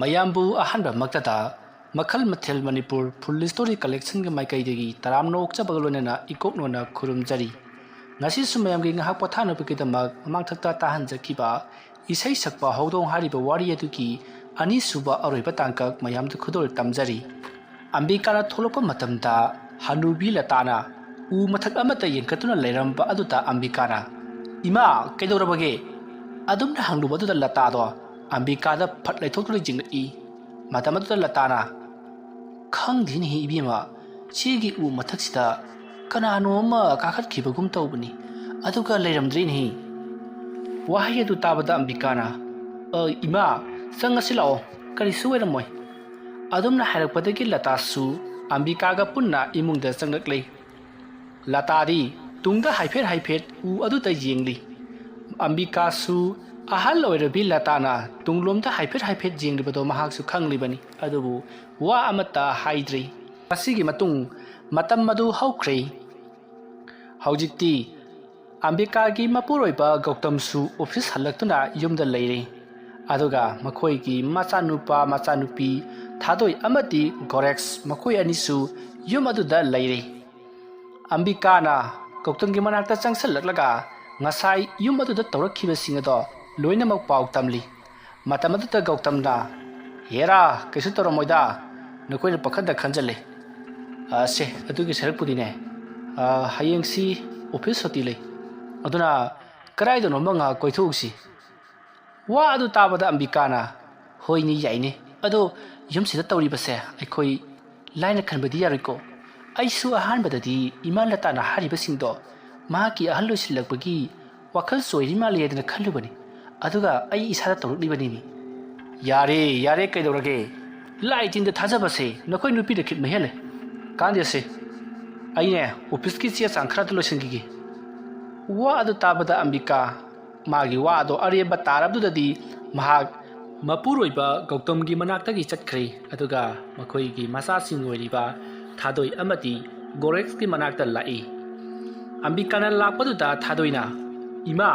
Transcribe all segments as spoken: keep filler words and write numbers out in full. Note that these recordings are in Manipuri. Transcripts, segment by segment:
ꯃꯌꯥꯝꯕꯨ ꯑꯍꯥꯟꯕꯃꯛꯇꯗ ꯃꯈꯜ ꯃꯊꯦꯜ ꯃꯅꯤꯄꯨꯔ ꯐꯨꯜ ꯁ꯭ꯇꯣꯔꯤ ꯀꯂꯦꯛꯁꯟꯒꯤ ꯃꯥꯏꯀꯩꯗꯒꯤ ꯇꯔꯥꯝꯅ ꯑꯣꯛꯆꯕꯒ ꯂꯣꯏꯅꯅ ꯏꯀꯣꯛ ꯅꯣꯟꯅ ꯈꯨꯔꯨꯝꯖꯔꯤ꯫ ꯉꯁꯤꯁꯨ ꯃꯌꯥꯝꯒꯤ ꯉꯥꯏꯍꯥꯛ ꯄꯣꯊꯥꯅꯕꯒꯤꯗꯃꯛ ꯃꯃꯥꯡꯊꯛꯇ ꯇꯥꯍꯟꯖꯈꯤꯕ ꯏꯁꯩ ꯁꯛꯄ ꯍꯧꯗꯣꯡ ꯍꯥꯏꯔꯤꯕ ꯋꯥꯔꯤ ꯑꯗꯨꯒꯤ ꯑꯅꯤꯁꯨꯕ ꯑꯔꯣꯏꯕ ꯇꯥꯡꯀꯛ ꯃꯌꯥꯝꯗ ꯈꯨꯗꯣꯜ ꯇꯝꯖꯔꯤ꯫ ꯑꯝꯕꯤꯀꯥꯅ ꯊꯣꯛꯂꯛꯄ ꯃꯇꯝꯗ ꯍꯅꯨꯕꯤ ꯂꯇꯥꯅ ꯎ ꯃꯊꯛ ꯑꯃꯗ ꯌꯦꯡꯈꯠꯇꯨꯅ ꯂꯩꯔꯝꯕ ꯑꯗꯨꯗ ꯑꯝꯕꯤꯀꯥꯅ, "ꯏꯃꯥ, ꯀꯩꯗꯧꯔꯕꯒꯦ?" ꯑꯗꯨꯝꯅ ꯍꯪꯂꯨꯕ ꯑꯗꯨꯗ ꯂꯇꯥꯗꯣ ꯑꯝꯕꯤꯀꯥꯗ ꯐꯠ ꯂꯩꯊꯣꯛꯇꯨꯅ ꯌꯦꯡꯂꯛꯏ꯫ ꯃꯇꯝ ꯑꯗꯨꯗ ꯂꯇꯥꯅ, "ꯈꯪꯗꯦꯅꯦꯍꯦ ꯏꯕꯦꯝꯃ, ꯁꯤꯒꯤ ꯎ ꯃꯊꯛꯁꯤꯗ ꯀꯅꯥꯅꯣ ꯑꯃ ꯀꯥꯈꯠꯈꯤꯕꯒꯨꯝ ꯇꯧꯕꯅꯤ, ꯑꯗꯨꯒ ꯂꯩꯔꯝꯗ꯭ꯔꯦꯅꯦꯍꯦ꯫" ꯋꯥꯍꯩ ꯑꯗꯨ ꯇꯥꯕꯗ ꯑꯝꯕꯤꯀꯥꯅ, "ꯑ, ꯏꯃꯥ, ꯆꯪꯉꯁꯤ ꯂꯥꯛꯑꯣ, ꯀꯔꯤꯁꯨ ꯑꯣꯏꯔꯝꯃꯣꯏ꯫" ꯑꯗꯨꯝꯅ ꯍꯥꯏꯔꯛꯄꯗꯒꯤ ꯂꯇꯥꯁꯨ ꯑꯝꯕꯤꯀꯥꯒ ꯄꯨꯟꯅ ꯏꯃꯨꯡꯗ ꯆꯪꯂꯛꯂꯦ꯫ ꯂꯇꯥꯗꯤ ꯇꯨꯡꯗ ꯍꯥꯏꯐꯦꯠ ꯍꯥꯏꯐꯦꯠ ꯎ ꯑꯗꯨꯗ ꯌꯦꯡꯂꯤ꯫ ꯑꯝꯕꯤꯀꯥꯁꯨ ꯑꯍꯜ ꯑꯣꯏꯔꯕꯤ ꯂꯇꯥꯅ ꯇꯨꯡꯂꯣꯝꯗ ꯍꯥꯏꯐꯦꯠ ꯍꯥꯏꯐꯦꯠ ꯌꯦꯡꯂꯤꯕꯗꯣ ꯃꯍꯥꯛꯁꯨ ꯈꯪꯂꯤꯕꯅꯤ, ꯑꯗꯨꯕꯨ ꯋꯥ ꯑꯃꯠꯇ ꯍꯥꯏꯗ꯭ꯔꯤ꯫ ꯃꯁꯤꯒꯤ ꯃꯇꯨꯡ ꯃꯇꯝ ꯑꯗꯨ ꯍꯧꯈ꯭ꯔꯦ꯫ ꯍꯧꯖꯤꯛꯇꯤ ꯑꯝꯕꯤꯀꯥꯒꯤ ꯃꯄꯨꯔꯣꯏꯕ ꯒꯧꯇꯝꯁꯨ ꯑꯣꯐꯤꯁ ꯍꯜꯂꯛꯇꯨꯅ ꯌꯨꯝꯗ ꯂꯩꯔꯦ꯫ ꯑꯗꯨꯒ ꯃꯈꯣꯏꯒꯤ ꯃꯆꯥꯅꯨꯄꯥ ꯃꯆꯥꯅꯨꯄꯤ ꯊꯥꯗꯣꯏ ꯑꯃꯗꯤ ꯒꯣꯔꯦꯛꯁ, ꯃꯈꯣꯏ ꯑꯅꯤꯁꯨ ꯌꯨꯝ ꯑꯗꯨꯗ ꯂꯩꯔꯦ꯫ ꯑꯝꯕꯤꯀꯥꯅ ꯒꯧꯇꯝꯒꯤ ꯃꯅꯥꯛꯇ ꯆꯪꯁꯤꯜꯂꯛꯂꯒ ꯉꯁꯥꯏ ꯌꯨꯝ ꯑꯗꯨꯗ ꯇꯧꯔꯛꯈꯤꯕꯁꯤꯡ ꯑꯗꯣ ꯂꯣꯏꯅꯃꯛ ꯄꯥꯎ ꯇꯝꯂꯤ꯫ ꯃꯇꯝ ꯑꯗꯨꯗ ꯒꯧꯇꯝꯅ, "ꯍꯦꯔꯥ, ꯀꯩꯁꯨ ꯇꯧꯔꯝꯃꯣꯏꯗ, ꯅꯈꯣꯏꯅ ꯄꯥꯈꯠꯇ ꯈꯟꯖꯜꯂꯦ꯫ ꯑ, ꯁꯦ, ꯑꯗꯨꯒꯤ ꯁꯔꯨꯛꯄꯨꯗꯤꯅꯦ, ꯑ, ꯍꯌꯦꯡꯁꯤ ꯑꯣꯐꯤꯁ ꯁꯨꯇꯤ ꯂꯩ, ꯑꯗꯨꯅ ꯀꯗꯥꯏꯗꯅꯣꯝꯃ ꯉꯥꯏꯍꯥꯛ ꯀꯣꯏꯊꯣꯛꯎꯁꯤ꯫" ꯋꯥ ꯑꯗꯨ ꯇꯥꯕꯗ ꯑꯝꯕꯤꯀꯥꯅ, "ꯍꯣꯏꯅꯦ, ꯌꯥꯏꯅꯦ, ꯑꯗꯣ ꯌꯨꯝꯁꯤꯗ ꯇꯧꯔꯤꯕꯁꯦ ꯑꯩꯈꯣꯏ ꯂꯥꯏꯅ ꯈꯟꯕꯗꯤ ꯌꯥꯔꯣꯏꯀꯣ꯫ ꯑꯩꯁꯨ ꯑꯍꯥꯟꯕꯗꯗꯤ ꯏꯃꯥ ꯂꯇꯥꯅ ꯍꯥꯏꯔꯤꯕꯁꯤꯡꯗꯣ ꯃꯍꯥꯛꯀꯤ ꯑꯍꯜ ꯑꯣꯏꯁꯤꯜꯂꯛꯄꯒꯤ ꯋꯥꯈꯜ ꯆꯣꯏꯔꯤ ꯃꯥꯜꯂꯦ ꯍꯥꯏꯗꯅ ꯈꯜꯂꯨꯕꯅꯤ, ꯑꯗꯨꯒ ꯑꯩ ꯏꯁꯥꯗ ꯇꯧꯔꯛꯂꯤꯕꯅꯤꯅꯦ꯫" "ꯌꯥꯔꯦ, ꯌꯥꯔꯦ, ꯀꯩꯗꯧꯔꯒꯦ? ꯂꯥꯏ ꯇꯤꯟꯗ ꯊꯥꯖꯕꯁꯦ ꯅꯈꯣꯏ ꯅꯨꯄꯤꯗ ꯈꯤꯠ ꯃꯍꯦꯜꯂꯦ꯫ ꯀꯥꯟꯗꯦꯁꯦ, ꯑꯩꯅꯦ ꯑꯣꯐꯤꯁꯀꯤ ꯆꯦ ꯆꯥꯡ ꯈꯔꯗ ꯂꯣꯏꯁꯤꯟꯈꯤꯒꯦ꯫" ꯋꯥ ꯑꯗꯨ ꯇꯥꯕꯗ ꯑꯝꯕꯤꯀꯥ ꯃꯥꯒꯤ ꯋꯥ ꯑꯗꯣ ꯑꯔꯦꯝꯕ ꯇꯥꯔꯕꯗꯨꯗꯗꯤ ꯃꯍꯥꯛ ꯃꯄꯨꯔꯣꯏꯕ ꯒꯧꯇꯝꯒꯤ ꯃꯅꯥꯛꯇꯒꯤ ꯆꯠꯈ꯭ꯔꯦ꯫ ꯑꯗꯨꯒ ꯃꯈꯣꯏꯒꯤ ꯃꯆꯥꯁꯤꯡ ꯑꯣꯏꯔꯤꯕ ꯊꯥꯗꯣꯏ ꯑꯃꯗꯤ ꯒꯣꯔꯦꯛꯁꯀꯤ ꯃꯅꯥꯛꯇ ꯂꯥꯛꯏ꯫ ꯑꯝꯕꯤꯀꯥꯅ ꯂꯥꯛꯄꯗꯨꯗ ꯊꯥꯗꯣꯏꯅ, "ꯏꯃꯥ,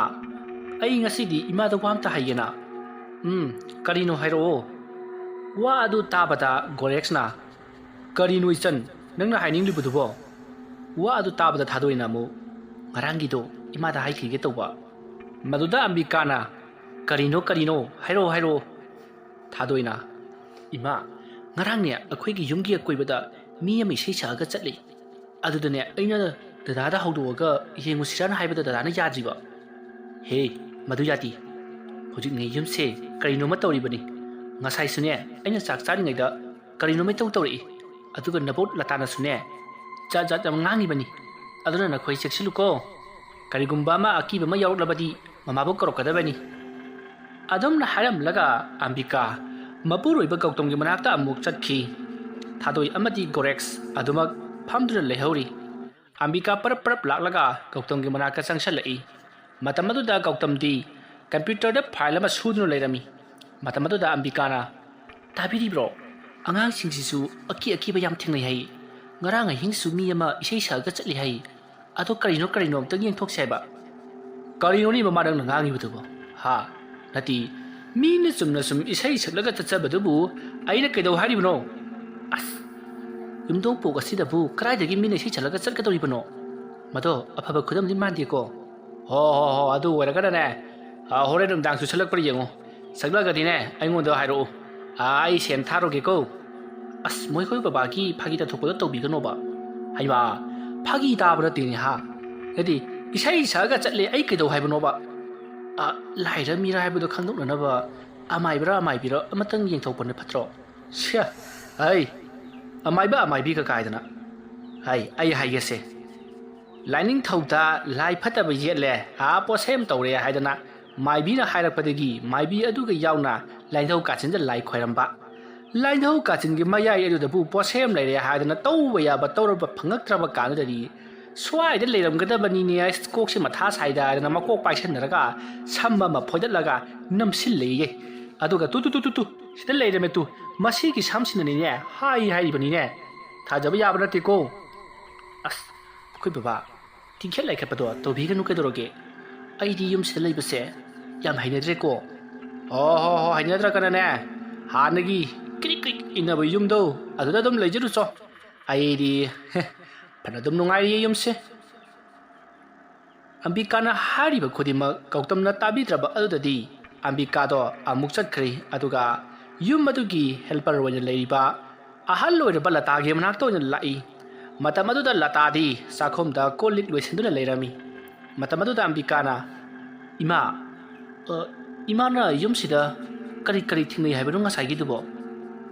ꯑꯩ ꯉꯁꯤꯗꯤ ꯏꯃꯥꯗ ꯋꯥ ꯑꯝꯇ ꯍꯥꯏꯒꯦꯅ꯫" "ꯎꯝ, ꯀꯔꯤꯅꯣ ꯍꯥꯏꯔꯛꯑꯣ꯫" ꯋꯥ ꯑꯗꯨ ꯇꯥꯕꯗ ꯒꯣꯔꯦꯛꯁꯅ, "ꯀꯔꯤꯅꯣ ꯏꯆꯟ, ꯅꯪꯅ ꯍꯥꯏꯅꯤꯡꯂꯤꯕꯗꯨꯕꯣ?" ꯋꯥ ꯑꯗꯨ ꯇꯥꯕꯗ ꯊꯥꯗꯣꯏꯅ ꯑꯃꯨꯛ, "ꯉꯔꯥꯡꯒꯤꯗꯣ ꯏꯃꯥꯗ ꯍꯥꯏꯈꯤꯒꯦ ꯇꯧꯕ, ꯃꯗꯨꯗ ꯑꯝꯕꯤꯀꯥꯅ, 'ꯀꯔꯤꯅꯣ, ꯀꯔꯤꯅꯣ? ꯍꯥꯏꯔꯛꯑꯣ, ꯍꯥꯏꯔꯛꯑꯣ.'" ꯊꯥꯗꯣꯏꯅ, "ꯏꯃꯥ, ꯉꯔꯥꯡꯅꯦ ꯑꯩꯈꯣꯏꯒꯤ ꯌꯨꯝꯒꯤ ꯑꯀꯣꯏꯕꯗ ꯃꯤ ꯑꯃ ꯏꯁꯩ ꯁꯛꯑꯒ ꯆꯠꯂꯤ꯫ ꯑꯗꯨꯗꯅꯦ ꯑꯩꯅ ꯗꯗꯥꯗ ꯍꯧꯗꯣꯛꯑꯒ ꯌꯦꯡꯉꯨꯁꯤꯔꯥꯅ ꯍꯥꯏꯕꯗ ꯗꯗꯥꯅ ꯌꯥꯗ꯭ꯔꯤꯕ꯫" "ꯍꯦ, ꯃꯗꯨ ꯌꯥꯗꯦ꯫ ꯍꯧꯖꯤꯛꯅꯦ ꯌꯨꯝꯁꯦ ꯀꯔꯤꯅꯣꯃ ꯇꯧꯔꯤꯕꯅꯤ꯫ ꯉꯁꯥꯏꯁꯨꯅꯦ ꯑꯩꯅ ꯆꯥꯛ ꯆꯥꯔꯤꯉꯩꯗ ꯀꯔꯤꯅꯣꯃ ꯏꯇꯧ ꯇꯧꯔꯛꯏ꯫ ꯑꯗꯨꯒ ꯅꯕꯣꯛ ꯂꯇꯥꯅꯁꯨꯅꯦ ꯖꯥꯠ ꯖꯥꯠ ꯌꯥꯝ ꯉꯥꯡꯉꯤꯕꯅꯤ꯫ ꯑꯗꯨꯅ ꯅꯈꯣꯏ ꯆꯦꯛꯁꯤꯜꯂꯨꯀꯣ꯫ ꯀꯔꯤꯒꯨꯝꯕ ꯑꯃ ꯑꯀꯤꯕ ꯑꯃ ꯌꯥꯎꯔꯛꯂꯕꯗꯤ ꯃꯃꯥꯕꯨ ꯀꯧꯔꯛꯀꯗꯕꯅꯤ꯫" ꯑꯗꯨꯝꯅ ꯍꯥꯏꯔꯝꯂꯒ ꯑꯝꯕꯤꯀꯥ ꯃꯄꯨꯔꯣꯏꯕ ꯒꯧꯇꯝꯒꯤ ꯃꯅꯥꯛꯇ ꯑꯃꯨꯛ ꯆꯠꯈꯤ꯫ ꯊꯥꯗꯣꯏ ꯑꯃꯗꯤ ꯒꯣꯔꯦꯛꯁ ꯑꯗꯨꯃꯛ ꯐꯝꯗꯨꯅ ꯂꯩꯍꯧꯔꯤ꯫ ꯑꯝꯕꯤꯀꯥ ꯄꯔꯞ ꯄꯔꯞ ꯂꯥꯛꯂꯒ ꯒꯧꯇꯝꯒꯤ ꯃꯅꯥꯛꯇ ꯆꯪꯁꯜꯂꯛꯏ꯫ ꯃꯇꯝ ꯑꯗꯨꯗ ꯒꯧꯇꯝꯗꯤ ꯀꯝꯄ꯭ꯌꯨꯇꯔꯗ ꯐꯥꯏꯜ ꯑꯃ ꯁꯨꯗꯨꯅ ꯂꯩꯔꯝꯃꯤ꯫ ꯃꯇꯝ ꯑꯗꯨꯗ ꯑꯝꯕꯤꯀꯥꯅ, "ꯇꯥꯕꯤꯔꯤꯕ꯭ꯔꯣ? ꯑꯉꯥꯡꯁꯤꯡꯁꯤꯁꯨ ꯑꯀꯤ ꯑꯀꯤꯕ ꯌꯥꯝ ꯊꯦꯡꯅꯩ ꯍꯥꯏ꯫ ꯉꯔꯥꯡ ꯑꯍꯤꯡꯁꯨ ꯃꯤ ꯑꯃ ꯏꯁꯩ ꯁꯛꯑꯒ ꯆꯠꯂꯤ ꯍꯥꯏ꯫ ꯑꯗꯣ ꯀꯔꯤꯅꯣ ꯀꯔꯤꯅꯣ ꯑꯝꯇꯪ ꯌꯦꯡꯊꯣꯛꯁꯦ ꯍꯥꯏꯕ꯫" "ꯀꯔꯤꯅꯣꯅꯦ ꯃꯃꯥ ꯅꯪꯅ ꯉꯥꯡꯉꯤꯕꯗꯨꯕꯣ? ꯍꯥ? ꯅꯠꯇꯦ, ꯃꯤꯅ ꯆꯨꯝꯅ ꯁꯨꯝ ꯏꯁꯩ ꯁꯛꯂꯒ ꯆꯠꯆꯕꯗꯨꯕꯨ ꯑꯩꯅ ꯀꯩꯗꯧ ꯍꯥꯏꯔꯤꯕꯅꯣ? ꯑꯁ, ꯌꯨꯝꯊꯣꯡ ꯄꯣꯛ ꯑꯁꯤꯗꯕꯨ ꯀꯗꯥꯏꯗꯒꯤ ꯃꯤꯅ ꯏꯁꯩ ꯁꯛꯂꯒ ꯆꯠꯀꯗꯧꯔꯤꯕꯅꯣ? ꯃꯗꯣ ꯑꯐꯕ ꯈꯨꯗꯝꯗꯤ ꯃꯥꯟꯗꯦꯀꯣ꯫" "ꯍꯣ, ꯍꯣ, ꯍꯣ, ꯑꯗꯨ ꯑꯣꯏꯔꯒꯅꯅꯦ, ꯑ, ꯍꯣꯔꯦꯟ ꯅꯨꯡꯗꯥꯡꯁꯨ ꯁꯛꯂꯛꯄ꯭ꯔꯥ ꯌꯦꯡꯉꯨ꯫ ꯁꯛꯂꯛꯑꯒꯗꯤꯅꯦ, ꯑꯩꯉꯣꯟꯗ ꯍꯥꯏꯔꯛꯎ꯫ ꯑ, ꯑꯩ ꯁꯦꯟ ꯊꯥꯔꯨꯒꯦꯀꯣ꯫" "ꯑꯁ, ꯃꯣꯏꯈꯣꯏ ꯕꯕꯥꯒꯤ ꯐꯥꯒꯤ ꯇꯥꯊꯣꯛꯄꯗꯣ ꯇꯧꯕꯤꯒꯅꯣꯕ꯫" "ꯍꯩꯃꯥ, ꯐꯥꯒꯤ ꯇꯥꯕ ꯅꯠꯇꯦꯅꯦ ꯍꯥ꯫ ꯅꯠꯇꯦ, ꯏꯁꯩ ꯁꯛꯑꯒ ꯆꯠꯂꯦ, ꯑꯩ ꯀꯩꯗꯧ ꯍꯥꯏꯕꯅꯣꯕ?" "ꯑ, ꯂꯥꯏꯔ ꯃꯤꯔ ꯍꯥꯏꯕꯗꯣ ꯈꯪꯗꯣꯛꯅꯅꯕ ꯑꯃꯥꯏꯕꯔ ꯑꯃꯥꯏꯕꯤꯔ ꯑꯃꯇꯪ ꯌꯦꯡꯊꯣꯛꯄꯅ ꯐꯠꯇ꯭ꯔꯣ?" "ꯁ꯭ꯌꯥ, ꯍꯩ, ꯑꯃꯥꯏꯕ ꯑꯃꯥꯏꯕꯤꯒ ꯀꯥꯏꯗꯅ꯫ ꯍꯩ, ꯑꯩ ꯍꯥꯏꯒꯦꯁꯦ꯫ ꯂꯥꯏꯅꯤꯡꯊꯧꯗ ꯂꯥꯏ ꯐꯠꯇꯕ ꯌꯦꯠꯂꯦ, ꯑꯥ ꯄꯣꯠꯁꯦꯝ ꯇꯧꯔꯦ ꯍꯥꯏꯗꯅ ꯃꯥꯏꯕꯤꯅ ꯍꯥꯏꯔꯛꯄꯗꯒꯤ ꯃꯥꯏꯕꯤ ꯑꯗꯨꯒ ꯌꯥꯎꯅ ꯂꯥꯏꯅꯤꯡꯊꯧ ꯀꯥꯆꯤꯟꯗ ꯂꯥꯏ ꯈꯣꯏꯔꯝꯕ꯫ ꯂꯥꯏꯅꯤꯡꯊꯧ ꯀꯥꯆꯤꯟꯒꯤ ꯃꯌꯥꯏ ꯑꯗꯨꯗꯕꯨ ꯄꯣꯠꯁꯦꯝ ꯂꯩꯔꯦ ꯍꯥꯏꯗꯅ ꯇꯧꯕ ꯌꯥꯕ ꯇꯧꯔꯕ ꯐꯪꯉꯛꯇ꯭ꯔꯕ ꯀꯥꯟꯗꯨꯗꯗꯤ ꯁ꯭ꯋꯥꯏꯗ ꯂꯩꯔꯝꯒꯗꯕꯅꯤꯅꯦ, ꯑꯁ, ꯀꯣꯛꯁꯦ ꯃꯊꯥ ꯁꯥꯏꯗ ꯍꯥꯏꯗꯅ ꯃꯀꯣꯛ ꯄꯥꯏꯁꯟꯅꯔꯒ ꯁꯝ ꯑꯃ ꯐꯣꯏꯗꯠꯂꯒ ꯅꯝꯁꯤꯜꯂꯦꯌꯦ꯫ ꯑꯗꯨꯒ two, two, two, two, two, ꯁꯤꯗ ꯂꯩꯔꯝꯃꯦ ꯇꯨ, ꯃꯁꯤꯒꯤ ꯁꯝꯁꯤꯅꯅꯤꯅꯦ ꯍꯥꯏ ꯍꯥꯏꯔꯤꯕꯅꯤꯅꯦ꯫ ꯊꯥꯖꯕ ꯌꯥꯕ ꯅꯠꯇꯦꯀꯣ꯫ ꯑꯁ, ꯑꯩꯈꯣꯏ ꯕꯕꯥ, ꯇꯤꯡꯈꯦꯠ ꯂꯥꯏꯈꯠꯄꯗꯣ ꯇꯧꯕꯤꯒꯅꯨ ꯀꯩꯗꯧꯔꯒꯦ? ꯑꯩꯗꯤ ꯌꯨꯝꯁꯤꯗ ꯂꯩꯕꯁꯦ ꯌꯥꯝ ꯍꯩꯅꯗ꯭ꯔꯦꯀꯣ꯫ ꯍꯣ, ꯍꯣ, ꯍꯣ, ꯍꯩꯅꯗ꯭ꯔꯒꯅꯅꯦ, ꯍꯥꯟꯅꯒꯤ ꯀ꯭ꯔꯤꯛ ꯀ꯭ꯔꯤꯛ ꯏꯟꯅꯕ ꯌꯨꯝꯗꯣ ꯑꯗꯨꯗ ꯑꯗꯨꯝ ꯂꯩꯖꯔꯨꯆꯣ꯫ ꯑꯩꯗꯤ ꯐꯅ ꯑꯗꯨꯝ ꯅꯨꯡꯉꯥꯏꯔꯤꯌꯦ ꯌꯨꯝꯁꯦ꯫ ꯑꯝꯕꯤꯀꯥꯅ ꯍꯥꯏꯔꯤꯕ ꯈꯨꯗꯤꯡꯃꯛ ꯒꯧꯇꯝꯅ ꯇꯥꯕꯤꯗ꯭ꯔꯕ ꯑꯗꯨꯗꯗꯤ ꯑꯝꯕꯤꯀꯥꯗꯣ ꯑꯃꯨꯛ ꯆꯠꯈ꯭ꯔꯦ꯫ ꯑꯗꯨꯒ ꯌꯨꯝ ꯑꯗꯨꯒꯤ helper ꯑꯣꯏꯅ ꯂꯩꯔꯤꯕ ꯑꯍꯜ ꯑꯣꯏꯔꯕ ꯂꯇꯥꯒꯤ ꯃꯅꯥꯛꯇ ꯑꯣꯏꯅ ꯂꯥꯛꯏ꯫ ꯃꯇꯝ ꯑꯗꯨꯗ ꯂꯇꯥꯗꯤ ꯆꯥꯛꯈꯨꯝꯗ ꯀꯣꯜ ꯂꯤꯛ ꯂꯣꯏꯁꯤꯟꯗꯨꯅ ꯂꯩꯔꯝꯃꯤ꯫ ꯃꯇꯝ ꯑꯗꯨꯗ ꯑꯝꯕꯤꯀꯥꯅ, "ꯏꯃꯥ, ꯑ, ꯏꯃꯥꯅ ꯌꯨꯝꯁꯤꯗ ꯀꯔꯤ ꯀꯔꯤ ꯊꯦꯡꯅꯩ ꯍꯥꯏꯕꯅꯣ ꯉꯁꯥꯏꯒꯤꯗꯨꯕꯣ?"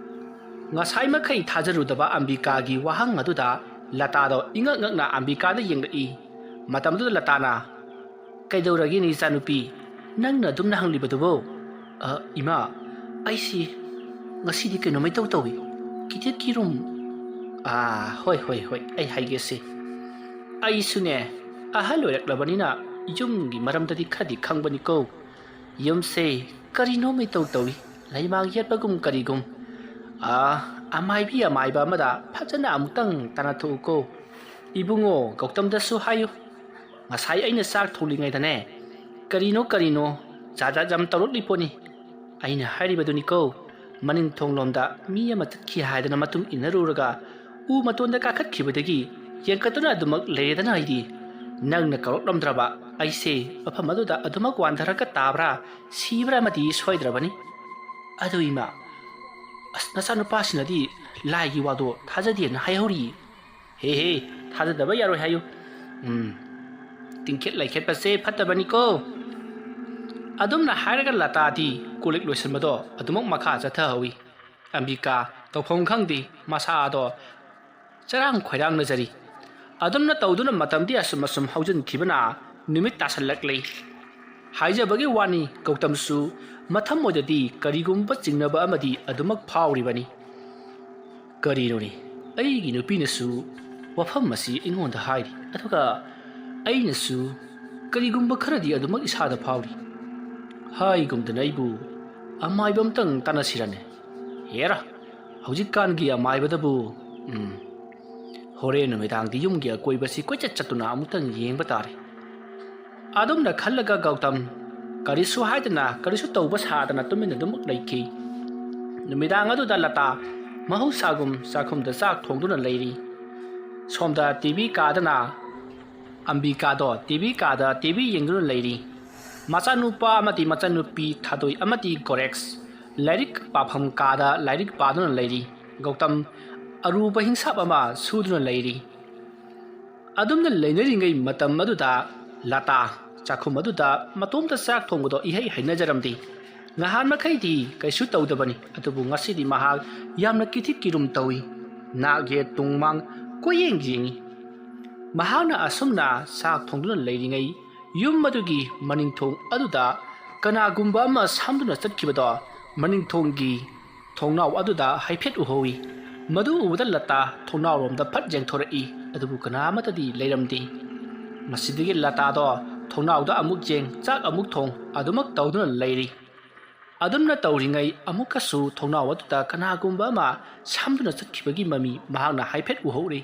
ꯉꯁꯥꯏ ꯃꯈꯩ ꯊꯥꯖꯔꯨꯗꯕ ꯑꯝꯕꯤꯀꯥꯒꯤ ꯋꯥꯍꯪ ꯑꯗꯨꯗ ꯂꯇꯥꯗꯣ ꯏꯉꯛ ꯉꯛꯅ ꯑꯝꯕꯤꯀꯥꯗ ꯌꯦꯡꯂꯛꯏ꯫ ꯃꯇꯝꯗꯨꯗ ꯂꯇꯥꯅ, "ꯀꯩꯗꯧꯔꯒꯦꯅꯦ ꯏꯆꯥꯅꯨꯄꯤ? ꯅꯪꯅ ꯑꯗꯨꯝꯅ ꯍꯪꯂꯤꯕꯗꯨꯕꯣ?" "ꯑ, ꯏꯃꯥ, ꯑꯩꯁꯤ ꯉꯁꯤꯗꯤ ꯀꯩꯅꯣꯝꯃ ꯏꯇꯧ ꯇꯧꯏ꯫ ꯀꯤꯊꯦꯠꯀꯤ ꯔꯨꯝ"꯫ "ꯑꯥ, ꯍꯣꯏ, ꯍꯣꯏ, ꯍꯣꯏ, ꯑꯩ ꯍꯥꯏꯒꯦꯁꯦ꯫ ꯑꯩꯁꯨꯅꯦ, ꯑꯍꯜ ꯑꯣꯏꯔꯛꯂꯕꯅꯤꯅ ꯌꯨꯝꯒꯤ ꯃꯔꯝꯗꯗꯤ ꯈꯔꯗꯤ ꯈꯪꯕꯅꯤꯀꯣ꯫ ꯌꯨꯝꯁꯦ ꯀꯔꯤꯅꯣꯝꯃ ꯏꯇꯧ ꯇꯧꯏ꯫ ꯂꯩꯃꯥꯡ ꯌꯦꯠꯄꯒꯨꯝ ꯀꯔꯤꯒꯨꯝ꯫ ꯑꯥ, ꯑꯃꯥꯏꯕꯤ ꯑꯃꯥꯏꯕ ꯑꯃꯗ ꯐꯖꯅ ꯑꯃꯨꯛꯇꯪ ꯇꯥꯟꯅꯊꯣꯛꯎꯀꯣ꯫ ꯏꯕꯨꯡꯉꯣ ꯒꯧꯇꯝꯗꯁꯨ ꯍꯥꯏꯌꯨ꯫ ꯉꯁꯥꯏ ꯑꯩꯅ ꯆꯥꯛ ꯊꯣꯡꯂꯤꯉꯩꯗꯅꯦ, ꯀꯔꯤꯅꯣ ꯀꯔꯤꯅꯣ ꯖꯥꯠ ꯖꯥꯠ ꯌꯥꯝ ꯇꯧꯔꯛꯂꯤ ꯄꯣꯠꯅꯤ꯫ ꯑꯩꯅ ꯍꯥꯏꯔꯤꯕꯗꯨꯅꯤꯀꯣ, ꯃꯅꯤꯡ ꯊꯣꯡꯂꯣꯝꯗ ꯃꯤ ꯑꯃ ꯆꯠꯈꯤ ꯍꯥꯏꯗꯅ ꯃꯇꯨꯡ ꯏꯟꯅꯔꯨꯔꯒ ꯎ ꯃꯇꯣꯟꯗ ꯀꯥꯈꯠꯈꯤꯕꯗꯒꯤ ꯌꯦꯡꯈꯠꯇꯨꯅ ꯑꯗꯨꯃꯛ ꯂꯩꯔꯦꯗꯅ ꯑꯩꯗꯤ꯫ ꯅꯪꯅ ꯀꯧꯔꯛꯂꯝꯗ꯭ꯔꯕ ꯑꯩꯁꯦ ꯃꯐꯝ ꯑꯗꯨꯗ ꯑꯗꯨꯃꯛ ꯋꯥꯟꯊꯔꯒ ꯇꯥꯕ꯭ꯔꯥ, ꯁꯤꯕ꯭ꯔꯥ ꯑꯃꯗꯤ ꯁꯣꯏꯗ꯭ꯔꯕꯅꯤ꯫ ꯑꯗꯨ ꯏꯃꯥ, ꯑꯁ, ꯅꯆꯥꯅꯨꯄꯥꯁꯤꯅꯗꯤ ꯂꯥꯏꯒꯤ ꯋꯥꯗꯣ ꯊꯥꯖꯗꯦꯅ ꯍꯥꯏꯍꯧꯔꯤ꯫ ꯍꯦ ꯍꯦ, ꯊꯥꯖꯗꯕ ꯌꯥꯔꯣꯏ ꯍꯥꯏꯌꯨ꯫ ꯎꯝ, ꯇꯤꯡꯈꯦꯠ ꯂꯩꯈꯦꯠꯄꯁꯦ ꯐꯠꯇꯕꯅꯤꯀꯣ꯫ ꯑꯗꯨꯝꯅ ꯍꯥꯏꯔꯒ ꯂꯇꯥꯗꯤ ꯀꯣꯜ ꯂꯤꯛ ꯂꯣꯏꯁꯤꯟꯕꯗꯣ ꯑꯗꯨꯃꯛ ꯃꯈꯥ ꯆꯠꯊꯍꯧꯏ꯫ ꯑꯝꯕꯤꯀꯥ ꯇꯧꯐꯝ ꯈꯪꯗꯦ, ꯃꯁꯥꯗꯣ ꯆꯔꯥꯡ ꯈꯣꯏꯔꯥꯡꯅꯖꯔꯤ꯫ ꯑꯗꯨꯝꯅ ꯇꯧꯗꯨꯅ ꯃꯇꯝꯗꯤ ꯑꯁꯨꯝ ꯑꯁꯨꯝ ꯍꯧꯖꯤꯟꯈꯤꯕꯅ ꯅꯨꯃꯤꯠ ꯇꯥꯁꯜꯂꯛꯂꯦ꯫ ꯍꯥꯏꯖꯕꯒꯤ ꯋꯥꯅꯤ, ꯒꯧꯇꯝꯁꯨ ꯃꯊꯃꯣꯏꯗꯗꯤ ꯀꯔꯤꯒꯨꯝꯕ ꯆꯤꯡꯅꯕ ꯑꯃꯗꯤ ꯑꯗꯨꯃꯛ ꯐꯥꯎꯔꯤꯕꯅꯤ꯫ ꯀꯔꯤꯅꯣꯅꯦ, ꯑꯩꯒꯤ ꯅꯨꯄꯤꯅꯁꯨ ꯋꯥꯐꯝ ꯑꯁꯤ ꯑꯩꯉꯣꯟꯗ ꯍꯥꯏꯔꯤ, ꯑꯗꯨꯒ ꯑꯩꯅꯁꯨ ꯀꯔꯤꯒꯨꯝꯕ ꯈꯔꯗꯤ ꯑꯗꯨꯃꯛ ꯏꯁꯥꯗ ꯐꯥꯎꯔꯤ꯫ ꯍꯥꯏꯒꯨꯝꯗꯅ ꯑꯩꯕꯨ ꯑꯃꯥꯏꯕ ꯑꯝꯇꯪ ꯇꯥꯟꯅꯁꯤꯔꯅꯦ? ꯍꯦꯔꯥ, ꯍꯧꯖꯤꯛꯀꯥꯟꯒꯤ ꯑꯃꯥꯏꯕꯗꯕꯨ, ꯎꯝ, ꯍꯣꯔꯦꯟ ꯅꯨꯃꯤꯗꯥꯡꯗꯤ ꯌꯨꯝꯒꯤ ꯑꯀꯣꯏꯕꯁꯤ ꯀꯣꯏꯆꯠ ꯆꯠꯇꯨꯅ ꯑꯃꯨꯛꯇꯪ ꯌꯦꯡꯕ ꯇꯥꯔꯦ꯫ ꯑꯗꯨꯝꯅ ꯈꯜꯂꯒ ꯒꯧꯇꯝ ꯀꯔꯤꯁꯨ ꯍꯥꯏꯗꯅ, ꯀꯔꯤꯁꯨ ꯇꯧꯕ ꯁꯥꯗꯅ ꯇꯨꯃꯤꯟꯅ ꯑꯗꯨꯃꯛ ꯂꯩꯈꯤ꯫ ꯅꯨꯃꯤꯗꯥꯡ ꯑꯗꯨꯗ ꯂꯇꯥ ꯃꯍꯧꯁꯥꯒꯨꯝ ꯆꯥꯛꯈꯨꯝꯗ ꯆꯥꯛ ꯊꯣꯡꯗꯨꯅ ꯂꯩꯔꯤ꯫ ꯁꯣꯝꯗ ꯇꯤ ꯚꯤ ꯀꯥꯗꯅ ꯑꯝꯕꯤꯀꯥꯗꯣ ꯇꯤ ꯚꯤ ꯀꯥꯗ ꯇꯤ ꯚꯤ ꯌꯦꯡꯗꯨꯅ ꯂꯩꯔꯤ꯫ ꯃꯆꯥꯅꯨꯄꯥ ꯑꯃꯗꯤ ꯃꯆꯥꯅꯨꯄꯤ ꯊꯥꯗꯣꯏ ꯑꯃꯗꯤ ꯒꯣꯔꯦꯛꯁ ꯂꯥꯏꯔꯤꯛ ꯄꯥꯐꯝ ꯀꯥꯗ ꯂꯥꯏꯔꯤꯛ ꯄꯥꯗꯨꯅ ꯂꯩꯔꯤ꯫ ꯒꯧꯇꯝ ꯑꯔꯨꯕ ꯍꯤꯡꯁꯥꯞ ꯑꯃ ꯁꯨꯗꯨꯅ ꯂꯩꯔꯤ꯫ ꯑꯗꯨꯝꯅ ꯂꯩꯅꯔꯤꯉꯩ ꯃꯇꯝ ꯑꯗꯨꯗ ꯂꯇꯥ ꯆꯥꯛꯈꯨꯝ ꯑꯗꯨꯗ ꯃꯇꯣꯝꯇ ꯆꯥꯛ ꯊꯣꯡꯕꯗꯣ ꯏꯍꯩ ꯍꯩꯅꯖꯔꯝꯗꯦ꯫ ꯉꯍꯥꯟ ꯃꯈꯩꯗꯤ ꯀꯩꯁꯨ ꯇꯧꯗꯕꯅꯤ, ꯑꯗꯨꯕꯨ ꯉꯁꯤꯗꯤ ꯃꯍꯥꯛ ꯌꯥꯝꯅ ꯀꯤꯊꯤ ꯀꯤꯔꯨꯝ ꯇꯧꯏ꯫ ꯅꯥꯛ ꯌꯦꯠ ꯇꯨꯡ ꯃꯥꯡ ꯀꯣꯏꯌꯦꯡ ꯌꯦꯡꯏ꯫ ꯃꯍꯥꯛꯅ ꯑꯁꯨꯝꯅ ꯆꯥꯛ ꯊꯣꯡꯗꯨꯅ ꯂꯩꯔꯤꯉꯩ ꯌꯨꯝ ꯑꯗꯨꯒꯤ ꯃꯅꯤꯡꯊꯣꯡ ꯑꯗꯨꯗ ꯀꯅꯥꯒꯨꯝꯕ ꯑꯃ ꯁꯝꯗꯨꯅ ꯆꯠꯈꯤꯕꯗꯣ ꯃꯅꯤꯡꯊꯣꯡꯒꯤ ꯊꯣꯡꯅꯥꯎ ꯑꯗꯨꯗ ꯍꯥꯏꯐꯦꯠ ꯎꯍꯧꯏ꯫ ꯃꯗꯨ ꯎꯕꯗ ꯂꯇꯥ ꯊꯣꯡꯅꯥꯎꯔꯣꯝꯗ ꯐꯠ ꯌꯦꯡꯊꯣꯔꯛꯏ, ꯑꯗꯨꯕꯨ ꯀꯅꯥ ꯑꯃꯠꯇꯗꯤ ꯂꯩꯔꯝꯗꯦ꯫ ꯃꯁꯤꯗꯒꯤ ꯂꯇꯥꯗꯣ ꯊꯣꯡꯅꯥꯎꯗ ꯑꯃꯨꯛ ꯌꯦꯡ, ꯆꯥꯛ ꯑꯃꯨꯛ ꯊꯣꯡ, ꯑꯗꯨꯃꯛ ꯇꯧꯗꯨꯅ ꯂꯩꯔꯤ꯫ ꯑꯗꯨꯝꯅ ꯇꯧꯔꯤꯉꯩ ꯑꯃꯨꯛꯀꯁꯨ ꯊꯣꯡꯅꯥꯎ ꯑꯗꯨꯗ ꯀꯅꯥꯒꯨꯝꯕ ꯑꯃ ꯁꯝꯗꯨꯅ ꯆꯠꯈꯤꯕꯒꯤ ꯃꯃꯤ ꯃꯍꯥꯛꯅ ꯍꯥꯏꯐꯦꯠ ꯎꯍꯧꯔꯤ꯫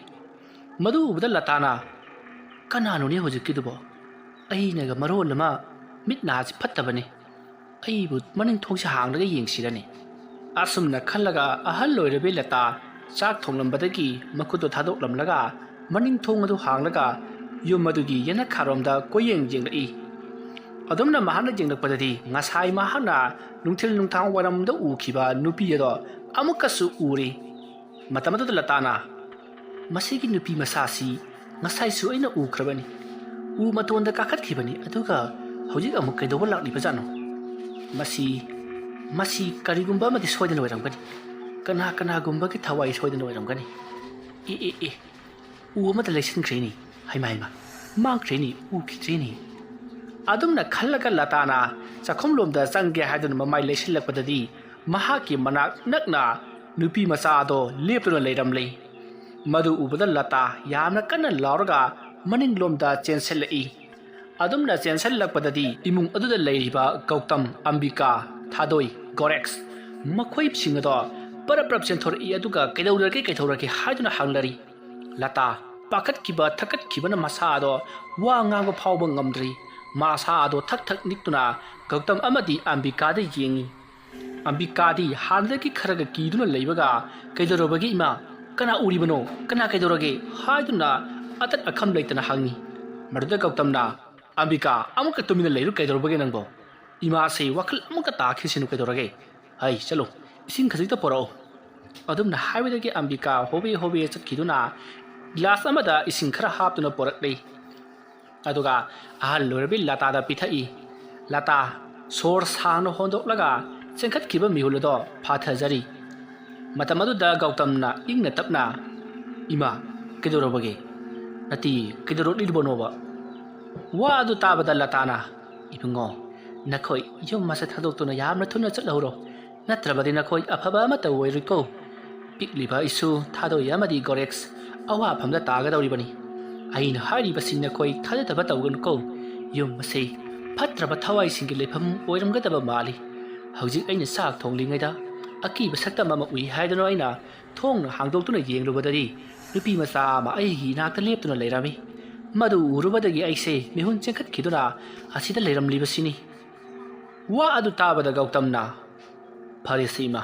ꯃꯗꯨ ꯎꯕꯗ ꯂꯇꯥꯅ, "ꯀꯅꯥꯅꯣꯅꯦ ꯍꯧꯖꯤꯛꯀꯤꯗꯨꯕꯣ? ꯑꯩꯅꯒ ꯃꯔꯣꯜ ꯑꯃ ꯃꯤꯠ ꯅꯥꯁꯤ ꯐꯠꯇꯕꯅꯤ꯫ ꯑꯩꯕꯨ ꯃꯅꯤꯡ ꯊꯣꯡꯁꯤ ꯍꯥꯡꯂꯒ ꯌꯦꯡꯁꯤꯔꯅꯦ?" ꯑꯁꯨꯝꯅ ꯈꯜꯂꯒ ꯑꯍꯜ ꯑꯣꯏꯔꯕꯤ ꯂꯇꯥ ꯆꯥꯛ ꯊꯣꯡꯂꯝꯕꯗꯒꯤ ꯃꯈꯨꯠꯇꯨ ꯊꯥꯗꯣꯛꯂꯝꯂꯒ ꯃꯅꯤꯡ ꯊꯣꯡ ꯑꯗꯨ ꯍꯥꯡꯂꯒ ꯌꯨꯝ ꯑꯗꯨꯒꯤ ꯌꯦꯅꯈꯥꯔꯣꯝꯗ ꯀꯣꯏꯌꯦꯡ ꯌꯦꯡꯂꯛꯏ꯫ ꯑꯗꯨꯝꯅ ꯃꯍꯥꯛꯅ ꯌꯦꯡꯂꯛꯄꯗꯗꯤ ꯉꯁꯥꯏ ꯃꯍꯥꯛꯅ ꯅꯨꯡꯊꯤꯜ ꯅꯨꯡꯊꯥꯡ ꯋꯥꯏꯔꯝꯗ ꯎꯈꯤꯕ ꯅꯨꯄꯤ ꯑꯗꯣ ꯑꯃꯨꯛꯀꯁꯨ ꯎꯔꯦ꯫ ꯃꯇꯝ ꯑꯗꯨꯗ ꯂꯇꯥꯅ, "ꯃꯁꯤꯒꯤ ꯅꯨꯄꯤ ꯃꯆꯥꯁꯤ ꯉꯁꯥꯏꯁꯨ ꯑꯩꯅ ꯎꯈ꯭ꯔꯕꯅꯤ꯫ ꯎ ꯃꯇꯣꯟꯗ ꯀꯥꯈꯠꯈꯤꯕꯅꯤ, ꯑꯗꯨꯒ ꯍꯧꯖꯤꯛ ꯑꯃꯨꯛ ꯀꯩꯗꯧꯕ ꯂꯥꯛꯂꯤꯕꯖꯥꯠꯅꯣ? ꯃꯁꯤ, ꯃꯁꯤ ꯀꯔꯤꯒꯨꯝꯕ ꯑꯃꯗꯤ ꯁꯣꯏꯗꯅ ꯑꯣꯏꯔꯝꯒꯅꯤ꯫ ꯀꯅꯥ ꯀꯅꯥꯒꯨꯝꯕꯒꯤ ꯊꯋꯥꯏ ꯁꯣꯏꯗꯅ ꯑꯣꯏꯔꯝꯒꯅꯤ꯫ ꯑꯦ, ꯑꯦ, ꯑꯦ, ꯎ ꯑꯃꯗ ꯂꯩꯁꯤꯟꯈ꯭ꯔꯦꯅꯦ꯫ ꯍꯩꯃꯥ, ꯍꯩꯃꯥ, ꯃꯥꯡꯈ꯭ꯔꯦꯅꯦ, ꯎꯈꯤꯗ꯭ꯔꯦꯅꯦ"꯫ ꯑꯗꯨꯝꯅ ꯈꯜꯂꯒ ꯂꯇꯥꯅ ꯆꯥꯛꯈꯨꯝꯂꯣꯝꯗ ꯆꯪꯒꯦ ꯍꯥꯏꯗꯨꯅ ꯃꯃꯥꯏ ꯂꯩꯁꯤꯜꯂꯛꯄꯗꯗꯤ ꯃꯍꯥꯛꯀꯤ ꯃꯅꯥꯛ ꯅꯛꯅ ꯅꯨꯄꯤ ꯃꯆꯥ ꯑꯗꯣ ꯂꯦꯞꯇꯨꯅ ꯂꯩꯔꯝꯂꯦ꯫ ꯃꯗꯨ ꯎꯕꯗ ꯂꯇꯥ ꯌꯥꯝꯅ ꯀꯟꯅ ꯂꯥꯎꯔꯒ ꯃꯅꯤꯡꯂꯣꯝꯗ ꯆꯦꯟꯁꯤꯜꯂꯛꯏ꯫ ꯑꯗꯨꯝꯅ ꯆꯦꯟꯁꯤꯜꯂꯛꯄꯗꯗꯤ ꯏꯃꯨꯡ ꯑꯗꯨꯗ ꯂꯩꯔꯤꯕ ꯒꯧꯇꯝ, ꯑꯝꯕꯤꯀꯥ, ꯊꯥꯗꯣꯏ, ꯒꯣꯔꯦꯛꯁ ꯃꯈꯣꯏꯁꯤꯡ ꯑꯗꯣ ꯄꯔꯞ ꯄꯔꯞ ꯆꯦꯟꯊꯣꯔꯛꯏ, ꯑꯗꯨꯒ "ꯀꯩꯗꯧꯔꯒꯦ, ꯀꯩꯗꯧꯔꯒꯦ?" ꯍꯥꯏꯗꯨꯅ ꯍꯪꯂꯔꯤ꯫ ꯂꯇꯥ ꯄꯥꯈꯠꯈꯤꯕ ꯊꯛꯀꯠꯈꯤꯕꯅ ꯃꯁꯥ ꯑꯗꯣ ꯋꯥ ꯉꯥꯡꯕ ꯐꯥꯎꯕ ꯉꯝꯗ꯭ꯔꯤ꯫ ꯃꯁꯥ ꯑꯗꯣ ꯊꯛ ꯊꯛ ꯅꯤꯛꯇꯨꯅ ꯒꯧꯇꯝ ꯑꯃꯗꯤ ꯑꯝꯕꯤꯀꯥꯗ ꯌꯦꯡꯏ꯫ ꯑꯝꯕꯤꯀꯥꯗꯤ ꯍꯥꯟꯅꯗꯒꯤ ꯈꯔꯒ ꯀꯤꯗꯨꯅ ꯂꯩꯕꯒ, "ꯀꯩꯗꯧꯔꯕꯒꯦ ꯏꯃꯥ? ꯀꯅꯥ ꯎꯔꯤꯕꯅꯣ? ꯀꯅꯥ ꯀꯩꯗꯧꯔꯒꯦ?" ꯍꯥꯏꯗꯨꯅ ꯑꯇꯠ ꯑꯈꯝ ꯂꯩꯇꯅ ꯍꯪꯉꯤ꯫ ꯃꯗꯨꯗ ꯒꯧꯇꯝꯅ, "ꯑꯝꯕꯤꯀꯥ, ꯑꯃꯨꯛꯀ ꯇꯨꯃꯤꯟꯅ ꯂꯩꯔꯨ, ꯀꯩꯗꯧꯔꯕꯒꯦ ꯅꯪꯕꯣ? ꯏꯃꯥꯁꯦ ꯋꯥꯈꯜ ꯑꯃꯨꯛꯀ ꯇꯥꯈꯤꯁꯤꯅꯨ, ꯀꯩꯗꯧꯔꯒꯦ? ꯍꯩ, ꯆꯠꯂꯣ, ꯏꯁꯤꯡ ꯈꯖꯤꯛꯇ ꯄꯨꯔꯛꯑꯣ"꯫ ꯑꯗꯨꯝꯅ ꯍꯥꯏꯕꯗꯒꯤ ꯑꯝꯕꯤꯀꯥ ꯍꯣꯕꯦ ꯍꯣꯕꯦ ꯆꯠꯈꯤꯗꯨꯅ ꯒ꯭ꯂꯥꯁ ꯑꯃꯗ ꯏꯁꯤꯡ ꯈꯔ ꯍꯥꯞꯇꯨꯅ ꯄꯨꯔꯛꯂꯤ꯫ ꯑꯗꯨꯒ ꯑꯍꯜ ꯑꯣꯏꯔꯕꯤ ꯂꯇꯥꯗ ꯄꯤꯊꯛꯏ꯫ ꯂꯇꯥ ꯁꯣꯔ ꯁꯥꯡꯅ ꯍꯣꯟꯗꯣꯛꯂꯒ ꯆꯦꯟꯈꯠꯈꯤꯕ ꯃꯤꯍꯨꯜ ꯑꯗꯣ ꯐꯥꯊꯖꯔꯤ꯫ ꯃꯇꯝ ꯑꯗꯨꯗ ꯒꯧꯇꯝꯅ ꯏꯪꯅ ꯇꯞꯅ, "ꯏꯃꯥ, ꯀꯩꯗꯧꯔꯕꯒꯦ? ꯅꯠꯇꯦ, ꯀꯩꯗꯧꯔꯛꯂꯤꯕꯅꯣꯕ?" ꯋꯥ ꯑꯗꯨ ꯇꯥꯕꯗ ꯂꯇꯥꯅ, "ꯏꯕꯨꯡꯉꯣ, ꯅꯈꯣꯏ ꯌꯨꯝ ꯑꯁꯤ ꯊꯥꯗꯣꯛꯇꯨꯅ ꯌꯥꯝꯅ ꯊꯨꯅ ꯆꯠꯍꯧꯔꯣ꯫ ꯅꯠꯇ꯭ꯔꯕꯗꯤ ꯅꯈꯣꯏ ꯑꯐꯕ ꯑꯃꯠꯇ ꯑꯣꯏꯔꯣꯏꯀꯣ꯫ ꯄꯤꯛꯂꯤꯕ ꯏꯁꯨ ꯊꯥꯗꯣꯏ ꯑꯃꯗꯤ ꯒꯣꯔꯦꯛꯁ ꯑꯋꯥꯐꯝꯗ ꯇꯥꯒꯗꯧꯔꯤꯕꯅꯤ꯫ ꯑꯩꯅ ꯍꯥꯏꯔꯤꯕꯁꯤ ꯅꯈꯣꯏ ꯊꯥꯖꯗꯕ ꯇꯧꯒꯅꯨꯀꯣ꯫ ꯌꯨꯝ ꯑꯁꯤ ꯐꯠꯇ꯭ꯔꯕ ꯊꯋꯥꯏꯁꯤꯡꯒꯤ ꯂꯩꯐꯝ ꯑꯣꯏꯔꯝꯒꯗꯕ ꯃꯥꯜꯂꯤ꯫ ꯍꯧꯖꯤꯛ ꯑꯩꯅ ꯆꯥꯛ ꯊꯣꯡꯂꯤꯉꯩꯗ ꯑꯀꯤꯕ ꯁꯛꯇꯝ ꯑꯃ ꯎꯏ ꯍꯥꯏꯗꯨꯅ ꯑꯩꯅ ꯊꯣꯡꯅ ꯍꯥꯡꯗꯣꯛꯇꯨꯅ ꯌꯦꯡꯂꯨꯕꯗꯗꯤ ꯅꯨꯄꯤ ꯃꯆꯥ ꯑꯃ ꯑꯩꯒꯤ ꯏꯅꯥꯛꯇ ꯂꯦꯞꯇꯨꯅ ꯂꯩꯔꯝꯃꯤ꯫ ꯃꯗꯨ ꯎꯔꯨꯕꯗꯒꯤ ꯑꯩꯁꯦ ꯃꯤꯍꯨꯟ ꯆꯦꯟꯈꯠꯈꯤꯗꯨꯅ ꯑꯁꯤꯗ ꯂꯩꯔꯝꯂꯤꯕꯁꯤꯅꯤ"꯫ ꯋꯥ ꯑꯗꯨ ꯇꯥꯕꯗ ꯒꯧꯇꯝꯅ, "ꯐꯔꯦꯁꯦ ꯏꯃꯥ,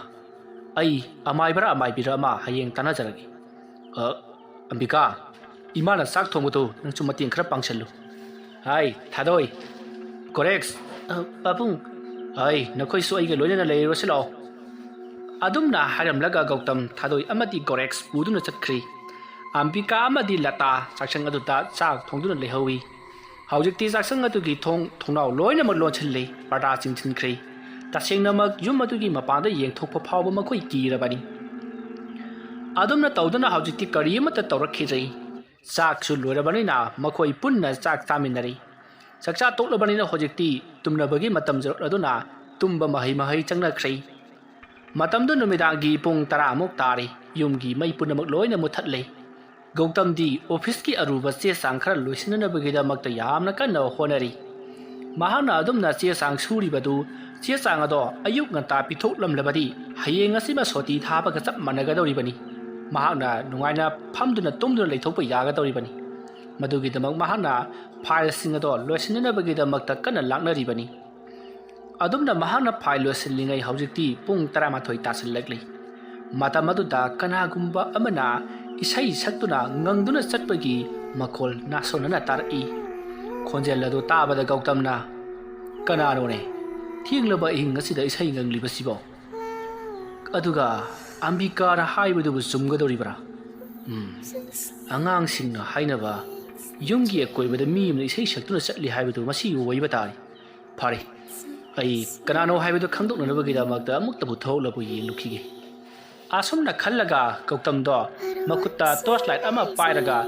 ꯑꯩ ꯑꯃꯥꯏꯕꯔꯥ ꯑꯃꯥꯏꯕꯤꯔ ꯑꯃ ꯍꯌꯦꯡ ꯇꯥꯟꯅꯖꯔꯒꯦ꯫ ꯑ, ꯑꯝꯕꯤꯀꯥ, ꯏꯃꯥꯅ ꯆꯥꯛ ꯊꯣꯡꯕꯗꯨ ꯅꯪꯁꯨ ꯃꯇꯦꯡ ꯈꯔ ꯄꯥꯡꯁꯤꯜꯂꯨ꯫ ꯍꯥꯏ, ꯊꯥꯗꯣꯏ, ꯒꯣꯔꯦꯛꯁ, ꯑ, ꯄꯥꯕꯨꯡ, ꯍꯥꯏ, ꯅꯈꯣꯏꯁꯨ ꯑꯩꯒ ꯂꯣꯏꯅꯅ ꯂꯩꯔꯨꯔꯁꯤ ꯂꯥꯛꯑꯣ"꯫ ꯑꯗꯨꯝꯅ ꯍꯥꯏꯔꯝꯂꯒ ꯒꯧꯇꯝ ꯊꯥꯗꯣꯏ ꯑꯃꯗꯤ ꯒꯣꯔꯦꯛꯁ ꯄꯨꯗꯨꯅ ꯆꯠꯈ꯭ꯔꯤ꯫ ꯑꯝꯕꯤꯀꯥ ꯑꯃꯗꯤ ꯂꯇꯥ ꯆꯥꯛꯁꯪ ꯑꯗꯨꯗ ꯆꯥꯛ ꯊꯣꯡꯗꯨꯅ ꯂꯩꯍꯧꯏ꯫ ꯍꯧꯖꯤꯛꯇꯤ ꯆꯥꯛꯁꯪ ꯑꯗꯨꯒꯤ ꯊꯣꯡ ꯊꯣꯡꯅꯥꯎ ꯂꯣꯏꯅꯃꯛ ꯂꯣꯟꯁꯤꯜꯂꯤ, ꯄꯔꯗꯥꯁꯤꯡ ꯊꯤꯟꯈ꯭ꯔꯤ꯫ ꯇꯁꯦꯡꯅꯃꯛ ꯌꯨꯝ ꯑꯗꯨꯒꯤ ꯃꯄꯥꯟꯗ ꯌꯦꯡꯊꯣꯛꯄ ꯐꯥꯎꯕ ꯃꯈꯣꯏ ꯀꯤꯔꯕꯅꯤ꯫ ꯑꯗꯨꯝꯅ ꯇꯧꯗꯨꯅ ꯍꯧꯖꯤꯛꯇꯤ ꯀꯔꯤ ꯑꯃꯠꯇ ꯇꯧꯔꯛꯈꯤꯗ꯭ꯔꯦ꯫ ꯆꯥꯛꯁꯨ ꯂꯣꯏꯔꯕꯅꯤꯅ ꯃꯈꯣꯏ ꯄꯨꯟꯅ ꯆꯥꯛ ꯆꯥꯃꯤꯟꯅꯔꯤ꯫ ꯆꯥꯛꯆꯥ ꯇꯣꯛꯂꯕꯅꯤꯅ ꯍꯧꯖꯤꯛꯇꯤ ꯇꯨꯝꯅꯕꯒꯤ ꯃꯇꯝ ꯌꯧꯔꯛꯂꯗꯨꯅ ꯇꯨꯝꯕ ꯃꯍꯩ ꯃꯍꯩ ꯆꯪꯅꯈ꯭ꯔꯦ꯫ ꯃꯇꯝꯗꯨ ꯅꯨꯃꯤꯗꯥꯡꯒꯤ ꯄꯨꯡ ꯇꯔꯥꯃꯨꯛ ꯇꯥꯔꯦ꯫ ꯌꯨꯝꯒꯤ ꯃꯩ ꯄꯨꯝꯅꯃꯛ ꯂꯣꯏꯅ ꯃꯨꯠꯊꯠꯂꯦ꯫ ꯒꯧꯇꯝꯗꯤ ꯑꯣꯐꯤꯁꯀꯤ ꯑꯔꯨꯕ ꯆꯦ ꯆꯥꯡ ꯈꯔ ꯂꯣꯏꯁꯤꯟꯅꯅꯕꯒꯤꯗꯃꯛꯇ ꯌꯥꯝꯅ ꯀꯟꯅ ꯍꯣꯠꯅꯔꯤ꯫ ꯃꯍꯥꯛꯅ ꯑꯗꯨꯝꯅ ꯆꯦ ꯆꯥꯡ ꯁꯨꯔꯤꯕꯗꯨ, ꯆꯦ ꯆꯥꯡ ꯑꯗꯣ ꯑꯌꯨꯛ ꯉꯟꯇꯥ ꯄꯤꯊꯣꯛꯂꯝꯂꯕꯗꯤ ꯍꯌꯦꯡ ꯑꯁꯤꯃ ꯁꯣꯇꯤ ꯊꯥꯕꯒ ꯆꯞ ꯃꯥꯟꯅꯒꯗꯧꯔꯤꯕꯅꯤ꯫ ꯃꯍꯥꯛꯅ ꯅꯨꯡꯉꯥꯏꯅ ꯐꯝꯗꯨꯅ ꯇꯨꯝꯗꯨꯅ ꯂꯩꯊꯣꯛꯄ ꯌꯥꯒꯗꯧꯔꯤꯕꯅꯤ꯫ ꯃꯗꯨꯒꯤꯗꯃꯛ ꯃꯍꯥꯛꯅ ꯐꯥꯏꯜꯁꯤꯡ ꯑꯗꯣ ꯂꯣꯏꯁꯤꯟꯅꯅꯕꯒꯤꯗꯃꯛꯇ ꯀꯟꯅ ꯂꯥꯛꯅꯔꯤꯕꯅꯤ꯫ ꯑꯗꯨꯝꯅ ꯃꯍꯥꯛꯅ ꯐꯥꯏꯜ ꯂꯣꯏꯁꯤꯜꯂꯤꯉꯩ ꯍꯧꯖꯤꯛꯇꯤ ꯄꯨꯡ ꯇꯔꯥꯃꯥꯊꯣꯏ ꯇꯥꯁꯤꯜꯂꯛꯂꯤ꯫ ꯃꯇꯝ ꯑꯗꯨꯗ ꯀꯅꯥꯒꯨꯝꯕ ꯑꯃꯅ ꯏꯁꯩ ꯁꯛꯇꯨꯅ ꯉꯪꯗꯨꯅ ꯆꯠꯄꯒꯤ ꯃꯈꯣꯜ ꯅꯥꯁꯣꯟꯅꯅ ꯇꯥꯔꯛꯏ꯫ ꯈꯣꯟꯖꯦꯜ ꯑꯗꯨ ꯇꯥꯕꯗ ꯒꯧꯇꯝꯅ, "ꯀꯅꯥꯅꯣꯅꯦ ꯊꯦꯡꯂꯕ ꯑꯍꯤꯡ ꯑꯁꯤꯗ ꯏꯁꯩ ꯉꯪꯂꯤꯕꯁꯤꯕꯣ? ꯑꯗꯨꯒ ꯑꯝꯕꯤꯀꯥꯔ ꯍꯥꯏꯕꯗꯨꯕꯨ ꯆꯨꯝꯒꯗꯧꯔꯤꯕ꯭ꯔꯥ? ꯎꯝ, ꯑꯉꯥꯡꯁꯤꯡꯅ ꯍꯥꯏꯅꯕ ꯌꯨꯝꯒꯤ ꯑꯀꯣꯏꯕꯗ ꯃꯤ ꯑꯃꯅ ꯏꯁꯩ ꯁꯛꯇꯨꯅ ꯆꯠꯂꯤ ꯍꯥꯏꯕꯗꯨ ꯃꯁꯤ ꯑꯣꯏꯕ ꯇꯥꯔꯦ꯫ ꯐꯔꯦ, ꯑꯩ ꯀꯅꯥꯅꯣ ꯍꯥꯏꯕꯗꯨ ꯈꯪꯗꯣꯛꯅꯅꯕꯒꯤꯗꯃꯛꯇ ꯑꯃꯨꯛꯇꯕꯨ ꯊꯣꯛꯂꯛꯄ ꯌꯦꯡꯂꯨꯈꯤꯒꯦ"꯫ ꯑꯁꯨꯝꯅ ꯈꯜꯂꯒ ꯒꯧꯇꯝꯗꯣ ꯃꯈꯨꯠꯇ ꯇꯣꯔꯆ ꯂꯥꯏꯠ ꯑꯃ ꯄꯥꯏꯔꯒ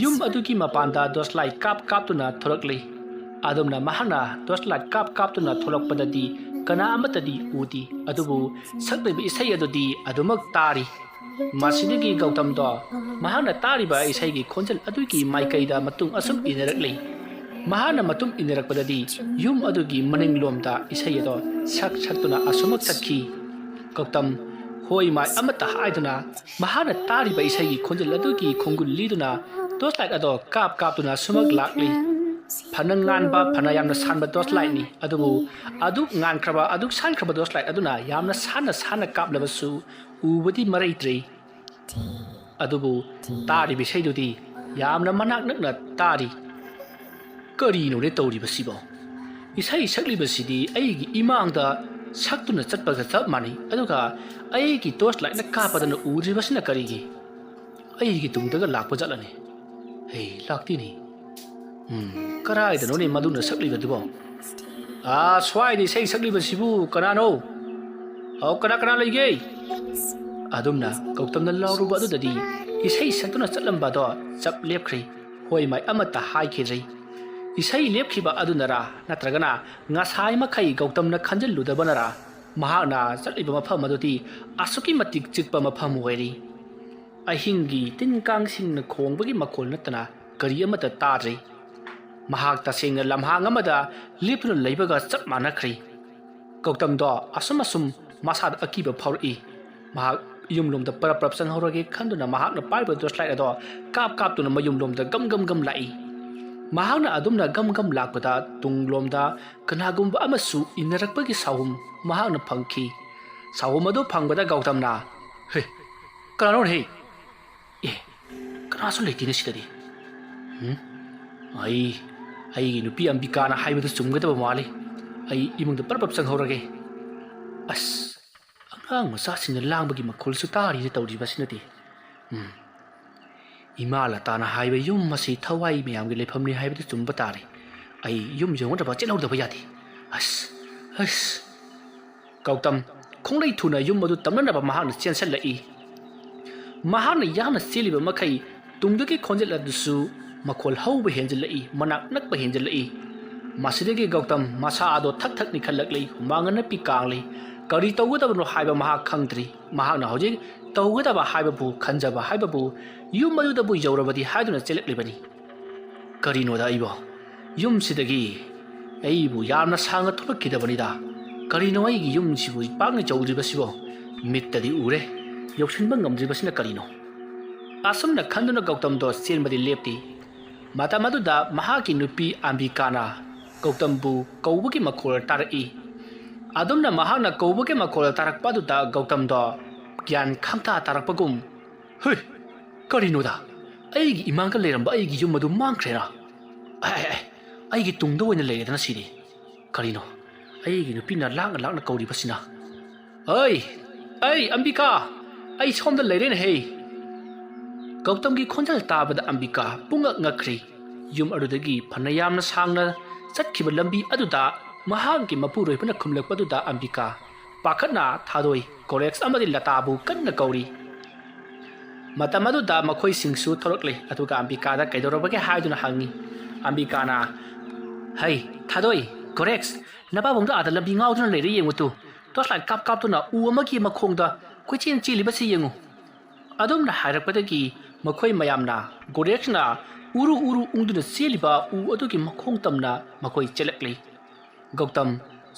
ꯌꯨꯝ ꯑꯗꯨꯒꯤ ꯃꯄꯥꯟꯗ ꯇꯣꯔꯆ ꯂꯥꯏꯠ ꯀꯥꯞ ꯀꯥꯞꯇꯨꯅ ꯊꯣꯔꯛꯂꯤ꯫ ꯑꯗꯨꯝꯅ ꯃꯍꯥꯛꯅ ꯇꯣꯔꯆ ꯂꯥꯏꯠ ꯀꯥꯞ ꯀꯥꯞꯇꯨꯅ ꯊꯣꯛꯂꯛꯄꯗꯗꯤ ꯀꯅꯥ ꯑꯃꯠꯇꯗꯤ ꯎꯗꯦ, ꯑꯗꯨꯕꯨ ꯁꯛꯂꯤꯕ ꯏꯁꯩ ꯑꯗꯨꯗꯤ ꯑꯗꯨꯃꯛ ꯇꯥꯔꯤ꯫ ꯃꯁꯤꯗꯒꯤ ꯒꯧꯇꯝꯗꯣ ꯃꯍꯥꯛꯅ ꯇꯥꯔꯤꯕ ꯏꯁꯩꯒꯤ ꯈꯣꯟꯖꯦꯜ ꯑꯗꯨꯒꯤ ꯃꯥꯏꯀꯩꯗ ꯃꯇꯨꯡ ꯑꯁꯨꯝ ꯏꯟꯅꯔꯛꯂꯤ꯫ ꯃꯍꯥꯛꯅ ꯃꯇꯨꯡ ꯏꯟꯅꯔꯛꯄꯗꯗꯤ ꯌꯨꯝ ꯑꯗꯨꯒꯤ ꯃꯅꯤꯡꯂꯣꯝꯗ ꯏꯁꯩ ꯑꯗꯣ ꯁꯛ ꯁꯛꯇꯨꯅ ꯑꯁꯨꯃꯛ ꯆꯠꯈꯤ꯫ ꯒꯧꯇꯝ ꯍꯣꯏ ꯃꯥꯏ ꯑꯃꯠꯇ ꯍꯥꯏꯗꯨꯅ ꯃꯍꯥꯛꯅ ꯇꯥꯔꯤꯕ ꯏꯁꯩꯒꯤ ꯈꯣꯟꯖꯦꯜ ꯑꯗꯨꯒꯤ ꯈꯣꯡꯒꯨꯜ ꯂꯤꯗꯨꯅ ꯇꯣꯔꯆ ꯂꯥꯏꯠ ꯑꯗꯣ ꯀꯥꯞ ꯀꯥꯞꯇꯨꯅ ꯁꯨꯃꯛ ꯂꯥꯛꯂꯤ꯫ ꯐꯅ ꯉꯥꯟꯕ, ꯐꯅ ꯌꯥꯝꯅ ꯁꯥꯟꯕ ꯇꯣꯔꯆ ꯂꯥꯏꯠꯅꯤ, ꯑꯗꯨꯕꯨ ꯑꯗꯨꯛ ꯉꯥꯟꯈ꯭ꯔꯕ, ꯑꯗꯨꯛ ꯁꯥꯟꯈ꯭ꯔꯕ ꯇꯣꯔꯆ ꯂꯥꯏꯠ ꯑꯗꯨꯅ ꯌꯥꯝꯅ ꯁꯥꯟꯅ ꯁꯥꯟꯅ ꯀꯥꯞꯂꯕꯁꯨ ꯎꯕꯗꯤ ꯃꯔꯩꯇ꯭ꯔꯤ꯫ ꯑꯗꯨꯕꯨ ꯇꯥꯔꯤꯕ ꯏꯁꯩꯗꯨꯗꯤ ꯌꯥꯝꯅ ꯃꯅꯥꯛ ꯅꯛꯅ ꯇꯥꯔꯤ꯫ ꯀꯔꯤꯅꯣꯅꯦ ꯇꯧꯔꯤꯕꯁꯤꯕꯣ? ꯏꯁꯩ ꯁꯛꯂꯤꯕꯁꯤꯗꯤ ꯑꯩꯒꯤ ꯏꯃꯥꯡꯗ ꯁꯛꯇꯨꯅ ꯆꯠꯄꯒ ꯆꯞ ꯃꯥꯟꯅꯩ, ꯑꯗꯨꯒ ꯑꯩꯒꯤ ꯇꯣꯔꯆ ꯂꯥꯏꯠꯅ ꯀꯥꯞꯄꯗꯅ ꯎꯗ꯭ꯔꯤꯕꯁꯤꯅ ꯀꯔꯤꯒꯤ? ꯑꯩꯒꯤ ꯇꯨꯡꯗꯒ ꯂꯥꯛꯄ ꯖꯥꯠꯂꯅꯦ? ꯍꯩ, ꯂꯥꯛꯇꯦꯅꯦ꯫ ꯎꯝ, ꯀꯗꯥꯏꯗꯅꯣꯅꯦ ꯃꯗꯨꯅ ꯁꯛꯂꯤꯕꯗꯨꯕꯣ? ꯑꯥ, ꯁ꯭ꯋꯥꯏꯗ ꯏꯁꯩ ꯁꯛꯂꯤꯕꯁꯤꯕꯨ ꯀꯅꯥꯅꯣ? ꯑꯧ, ꯀꯅꯥ ꯀꯅꯥ ꯂꯩꯒꯦ? ꯑꯗꯨꯝꯅ ꯒꯧꯇꯝꯅ ꯂꯥꯎꯔꯨꯕ ꯑꯗꯨꯗꯗꯤ ꯏꯁꯩ ꯁꯛꯇꯨꯅ ꯆꯠꯂꯝꯕꯗꯣ ꯆꯞ ꯂꯦꯞꯈ꯭ꯔꯦ꯫ ꯍꯣꯏ ꯃꯥꯏ ꯑꯃꯠꯇ ꯍꯥꯏꯈꯤꯗ꯭ꯔꯦ꯫ ꯏꯁꯩ ꯂꯦꯞꯈꯤꯕ ꯑꯗꯨꯅꯔꯥ, ꯅꯠꯇ꯭ꯔꯒꯅ ꯉꯁꯥꯏ ꯃꯈꯩ ꯒꯧꯇꯝꯅ ꯈꯟꯖꯤꯜꯂꯨꯗꯕꯅꯔꯥ, ꯃꯍꯥꯛꯅ ꯆꯠꯂꯤꯕ ꯃꯐꯝ ꯑꯗꯨꯗꯤ ꯑꯁꯨꯛꯀꯤ ꯃꯇꯤꯛ ꯆꯤꯛꯄ ꯃꯐꯝ ꯑꯣꯏꯔꯤ꯫ ꯑꯍꯤꯡꯒꯤ ꯇꯤꯟ ꯀꯥꯡꯁꯤꯡꯅ ꯈꯣꯡꯕꯒꯤ ꯃꯈꯣꯜ ꯅꯠꯇꯅ ꯀꯔꯤ ꯑꯃꯠꯇ ꯇꯥꯗ꯭ꯔꯤ꯫ ꯃꯍꯥꯛ ꯇꯁꯦꯡꯅ ꯂꯝꯍꯥꯡ ꯑꯃꯗ ꯂꯦꯞꯇꯨꯅ ꯂꯩꯕꯒ ꯆꯞ ꯃꯥꯟꯅꯈ꯭ꯔꯦ꯫ ꯒꯧꯇꯝꯗꯣ ꯑꯁꯨꯝ ꯑꯁꯨꯝ ꯃꯁꯥꯗ ꯑꯀꯤꯕ ꯐꯥꯎꯔꯛꯏ꯫ ꯃꯍꯥꯛ ꯌꯨꯝꯂꯣꯝꯗ ꯄꯔꯞ ꯄꯔꯞ ꯆꯪꯍꯧꯔꯒꯦ ꯈꯟꯗꯨꯅ ꯃꯍꯥꯛꯅ ꯄꯥꯏꯔꯤꯕ ꯇꯣꯔꯆ ꯂꯥꯏꯠ ꯑꯗꯣ ꯀꯥꯞ ꯀꯥꯞꯇꯨꯅ ꯃꯌꯨꯝꯂꯣꯝꯗ ꯒꯝ ꯒꯝ ꯒꯝ ꯂꯥꯛꯏ꯫ ꯃꯍꯥꯛꯅ ꯑꯗꯨꯝꯅ ꯒꯝ ꯒꯝ ꯂꯥꯛꯄꯗ ꯇꯨꯡꯂꯣꯝꯗ ꯀꯅꯥꯒꯨꯝꯕ ꯑꯃꯁꯨ ꯏꯟꯅꯔꯛꯄꯒꯤ ꯁꯥꯎꯍꯨꯝ ꯃꯍꯥꯛꯅ ꯐꯪꯈꯤ꯫ ꯁꯥꯎꯍꯨꯝ ꯑꯗꯨ ꯐꯪꯕꯗ ꯒꯧꯇꯝꯅ, "ꯍꯦ, ꯀꯅꯥꯅꯣꯅꯦ? ꯑꯦ, ꯀꯅꯥꯁꯨ ꯂꯩꯇꯦꯅꯦ ꯁꯤꯗꯗꯤ꯫ ꯎꯝ, ꯑꯩ, ꯑꯩꯒꯤ ꯅꯨꯄꯤ ꯑꯝꯕꯤꯀꯥꯅ ꯍꯥꯏꯕꯗꯨ ꯆꯨꯝꯒꯗꯕ ꯃꯥꯜꯂꯤ꯫ ꯑꯩ ꯏꯃꯨꯡꯗ ꯄꯔꯞ ꯄꯔꯞ ꯆꯪꯍꯧꯔꯒꯦ꯫ ꯑꯁ, ꯑꯉꯥꯡ ꯃꯆꯥꯁꯤꯡꯅ ꯂꯥꯡꯕꯒꯤ ꯃꯈꯣꯜꯁꯨ ꯇꯥꯔꯤꯅ ꯇꯧꯔꯤꯕꯁꯤꯅꯗꯤ꯫ ꯎꯝ, ꯏꯃꯥ ꯂꯇꯥꯅ ꯍꯥꯏꯕ ꯌꯨꯝ ꯑꯁꯤ ꯊꯋꯥꯏ ꯃꯌꯥꯝꯒꯤ ꯂꯩꯐꯝꯅꯤ ꯍꯥꯏꯕꯗꯨ ꯆꯨꯝꯕ ꯇꯥꯔꯦ꯫ ꯑꯩ ꯌꯨꯝ ꯌꯧꯅꯅꯕ ꯆꯦꯜꯍꯧꯗꯕ ꯌꯥꯗꯦ꯫ ꯑꯁ, ꯑꯁ!" ꯒꯧꯇꯝ ꯈꯣꯡꯂꯩ ꯊꯨꯅ ꯌꯨꯝ ꯑꯗꯨ ꯇꯝꯅꯅꯕ ꯃꯍꯥꯛꯅ ꯆꯦꯟꯁꯤꯜꯂꯛꯏ꯫ ꯃꯍꯥꯛꯅ ꯌꯥꯡꯅ ꯆꯦꯜꯂꯤꯕ ꯃꯈꯩ ꯇꯨꯡꯗꯒꯤ ꯈꯣꯟꯖꯦꯜ ꯑꯗꯨꯁꯨ ꯃꯈꯣꯜ ꯍꯧꯕ ꯍꯦꯟꯖꯤꯜꯂꯛꯏ, ꯃꯅꯥꯛ ꯅꯛꯄ ꯍꯦꯟꯖꯤꯜꯂꯛꯏ꯫ ꯃꯁꯤꯗꯒꯤ ꯒꯧꯇꯝ ꯃꯁꯥ ꯑꯗꯣ ꯊꯛ ꯊꯛ ꯅꯤꯛꯈꯠꯂꯛꯂꯤ, ꯍꯨꯃꯥꯡ ꯑꯅꯞꯄꯤ ꯀꯥꯡꯂꯤ꯫ ꯀꯔꯤ ꯇꯧꯒꯗꯕꯅꯣ ꯍꯥꯏꯕ ꯃꯍꯥꯛ ꯈꯪꯗ꯭ꯔꯤ꯫ ꯃꯍꯥꯛꯅ ꯍꯧꯖꯤꯛ ꯇꯧꯒꯗꯕ ꯍꯥꯏꯕꯕꯨ, ꯈꯟꯖꯕ ꯍꯥꯏꯕꯕꯨ ꯌꯨꯝ ꯑꯗꯨꯗꯕꯨ ꯌꯧꯔꯕꯗꯤ ꯍꯥꯏꯗꯨꯅ ꯆꯦꯜꯂꯛꯂꯤꯕꯅꯤ꯫ ꯀꯔꯤꯅꯣꯗ ꯑꯩꯕꯣ? ꯌꯨꯝꯁꯤꯗꯒꯤ ꯑꯩꯕꯨ ꯌꯥꯝꯅ ꯁꯥꯡꯅ ꯊꯣꯛꯂꯛꯈꯤꯗꯕꯅꯤꯗ꯫ ꯀꯔꯤꯅꯣ ꯑꯩꯒꯤ ꯌꯨꯝꯁꯤꯕꯨ ꯄꯥꯛꯅ ꯌꯧꯗ꯭ꯔꯤꯕꯁꯤꯕꯣ? ꯃꯤꯠꯇꯗꯤ ꯎꯔꯦ, ꯌꯧꯁꯤꯟꯕ ꯉꯝꯗ꯭ꯔꯤꯕꯁꯤꯅ ꯀꯔꯤꯅꯣ? ꯑꯁꯨꯝꯅ ꯈꯟꯗꯨꯅ ꯒꯧꯇꯝꯗꯣ ꯆꯦꯟꯕꯗꯤ ꯂꯦꯞꯇꯦ꯫ ꯃꯇꯝ ꯑꯗꯨꯗ ꯃꯍꯥꯛꯀꯤ ꯅꯨꯄꯤ ꯑꯝꯕꯤꯀꯥꯅ ꯒꯧꯇꯝꯕꯨ ꯀꯧꯕꯒꯤ ꯃꯈꯣꯜ ꯇꯥꯔꯛꯏ꯫ ꯑꯗꯨꯝꯅ ꯃꯍꯥꯛꯅ ꯀꯧꯕꯒꯤ ꯃꯈꯣꯜ ꯇꯥꯔꯛꯄ ꯑꯗꯨꯗ ꯒꯧꯇꯝꯗꯣ ꯒ꯭ꯌꯥꯟ ꯈꯪꯇꯥ ꯇꯥꯔꯛꯄꯒꯨꯝ, "ꯍꯨꯏ! ꯀꯔꯤꯅꯣꯗ? ꯑꯩꯒꯤ ꯏꯃꯥꯡꯗ ꯂꯩꯔꯝꯕ ꯑꯩꯒꯤ ꯌꯨꯝ ꯑꯗꯨ ꯃꯥꯡꯈ꯭ꯔꯦꯔꯥ? ꯑꯦ, ꯑꯦ, ꯑꯦ, ꯑꯩꯒꯤ ꯇꯨꯡꯗ ꯑꯣꯏꯅ ꯂꯩꯔꯦꯗꯅ ꯁꯤꯗꯤ꯫ ꯀꯔꯤꯅꯣ? ꯑꯩꯒꯤ ꯅꯨꯄꯤꯅ ꯂꯥꯛꯅ ꯂꯥꯛꯅ ꯀꯧꯔꯤꯕꯁꯤꯅ꯫ ꯑꯩ! ꯑꯩ, ꯑꯝꯕꯤꯀꯥ! ꯑꯩ ꯁꯣꯝꯗ ꯂꯩꯔꯦꯅꯦꯍꯦ!" ꯒꯧꯇꯝꯒꯤ ꯈꯣꯟꯖꯦꯜ ꯇꯥꯕꯗ ꯑꯝꯕꯤꯀꯥ ꯄꯨꯡꯉꯛ ꯉꯛꯈ꯭ꯔꯦ꯫ ꯌꯨꯝ ꯑꯗꯨꯗꯒꯤ ꯐꯅ ꯌꯥꯝꯅ ꯁꯥꯡꯅ ꯆꯠꯈꯤꯕ ꯂꯝꯕꯤ ꯑꯗꯨꯗ ꯃꯍꯥꯛꯀꯤ ꯃꯄꯨꯔꯣꯏꯕꯅ ꯈꯨꯝꯂꯛꯄꯗꯨꯗ ꯑꯝꯕꯤꯀꯥ ꯄꯥꯈꯠꯅ ꯊꯥꯗꯣꯏ, ꯒꯣꯔꯦꯛꯁ ꯑꯃꯗꯤ ꯂꯇꯥꯕꯨ ꯀꯟꯅ ꯀꯧꯔꯤ꯫ ꯃꯇꯝ ꯑꯗꯨꯗ ꯃꯈꯣꯏꯁꯤꯡꯁꯨ ꯊꯣꯔꯛꯂꯦ, ꯑꯗꯨꯒ ꯑꯝꯕꯤꯀꯥꯗ ꯀꯩꯗꯧꯔꯕꯒꯦ ꯍꯥꯏꯗꯨꯅ ꯍꯪꯉꯤ꯫ ꯑꯝꯕꯤꯀꯥꯅ, "ꯍꯩ, ꯊꯥꯗꯣꯏ, ꯒꯣꯔꯦꯛꯁ, ꯅꯄꯥꯕꯨꯡꯗꯣ ꯑꯥꯗ ꯂꯝꯕꯤ ꯉꯥꯎꯗꯨꯅ ꯂꯩꯔꯦ ꯌꯦꯡꯉꯨ ꯇꯨ꯫ ꯇꯣꯔꯆ ꯂꯥꯏꯠ ꯀꯥꯞ ꯀꯥꯞꯇꯨꯅ ꯎ ꯑꯃꯒꯤ ꯃꯈꯣꯡꯗ ꯀꯣꯏꯆꯦꯟ ꯆꯦꯜꯂꯤꯕꯁꯤ ꯌꯦꯡꯉꯨ꯫" ꯑꯗꯨꯝꯅ ꯍꯥꯏꯔꯛꯄꯗꯒꯤ ꯃꯈꯣꯏ ꯃꯌꯥꯝꯅ ꯒꯣꯔꯦꯛꯁꯅ ꯎꯔꯨ ꯎꯔꯨ ꯎꯪꯗꯨꯅ ꯆꯦꯜꯂꯤꯕ ꯎ ꯑꯗꯨꯒꯤ ꯃꯈꯣꯡ ꯇꯝꯅ ꯃꯈꯣꯏ ꯆꯦꯜꯂꯛꯂꯤ꯫ ꯒꯧꯇꯝ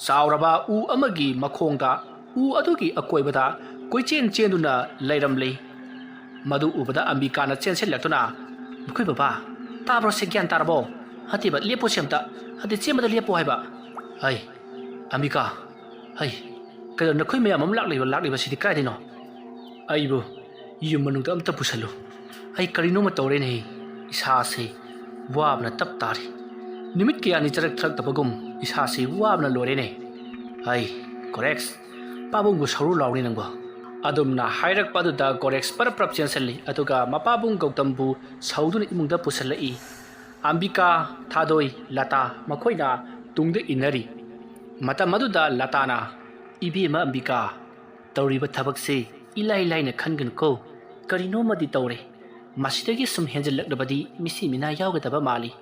ꯆꯥꯎꯔꯕ ꯎ ꯑꯃꯒꯤ ꯃꯈꯣꯡꯗ ꯎ ꯑꯗꯨꯒꯤ ꯑꯀꯣꯏꯕꯗ ꯀꯣꯏꯆꯦꯟ ꯆꯦꯟꯗꯨꯅ ꯂꯩꯔꯝꯂꯤ꯫ ꯃꯗꯨ ꯎꯕꯗ ꯑꯝꯕꯤꯀꯥꯅ ꯆꯦꯟꯁꯤꯜꯂꯛꯇꯨꯅ, "ꯃꯈꯣꯏ ꯕꯕꯥ, ꯇꯥꯕ꯭ꯔꯣ ꯁꯦ, ꯒ꯭ꯌꯥꯟ ꯇꯥꯔꯕꯣ? ꯅꯠꯇꯦꯕ, ꯂꯦꯞꯄꯣ ꯁꯤ ꯑꯝꯇ꯫ ꯅꯠꯇꯦ, ꯆꯦꯟꯕꯗ ꯂꯦꯞꯄꯣ ꯍꯥꯏꯕ꯫ ꯍꯩ, ꯑꯝꯕꯤꯀꯥ, ꯍꯩ, ꯀꯩꯅꯣ ꯅꯈꯣꯏ ꯃꯌꯥꯝ ꯑꯃ ꯂꯥꯛꯂꯤꯕ, ꯂꯥꯛꯂꯤꯕꯁꯤꯗꯤ ꯀꯥꯏꯗꯩꯅꯣ? ꯑꯩꯕꯨ ꯌꯨꯝ ꯃꯅꯨꯡꯗ ꯑꯝꯇ ꯄꯨꯁꯜꯂꯨ꯫ ꯑꯩ ꯀꯔꯤꯅꯣꯃ ꯇꯧꯔꯦꯅꯦ, ꯏꯁꯥꯁꯦ ꯋꯥꯕꯅ ꯇꯞ ꯇꯥꯔꯦ꯫ ꯅꯨꯃꯤꯠ ꯀꯌꯥꯅꯤ ꯆꯔꯛ ꯊꯔꯛꯇꯕꯒꯨꯝ ꯏꯁꯥꯁꯦ ꯋꯥꯕꯅ ꯂꯣꯏꯔꯦꯅꯦ꯫ ꯍꯩ, ꯀꯣꯔꯦꯛꯁ, ꯄꯥꯕꯨꯡꯕꯨ ꯁꯧꯔꯨ ꯂꯥꯎꯅꯦ ꯅꯪꯕꯣ꯫ ꯑꯗꯨꯝꯅ ꯍꯥꯏꯔꯛꯄ ꯑꯗꯨꯗ ꯀꯣꯔꯦꯛꯁ ꯄꯔꯞ ꯄꯔꯞ ꯆꯦꯟꯁꯤꯜꯂꯤ, ꯑꯗꯨꯒ ꯃꯄꯥꯕꯨꯡ ꯒꯧꯇꯝꯕꯨ ꯁꯧꯗꯨꯅ ꯏꯃꯨꯡꯗ ꯄꯨꯁꯤꯜꯂꯛꯏ꯫ ꯑꯝꯕꯤꯀꯥ, ꯊꯥꯗꯣꯏ, ꯂꯇꯥ ꯃꯈꯣꯏꯅ ꯇꯨꯡꯗ ꯏꯟꯅꯔꯤ꯫ ꯃꯇꯝ ꯑꯗꯨꯗ ꯂꯇꯥꯅ, "ꯏꯕꯦꯝꯃ ꯑꯝꯕꯤꯀꯥ, ꯇꯧꯔꯤꯕ ꯊꯕꯛꯁꯤ ꯏꯂꯥꯏ ꯂꯥꯏꯅ ꯈꯟꯒꯅꯨꯀꯣ꯫ ꯀꯔꯤꯅꯣꯃꯗꯤ ꯇꯧꯔꯦ꯫ ꯃꯁꯤꯗꯒꯤ ꯁꯨꯝ ꯍꯦꯟꯖꯤꯜꯂꯛꯂꯕꯗꯤ ꯃꯤꯁꯤ ꯃꯤꯅꯥ ꯌꯥꯎꯒꯗꯕ ꯃꯥꯜꯂꯤ꯫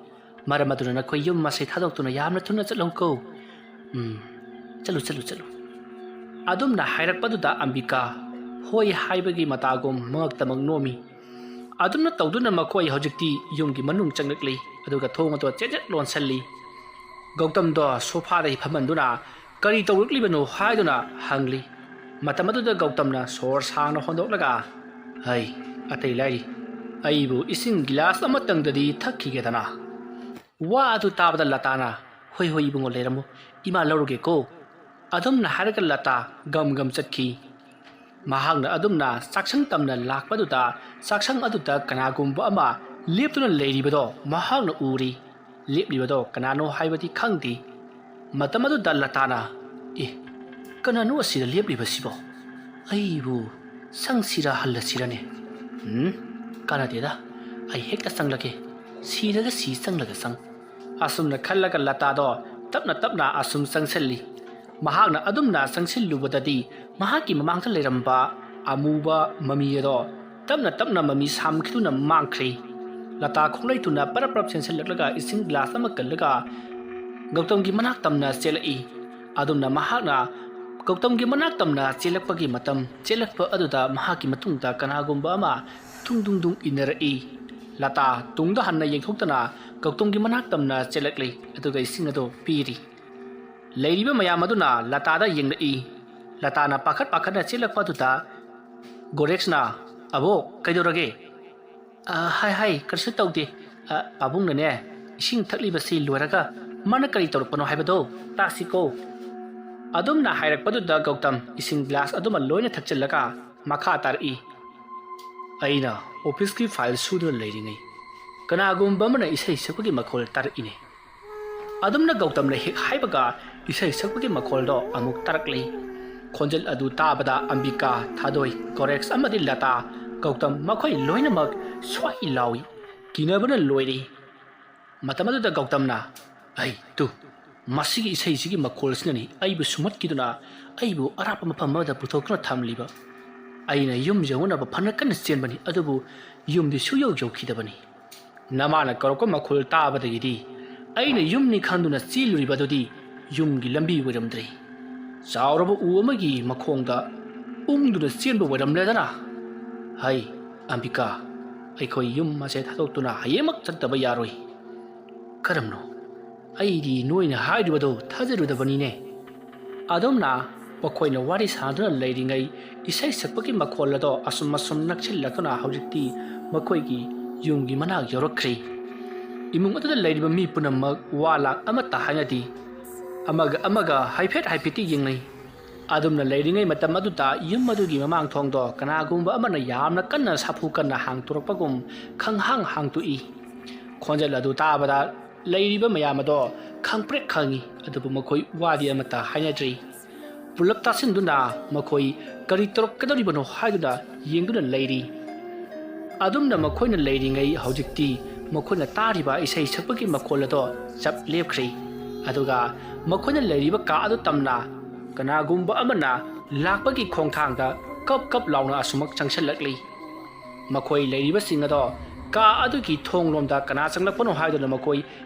ꯃꯔꯝ ꯑꯗꯨꯅ ꯅꯈꯣꯏ ꯌꯨꯝ ꯃꯁꯤ ꯊꯥꯗꯣꯛꯇꯨꯅ ꯌꯥꯝꯅ ꯊꯨꯅ ꯆꯠꯂꯧꯀꯣ꯫ ꯎꯝ, ꯆꯠꯂꯨ, ꯆꯠꯂꯨ, ꯆꯠꯂꯨ"꯫ ꯑꯗꯨꯝꯅ ꯍꯥꯏꯔꯛꯄꯗꯨꯗ ꯑꯝꯕꯤꯀꯥ ꯍꯣꯏ ꯍꯥꯏꯕꯒꯤ ꯃꯇꯥꯒꯨꯝ ꯃꯉꯛꯇꯃꯛ ꯅꯣꯝꯃꯤ꯫ ꯑꯗꯨꯝꯅ ꯇꯧꯗꯨꯅ ꯃꯈꯣꯏ ꯍꯧꯖꯤꯛꯇꯤ ꯌꯨꯝꯒꯤ ꯃꯅꯨꯡ ꯆꯪꯂꯛꯂꯤ, ꯑꯗꯨꯒ ꯊꯣꯡ ꯑꯗꯨ ꯆꯦꯠ ꯆꯦꯠ ꯂꯣꯟꯁꯤꯜꯂꯤ꯫ ꯒꯧꯇꯝꯗꯣ ꯁꯣꯐꯥꯗ ꯐꯝꯍꯟꯗꯨꯅ ꯀꯔꯤ ꯇꯧꯔꯛꯂꯤꯕꯅꯣ ꯍꯥꯏꯗꯨꯅ ꯍꯪꯂꯤ꯫ ꯃꯇꯝ ꯑꯗꯨꯗ ꯒꯧꯇꯝꯅ ꯁꯣꯔ ꯁꯥꯡꯅ ꯍꯣꯟꯗꯣꯛꯂꯒ, "ꯍꯩ, ꯑꯇꯩ ꯂꯥꯏꯔꯤ, ꯑꯩꯕꯨ ꯏꯁꯤꯡ ꯒꯤꯂꯥꯁ ꯑꯃꯇꯪꯗꯗꯤ ꯊꯛꯈꯤꯒꯦꯗꯅ"꯫ ꯋꯥ ꯑꯗꯨ ꯇꯥꯕꯗ ꯂꯇꯥꯅ, "ꯍꯣꯏ, ꯍꯣꯏ, ꯏꯕꯨꯡꯉꯣ, ꯂꯩꯔꯝꯃꯨ, ꯏꯃꯥ ꯂꯧꯔꯨꯒꯦꯀꯣ"꯫ ꯑꯗꯨꯝꯅ ꯍꯥꯏꯔꯒ ꯂꯇꯥ ꯒꯝ ꯒꯝ ꯆꯠꯈꯤ꯫ ꯃꯍꯥꯛꯅ ꯑꯗꯨꯝꯅ ꯆꯥꯛꯁꯪ ꯇꯝꯅ ꯂꯥꯛꯄꯗꯨꯗ ꯆꯥꯛꯁꯪ ꯑꯗꯨꯗ ꯀꯅꯥꯒꯨꯝꯕ ꯑꯃ ꯂꯦꯞꯇꯨꯅ ꯂꯩꯔꯤꯕꯗꯣ ꯃꯍꯥꯛꯅ ꯎꯔꯤ꯫ ꯂꯦꯞꯂꯤꯕꯗꯣ ꯀꯅꯥꯅꯣ ꯍꯥꯏꯕꯗꯤ ꯈꯪꯗꯦ꯫ ꯃꯇꯝ ꯑꯗꯨꯗ ꯂꯇꯥꯅ, "ꯑꯦ, ꯀꯅꯥꯅꯣ ꯑꯁꯤꯗ ꯂꯦꯞꯂꯤꯕꯁꯤꯕꯣ? ꯑꯩꯕꯨ ꯆꯪꯁꯤꯔꯥ ꯍꯜꯂꯁꯤꯔꯅꯦ? ꯎꯝ, ꯀꯥꯟꯅꯗꯦꯗ, ꯑꯩ ꯍꯦꯛꯇ ꯆꯪꯂꯒꯦ꯫ ꯁꯤꯔꯒ ꯁꯤ, ꯆꯪꯂꯒ ꯆꯪ"꯫ ꯑꯁꯨꯝꯅ ꯈꯜꯂꯒ ꯂꯇꯥꯗꯣ ꯇꯞꯅ ꯇꯞꯅ ꯑꯁꯨꯝ ꯆꯪꯁꯤꯜꯂꯤ꯫ ꯃꯍꯥꯛꯅ ꯑꯗꯨꯝꯅ ꯆꯪꯁꯤꯜꯂꯨꯕꯗꯗꯤ ꯃꯍꯥꯛꯀꯤ ꯃꯃꯥꯡꯗ ꯂꯩꯔꯝꯕ ꯑꯃꯨꯕ ꯃꯃꯤ ꯑꯗꯣ ꯇꯞꯅ ꯇꯞꯅ ꯃꯃꯤ ꯁꯥꯝꯈꯤꯗꯨꯅ ꯃꯥꯡꯈ꯭ꯔꯦ꯫ ꯂꯇꯥ ꯈꯣꯡꯂꯩ ꯊꯨꯅ ꯄꯔꯞ ꯄꯔꯞ ꯆꯦꯟꯁꯤꯜꯂꯛꯂꯒ ꯏꯁꯤꯡ ꯒꯤꯂꯥꯁ ꯑꯃ ꯀꯜꯂꯒ ꯒꯧꯇꯝꯒꯤ ꯃꯅꯥꯛ ꯇꯝꯅ ꯆꯦꯜꯂꯛꯏ꯫ ꯑꯗꯨꯝꯅ ꯃꯍꯥꯛꯅ ꯒꯧꯇꯝꯒꯤ ꯃꯅꯥꯛ ꯇꯝꯅ ꯆꯦꯜꯂꯛꯄꯒꯤ ꯃꯇꯝ, ꯆꯦꯜꯂꯛꯄ ꯑꯗꯨꯗ ꯃꯍꯥꯛꯀꯤ ꯃꯇꯨꯡꯗ ꯀꯅꯥꯒꯨꯝꯕ ꯑꯃ ꯊꯨꯡ ꯗꯨꯡ ꯗꯨꯡ ꯏꯟꯅꯔꯛꯏ꯫ ꯂꯇꯥ ꯇꯨꯡꯗ ꯍꯟꯅ ꯌꯦꯡꯊꯣꯛꯇꯅ ꯒꯧꯇꯝꯒꯤ ꯃꯅꯥꯛ ꯇꯝꯅ ꯆꯦꯜꯂꯛꯂꯤ, ꯑꯗꯨꯒ ꯏꯁꯤꯡ ꯑꯗꯨ ꯄꯤꯔꯤ꯫ ꯂꯩꯔꯤꯕ ꯃꯌꯥꯝ ꯑꯗꯨꯅ ꯂꯇꯥꯗ ꯌꯦꯡꯂꯛꯏ꯫ ꯂꯇꯥꯅ ꯄꯥꯈꯠ ꯄꯥꯈꯠꯅ ꯆꯦꯜꯂꯛꯄ ꯑꯗꯨꯗ ꯒꯣꯔꯦꯛꯁꯅ, "ꯑꯕꯣꯛ, ꯀꯩꯗꯧꯔꯒꯦ?" "ꯑ, ꯍꯥꯏ, ꯍꯥꯏ, ꯀꯔꯤꯁꯨ ꯇꯧꯗꯦ꯫ ꯑ, ꯄꯥꯕꯨꯡꯅꯅꯦ, ꯏꯁꯤꯡ ꯊꯛꯂꯤꯕꯁꯤ ꯂꯣꯏꯔꯒ ꯃꯥꯅ ꯀꯔꯤ ꯇꯧꯔꯛꯄꯅꯣ ꯍꯥꯏꯕꯗꯣ ꯇꯥꯁꯤꯀꯣ꯫ ꯑꯗꯨꯝꯅ ꯍꯥꯏꯔꯛꯄꯗꯨꯗ ꯒꯧꯇꯝ ꯏꯁꯤꯡ ꯒ꯭ꯂꯥꯁ ꯑꯗꯨꯃ ꯂꯣꯏꯅ ꯊꯛꯆꯤꯜꯂꯒ ꯃꯈꯥ ꯇꯥꯔꯛꯏ꯫ ꯑꯩꯅ ꯑꯣꯐꯤꯁꯀꯤ ꯐꯥꯏꯜ ꯁꯨꯗꯨꯅ ꯂꯩꯔꯤꯉꯩ ꯀꯅꯥꯒꯨꯝꯕ ꯑꯃꯅ ꯏꯁꯩ ꯁꯛꯄꯒꯤ ꯃꯈꯣꯜ ꯇꯥꯔꯛꯏꯅꯦ꯫ ꯑꯗꯨꯝꯅ ꯒꯧꯇꯝꯅ ꯍꯦꯛ ꯍꯥꯏꯕꯒ ꯏꯁꯩ ꯁꯛꯄꯒꯤ ꯃꯈꯣꯜꯗꯣ ꯑꯃꯨꯛ ꯇꯥꯔꯛꯂꯤ꯫ ꯈꯣꯟꯖꯦꯜ ꯑꯗꯨ ꯇꯥꯕꯗ ꯑꯝꯕꯤꯀꯥ, ꯊꯥꯗꯣꯏ, ꯒꯣꯔꯦꯛꯁ ꯑꯃꯗꯤ ꯂꯇꯥ, ꯒꯧꯇꯝ ꯃꯈꯣꯏ ꯂꯣꯏꯅꯃꯛ ꯁ꯭ꯋꯥꯏ ꯂꯥꯎꯏ꯫ ꯀꯤꯅꯕꯅ ꯂꯣꯏꯔꯦ꯫ ꯃꯇꯝ ꯑꯗꯨꯗ ꯒꯧꯇꯝꯅ, "ꯑꯩ ꯇꯨ, ꯃꯁꯤꯒꯤ ꯏꯁꯩꯁꯤꯒꯤ ꯃꯈꯣꯜꯁꯤꯅꯅꯤ ꯑꯩꯕꯨ ꯁꯨꯝꯍꯠꯈꯤꯗꯨꯅ ꯑꯩꯕꯨ ꯑꯔꯥꯞꯄ ꯃꯐꯝ ꯑꯃꯗ ꯄꯨꯊꯣꯛꯇꯨꯅ ꯊꯝꯂꯤꯕ꯫ ꯑꯩꯅ ꯌꯨꯝ ꯌꯧꯅꯅꯕ ꯐꯅ ꯀꯟꯅ ꯆꯦꯟꯕꯅꯤ, ꯑꯗꯨꯕꯨ ꯌꯨꯝꯗꯤ ꯁꯨꯌꯧ ꯌꯧꯈꯤꯗꯕꯅꯤ꯫ ꯅꯃꯥꯅ ꯀꯧꯔꯛꯄ ꯃꯈꯣꯜ ꯇꯥꯕꯗꯒꯤꯗꯤ ꯑꯩꯅ ꯌꯨꯝꯅꯤ ꯈꯟꯗꯨꯅ ꯆꯦꯜꯂꯨꯔꯤꯕ ꯑꯗꯨꯗꯤ ꯌꯨꯝꯒꯤ ꯂꯝꯕꯤ ꯑꯣꯏꯔꯝꯗ꯭ꯔꯦ꯫ ꯆꯥꯎꯔꯕ ꯎ ꯑꯃꯒꯤ ꯃꯈꯣꯡꯗ ꯎꯪꯗꯨꯅ ꯆꯦꯟꯕ ꯑꯣꯏꯔꯝꯂꯦꯗꯅ꯫ ꯍꯩ, ꯑꯝꯕꯤꯀꯥ, ꯑꯩꯈꯣꯏ ꯌꯨꯝ ꯑꯁꯦ ꯊꯥꯗꯣꯛꯇꯨꯅ ꯍꯌꯦꯡꯃꯛ ꯆꯠꯇꯕ ꯌꯥꯔꯣꯏ꯫" "ꯀꯔꯝꯅꯣ? ꯑꯩꯗꯤ ꯅꯣꯏꯅ ꯍꯥꯏꯔꯤꯕꯗꯨ ꯊꯥꯖꯔꯨꯗꯕꯅꯤꯅꯦ꯫" ꯑꯗꯨꯝꯅ ꯃꯈꯣꯏꯅ ꯋꯥꯔꯤ ꯁꯥꯗꯨꯅ ꯂꯩꯔꯤꯉꯩ ꯏꯁꯩ ꯁꯛꯄꯒꯤ ꯃꯈꯣꯜ ꯑꯗꯣ ꯑꯁꯨꯝ ꯑꯁꯨꯝ ꯅꯛꯁꯤꯜꯂꯛꯇꯨꯅ ꯍꯧꯖꯤꯛꯇꯤ ꯃꯈꯣꯏꯒꯤ ꯌꯨꯝꯒꯤ ꯃꯅꯥꯛ ꯌꯧꯔꯛꯈ꯭ꯔꯦ꯫ ꯏꯃꯨꯡ ꯑꯗꯨꯗ ꯂꯩꯔꯤꯕ ꯃꯤ ꯄꯨꯝꯅꯃꯛ ꯋꯥ ꯂꯥꯡ ꯑꯃꯠꯇ ꯍꯥꯏꯅꯗꯦ꯫ ꯑꯃꯒ ꯑꯃꯒ ꯍꯥꯏꯐꯦꯠ ꯍꯥꯏꯐꯦꯠꯇꯤ ꯌꯦꯡꯅꯩ꯫ ꯑꯗꯨꯝꯅ ꯂꯩꯔꯤꯉꯩ ꯃꯇꯝ ꯑꯗꯨꯗ ꯌꯨꯝ ꯑꯗꯨꯒꯤ ꯃꯃꯥꯡ ꯊꯣꯡꯗꯣ ꯀꯅꯥꯒꯨꯝꯕ ꯑꯃꯅ ꯌꯥꯝꯅ ꯀꯟꯅ ꯁꯥꯐꯨ ꯀꯟꯅ ꯍꯥꯡꯇꯣꯔꯛꯄꯒꯨꯝ ꯈꯪꯍꯥꯡ ꯍꯥꯡꯇꯣꯛꯏ꯫ ꯈꯣꯟꯖꯦꯜ ꯑꯗꯨ ꯇꯥꯕꯗ ꯂꯩꯔꯤꯕ ꯃꯌꯥꯝ ꯑꯗꯣ ꯈꯪꯄ꯭ꯔꯦꯛ ꯈꯪꯉꯤ, ꯑꯗꯨꯕꯨ ꯃꯈꯣꯏ ꯋꯥꯗꯤ ꯑꯃꯠꯇ ꯍꯥꯏꯅꯗ꯭ꯔꯤ꯫ ꯄꯨꯂꯞ ꯇꯥꯁꯤꯟꯗꯨꯅ ꯃꯈꯣꯏ ꯀꯔꯤ ꯇꯧꯔꯛꯀꯗꯧꯔꯤꯕꯅꯣ ꯍꯥꯏꯗꯨꯅ ꯌꯦꯡꯗꯨꯅ ꯂꯩꯔꯤ꯫ ꯑꯗꯨꯝꯅ ꯃꯈꯣꯏꯅ ꯂꯩꯔꯤꯉꯩ ꯍꯧꯖꯤꯛꯇꯤ ꯃꯈꯣꯏꯅ ꯇꯥꯔꯤꯕ ꯏꯁꯩ ꯁꯛꯄꯒꯤ ꯃꯈꯣꯜ ꯑꯗꯣ ꯆꯞ ꯂꯦꯞꯈ꯭ꯔꯦ꯫ ꯑꯗꯨꯒ ꯃꯈꯣꯏꯅ ꯂꯩꯔꯤꯕ ꯀꯥ ꯑꯗꯨ ꯇꯝꯅ ꯀꯅꯥꯒꯨꯝꯕ ꯑꯃꯅ ꯂꯥꯛꯄꯒꯤ ꯈꯣꯡꯊꯥꯡꯗ ꯀꯞ ꯀꯞ ꯂꯥꯎꯅ ꯑꯁꯨꯃꯛ ꯆꯪꯁꯤꯜꯂꯛꯂꯤ꯫ ꯃꯈꯣꯏ ꯂꯩꯔꯤꯕꯁꯤꯡ ꯑꯗꯣ ꯀꯥ ꯑꯗꯨꯒꯤ ꯊꯣꯡꯂꯣꯝꯗ ꯀꯅꯥ ꯆꯪꯂꯛꯄꯅꯣ ꯍꯥꯏꯗꯨꯅ ꯃꯈꯣꯏ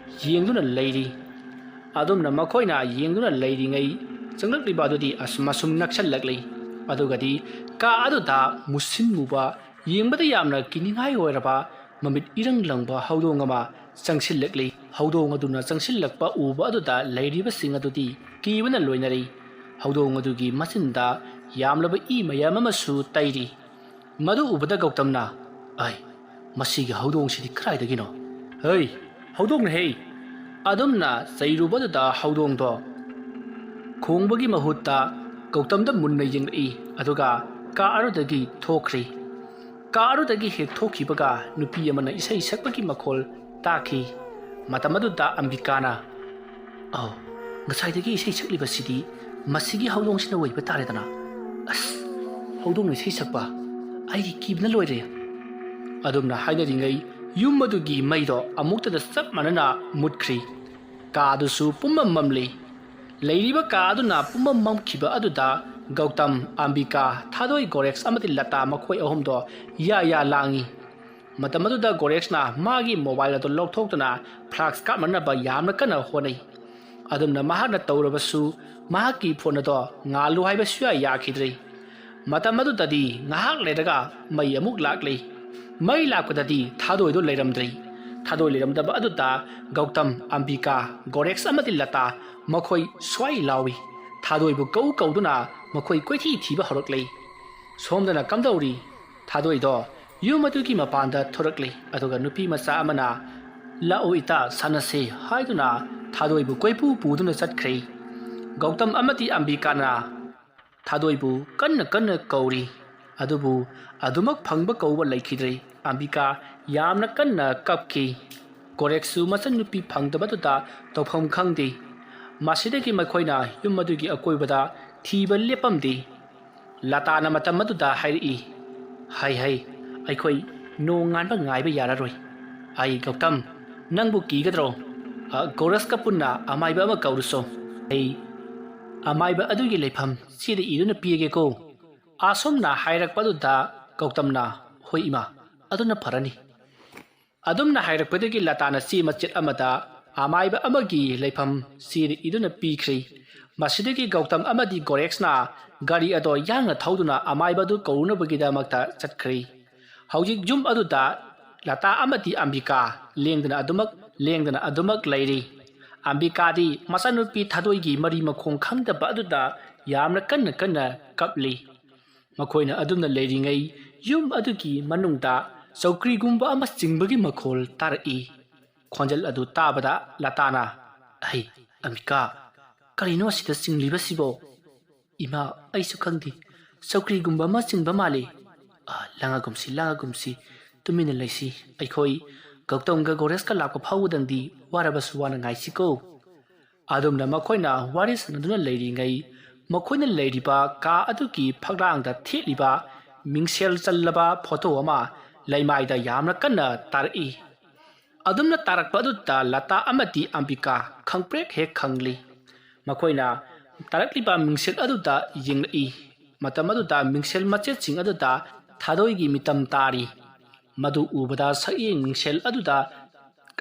ꯌꯦꯡꯗꯨꯅ ꯂꯩꯔꯤ꯫ ꯑꯗꯨꯝꯅ ꯃꯈꯣꯏꯅ ꯌꯦꯡꯗꯨꯅ ꯂꯩꯔꯤꯉꯩ ꯆꯪꯂꯛꯂꯤꯕ ꯑꯗꯨꯗꯤ ꯑꯁꯨꯝ ꯑꯁꯨꯝ ꯅꯛꯁꯜꯂꯛꯂꯤ꯫ ꯑꯗꯨꯒꯗꯤ ꯀꯥ ꯑꯗꯨꯗ ꯃꯨꯁꯤꯟ ꯃꯨꯕ, ꯌꯦꯡꯕꯗ ꯌꯥꯝꯅ ꯀꯤꯅꯤꯡꯉꯥꯏ ꯑꯣꯏꯔꯕ ꯃꯃꯤꯠ ꯏꯔꯪ ꯂꯪꯕ ꯍꯧꯗꯣꯡ ꯑꯃ ꯆꯪꯁꯤꯜꯂꯛꯂꯤ꯫ ꯍꯧꯗꯣꯡ ꯑꯗꯨꯅ ꯆꯪꯁꯤꯜꯂꯛꯄ ꯎꯕ ꯑꯗꯨꯗ ꯂꯩꯔꯤꯕꯁꯤꯡ ꯑꯗꯨꯗꯤ ꯀꯤꯕꯅ ꯂꯣꯏꯅꯔꯤ꯫ ꯍꯧꯗꯣꯡ ꯑꯗꯨꯒꯤ ꯃꯆꯤꯟꯗ ꯌꯥꯝꯂꯕ ꯏ ꯃꯌꯥꯝ ꯑꯃꯁꯨ ꯇꯩꯔꯤ꯫ ꯃꯗꯨ ꯎꯕꯗ ꯒꯧꯇꯝꯅ, "ꯑꯩ, ꯃꯁꯤꯒꯤ ꯍꯧꯗꯣꯡꯁꯤꯗꯤ ꯀꯗꯥꯏꯗꯒꯤꯅꯣ? ꯍꯩ, "ꯍꯧꯗꯣꯡꯅ ꯍꯦ!" ꯑꯗꯨꯝꯅ ꯆꯩꯔꯨꯕꯗꯨꯗ ꯍꯧꯗꯣꯡꯗꯣ ꯈꯣꯡꯕꯒꯤ ꯃꯍꯨꯠꯇ ꯒꯧꯇꯝꯗ ꯃꯨꯟꯅ ꯌꯦꯡꯂꯛꯏ, ꯑꯗꯨꯒ ꯀꯥ ꯑꯗꯨꯗꯒꯤ ꯊꯣꯛꯈ꯭ꯔꯤ꯫ ꯀꯥ ꯑꯗꯨꯗꯒꯤ ꯍꯦꯛ ꯊꯣꯛꯈꯤꯕꯒ ꯅꯨꯄꯤ ꯑꯃꯅ ꯏꯁꯩ ꯁꯛꯄꯒꯤ ꯃꯈꯣꯜ ꯇꯥꯈꯤ꯫ ꯃꯇꯝ ꯑꯗꯨꯗ ꯑꯝꯕꯤꯀꯥꯅ, "ꯑꯧ, ꯉꯁꯥꯏꯗꯒꯤ ꯏꯁꯩ ꯁꯛꯂꯤꯕꯁꯤꯗꯤ ꯃꯁꯤꯒꯤ ꯍꯧꯗꯣꯡꯁꯤꯅ ꯑꯣꯏꯕ ꯇꯥꯔꯦꯗꯅ꯫ ꯑꯁ, ꯍꯧꯗꯣꯡꯅ ꯏꯁꯩ ꯁꯛꯄ? ꯑꯩꯗꯤ ꯀꯤꯕꯅ ꯂꯣꯏꯔꯦ!" ꯑꯗꯨꯝꯅ ꯍꯥꯏꯅꯔꯤꯉꯩ ꯌꯨꯝ ꯑꯗꯨꯒꯤ ꯃꯩꯗꯣ ꯑꯃꯨꯛꯇꯗ ꯆꯞ ꯃꯥꯟꯅꯅ ꯃꯨꯠꯈ꯭ꯔꯤ꯫ ꯀꯥ ꯑꯗꯨꯁꯨ ꯄꯨꯝꯃꯝ ꯃꯝꯂꯤ꯫ ꯂꯩꯔꯤꯕ ꯀꯥ ꯑꯗꯨꯅ ꯄꯨꯝꯃꯝ ꯃꯝꯈꯤꯕ ꯑꯗꯨꯗ ꯒꯧꯇꯝ, ꯑꯝꯕꯤꯀꯥ, ꯊꯥꯗꯣꯏ, ꯒꯣꯔꯦꯛꯁ ꯑꯃꯗꯤ ꯂꯇꯥ ꯃꯈꯣꯏ ꯑꯍꯨꯝꯗꯣ ꯌꯥ ꯌꯥ ꯂꯥꯡꯏ꯫ ꯃꯇꯝ ꯑꯗꯨꯗ ꯒꯣꯔꯦꯛꯁꯅ ꯃꯥꯒꯤ ꯃꯣꯕꯥꯏꯜ ꯑꯗꯨ ꯂꯧꯊꯣꯛꯇꯨꯅ ꯐ꯭ꯂꯥꯛꯁ ꯀꯥꯞꯅꯅꯕ ꯌꯥꯝꯅ ꯀꯟꯅ ꯍꯣꯠꯅꯩ꯫ ꯑꯗꯨꯝꯅ ꯃꯍꯥꯛꯅ ꯇꯧꯔꯕꯁꯨ ꯃꯍꯥꯛꯀꯤ ꯐꯣꯟ ꯑꯗꯣ ꯉꯥꯜꯂꯨ ꯍꯥꯏꯕ ꯁꯨꯌꯥ ꯌꯥꯈꯤꯗ꯭ꯔꯦ꯫ ꯃꯇꯝ ꯑꯗꯨꯗꯗꯤ ꯉꯥꯏꯍꯥꯛ ꯂꯩꯔꯒ ꯃꯩ ꯑꯃꯨꯛ ꯂꯥꯛꯂꯤ꯫ ꯃꯩ ꯂꯥꯛꯄꯗꯗꯤ ꯊꯥꯗꯣꯏꯗꯣ ꯂꯩꯔꯝꯗ꯭ꯔꯦ꯫ ꯊꯥꯗꯣꯏ ꯂꯩꯔꯝꯗꯕ ꯑꯗꯨꯗ ꯒꯧꯇꯝ, ꯑꯝꯕꯤꯀꯥ, ꯒꯣꯔꯦꯛꯁ ꯑꯃꯗꯤ ꯂꯇꯥ ꯃꯈꯣꯏ ꯁ꯭ꯋꯥꯏ ꯂꯥꯎꯏ꯫ ꯊꯥꯗꯣꯏꯕꯨ ꯀꯧ ꯀꯧꯗꯨꯅ ꯃꯈꯣꯏ ꯀꯣꯏꯊꯤ ꯊꯤꯕ ꯍꯧꯔꯛꯂꯦ꯫ "ꯁꯣꯝꯗꯅ ꯀꯝꯗꯧꯔꯤ?" ꯊꯥꯗꯣꯏꯗꯣ ꯌꯨꯝ ꯑꯗꯨꯒꯤ ꯃꯄꯥꯟꯗ ꯊꯣꯔꯛꯂꯤ, ꯑꯗꯨꯒ ꯅꯨꯄꯤ ꯃꯆꯥ ꯑꯃꯅ, "ꯂꯥꯛꯑꯣ ꯏꯇꯥ, ꯁꯥꯟꯅꯁꯦ" ꯍꯥꯏꯗꯨꯅ ꯊꯥꯗꯣꯏꯕꯨ ꯀꯣꯏꯄꯨ ꯄꯨꯗꯨꯅ ꯆꯠꯈ꯭ꯔꯦ꯫ ꯒꯧꯇꯝ ꯑꯃꯗꯤ ꯑꯝꯕꯤꯀꯥꯅ ꯊꯥꯗꯣꯏꯕꯨ ꯀꯟꯅ ꯀꯟꯅ ꯀꯧꯔꯤ, ꯑꯗꯨꯕꯨ ꯑꯗꯨꯃꯛ ꯐꯪꯕ ꯀꯧꯕ ꯂꯩꯈꯤꯗ꯭ꯔꯦ꯫ ꯑꯝꯕꯤꯀꯥ ꯌꯥꯝꯅ ꯀꯟꯅ ꯀꯞꯈꯤ꯫ ꯒꯣꯔꯦꯛꯁꯨ ꯃꯆꯟꯅꯨꯄꯤ ꯐꯪꯗꯕꯗꯨꯗ ꯇꯧꯐꯝ ꯈꯪꯗꯦ꯫ ꯃꯁꯤꯗꯒꯤ ꯃꯈꯣꯏꯅ ꯌꯨꯝ ꯑꯗꯨꯒꯤ ꯑꯀꯣꯏꯕꯗ ꯊꯤꯕ ꯂꯦꯞꯄꯝꯗꯦ꯫ ꯂꯇꯥꯅ ꯃꯇꯝ ꯑꯗꯨꯗ ꯍꯥꯏꯔꯛꯏ, "ꯍꯩ ꯍꯩ, ꯑꯩꯈꯣꯏ ꯅꯣꯡ ꯉꯥꯟꯕ ꯉꯥꯏꯕ ꯌꯥꯔꯔꯣꯏ꯫ ꯑꯩ ꯒꯧꯇꯝ, ꯅꯪꯕꯨ ꯀꯤꯒꯗ꯭ꯔꯣ? ꯑ, ꯒꯣꯔꯦꯛꯁꯀ ꯄꯨꯟꯅ ꯑꯃꯥꯏꯕ ꯑꯃ ꯀꯧꯔꯨꯁꯣ꯫ ꯑꯩ ꯑꯃꯥꯏꯕ ꯑꯗꯨꯒꯤ ꯂꯩꯐꯝ ꯆꯦꯗ ꯏꯗꯨꯅ ꯄꯤꯔꯒꯦꯀꯣ"꯫ ꯑꯁꯨꯝꯅ ꯍꯥꯏꯔꯛꯄꯗꯨꯗ ꯒꯧꯇꯝꯅ, "ꯍꯣꯏ ꯏꯃꯥ, ꯑꯗꯨꯅ ꯐꯔꯅꯤ"꯫ ꯑꯗꯨꯝꯅ ꯍꯥꯏꯔꯛꯄꯗꯒꯤ ꯂꯇꯥꯅ ꯆꯦ ꯃꯆꯦꯠ ꯑꯃꯗ ꯑꯃꯥꯏꯕ ꯑꯃꯒꯤ ꯂꯩꯐꯝ ꯆꯦꯗ ꯏꯗꯨꯅ ꯄꯤꯈ꯭ꯔꯦ꯫ ꯃꯁꯤꯗꯒꯤ ꯒꯧꯇꯝ ꯑꯃꯗꯤ ꯒꯣꯔꯦꯛꯁꯅ ꯒꯥꯔꯤ ꯑꯗꯣ ꯌꯥꯡꯅ ꯊꯧꯗꯨꯅ ꯑꯃꯥꯏꯕ ꯑꯗꯨ ꯀꯧꯔꯨꯅꯕꯒꯤꯗꯃꯛꯇ ꯆꯠꯈ꯭ꯔꯦ꯫ ꯍꯧꯖꯤꯛ ꯌꯨꯝ ꯑꯗꯨꯗ ꯂꯇꯥ ꯑꯃꯗꯤ ꯑꯝꯕꯤꯀꯥ ꯂꯦꯡꯗꯅ ꯑꯗꯨꯃꯛ, ꯂꯦꯡꯗꯅ ꯑꯗꯨꯃꯛ ꯂꯩꯔꯤ꯫ ꯑꯝꯕꯤꯀꯥꯗꯤ ꯃꯆꯥꯅꯨꯄꯤ ꯊꯥꯗꯣꯏꯒꯤ ꯃꯔꯤ ꯃꯈꯣꯡ ꯈꯪꯗꯕ ꯑꯗꯨꯗ ꯌꯥꯝꯅ ꯀꯟꯅ ꯀꯟꯅ ꯀꯞꯂꯤ꯫ ꯃꯈꯣꯏꯅ ꯑꯗꯨꯝꯅ ꯂꯩꯔꯤꯉꯩ ꯌꯨꯝ ꯑꯗꯨꯒꯤ ꯃꯅꯨꯡꯗ ꯆꯧꯀ꯭ꯔꯤꯒꯨꯝꯕ ꯑꯃ ꯆꯤꯡꯕꯒꯤ ꯃꯈꯣꯜ ꯇꯥꯔꯛꯏ꯫ ꯈꯣꯟꯖꯦꯜ ꯑꯗꯨ ꯇꯥꯕꯗ ꯂꯇꯥꯅ, "ꯑꯍꯩ, ꯑꯝꯕꯤꯀꯥ, ꯀꯔꯤꯅꯣ ꯑꯁꯤꯗ ꯆꯤꯡꯂꯤꯕꯁꯤꯕꯣ?" "ꯏꯃꯥ, ꯑꯩꯁꯨ ꯈꯪꯗꯦ꯫ ꯆꯧꯀ꯭ꯔꯤꯒꯨꯝꯕ ꯑꯃ ꯆꯤꯡꯕ ꯃꯥꯜꯂꯤ꯫ ꯑ, ꯂꯥꯡꯉꯒꯨꯝꯁꯤ, ꯂꯥꯡꯉꯒꯨꯝꯁꯤ꯫ ꯇꯨꯃꯤꯟꯅ ꯂꯩꯁꯤ꯫ ꯑꯩꯈꯣꯏ ꯒꯧꯇꯝꯒ ꯒꯣꯔꯦꯁꯀ ꯂꯥꯛꯄ ꯐꯥꯎꯕꯗꯪꯗꯤ ꯋꯥꯔꯕꯁꯨ ꯋꯥꯅ ꯉꯥꯏꯁꯤꯀꯣ꯫" ꯑꯗꯨꯝꯅ ꯃꯈꯣꯏꯅ ꯋꯥꯔꯤ ꯁꯥꯟꯅꯗꯨꯅ ꯂꯩꯔꯤꯉꯩ, ꯃꯈꯣꯏꯅ ꯂꯩꯔꯤꯕ ꯀꯥ ꯑꯗꯨꯒꯤ ꯐꯛꯂꯥꯡꯗ ꯊꯦꯠꯂꯤꯕ ꯃꯤꯡꯁꯦꯜ ꯆꯜꯂꯕ ꯐꯣꯇꯣ ꯑꯃ ꯂꯩꯃꯥꯏꯗ ꯌꯥꯝꯅ ꯀꯟꯅ ꯇꯥꯔꯛꯏ꯫ ꯑꯗꯨꯝꯅ ꯇꯥꯔꯛꯄ ꯑꯗꯨꯗ ꯂꯇꯥ ꯑꯃꯗꯤ ꯑꯝꯕꯤꯀꯥ ꯈꯪꯄ꯭ꯔꯦꯛ ꯍꯦꯛ ꯈꯪꯂꯤ꯫ ꯃꯈꯣꯏꯅ ꯇꯥꯔꯛꯂꯤꯕ ꯃꯤꯡꯁꯦꯜ ꯑꯗꯨꯗ ꯌꯦꯡꯂꯛꯏ꯫ ꯃꯇꯝ ꯑꯗꯨꯗ ꯃꯤꯡꯁꯦꯜ ꯃꯆꯦꯠꯁꯤꯡ ꯑꯗꯨꯗ ꯊꯥꯗꯣꯏꯒꯤ ꯃꯤꯇꯝ ꯇꯥꯔꯤ꯫ ꯃꯗꯨ ꯎꯕꯗ ꯁꯛꯌꯦꯡ ꯃꯤꯡꯁꯦꯜ ꯑꯗꯨꯗ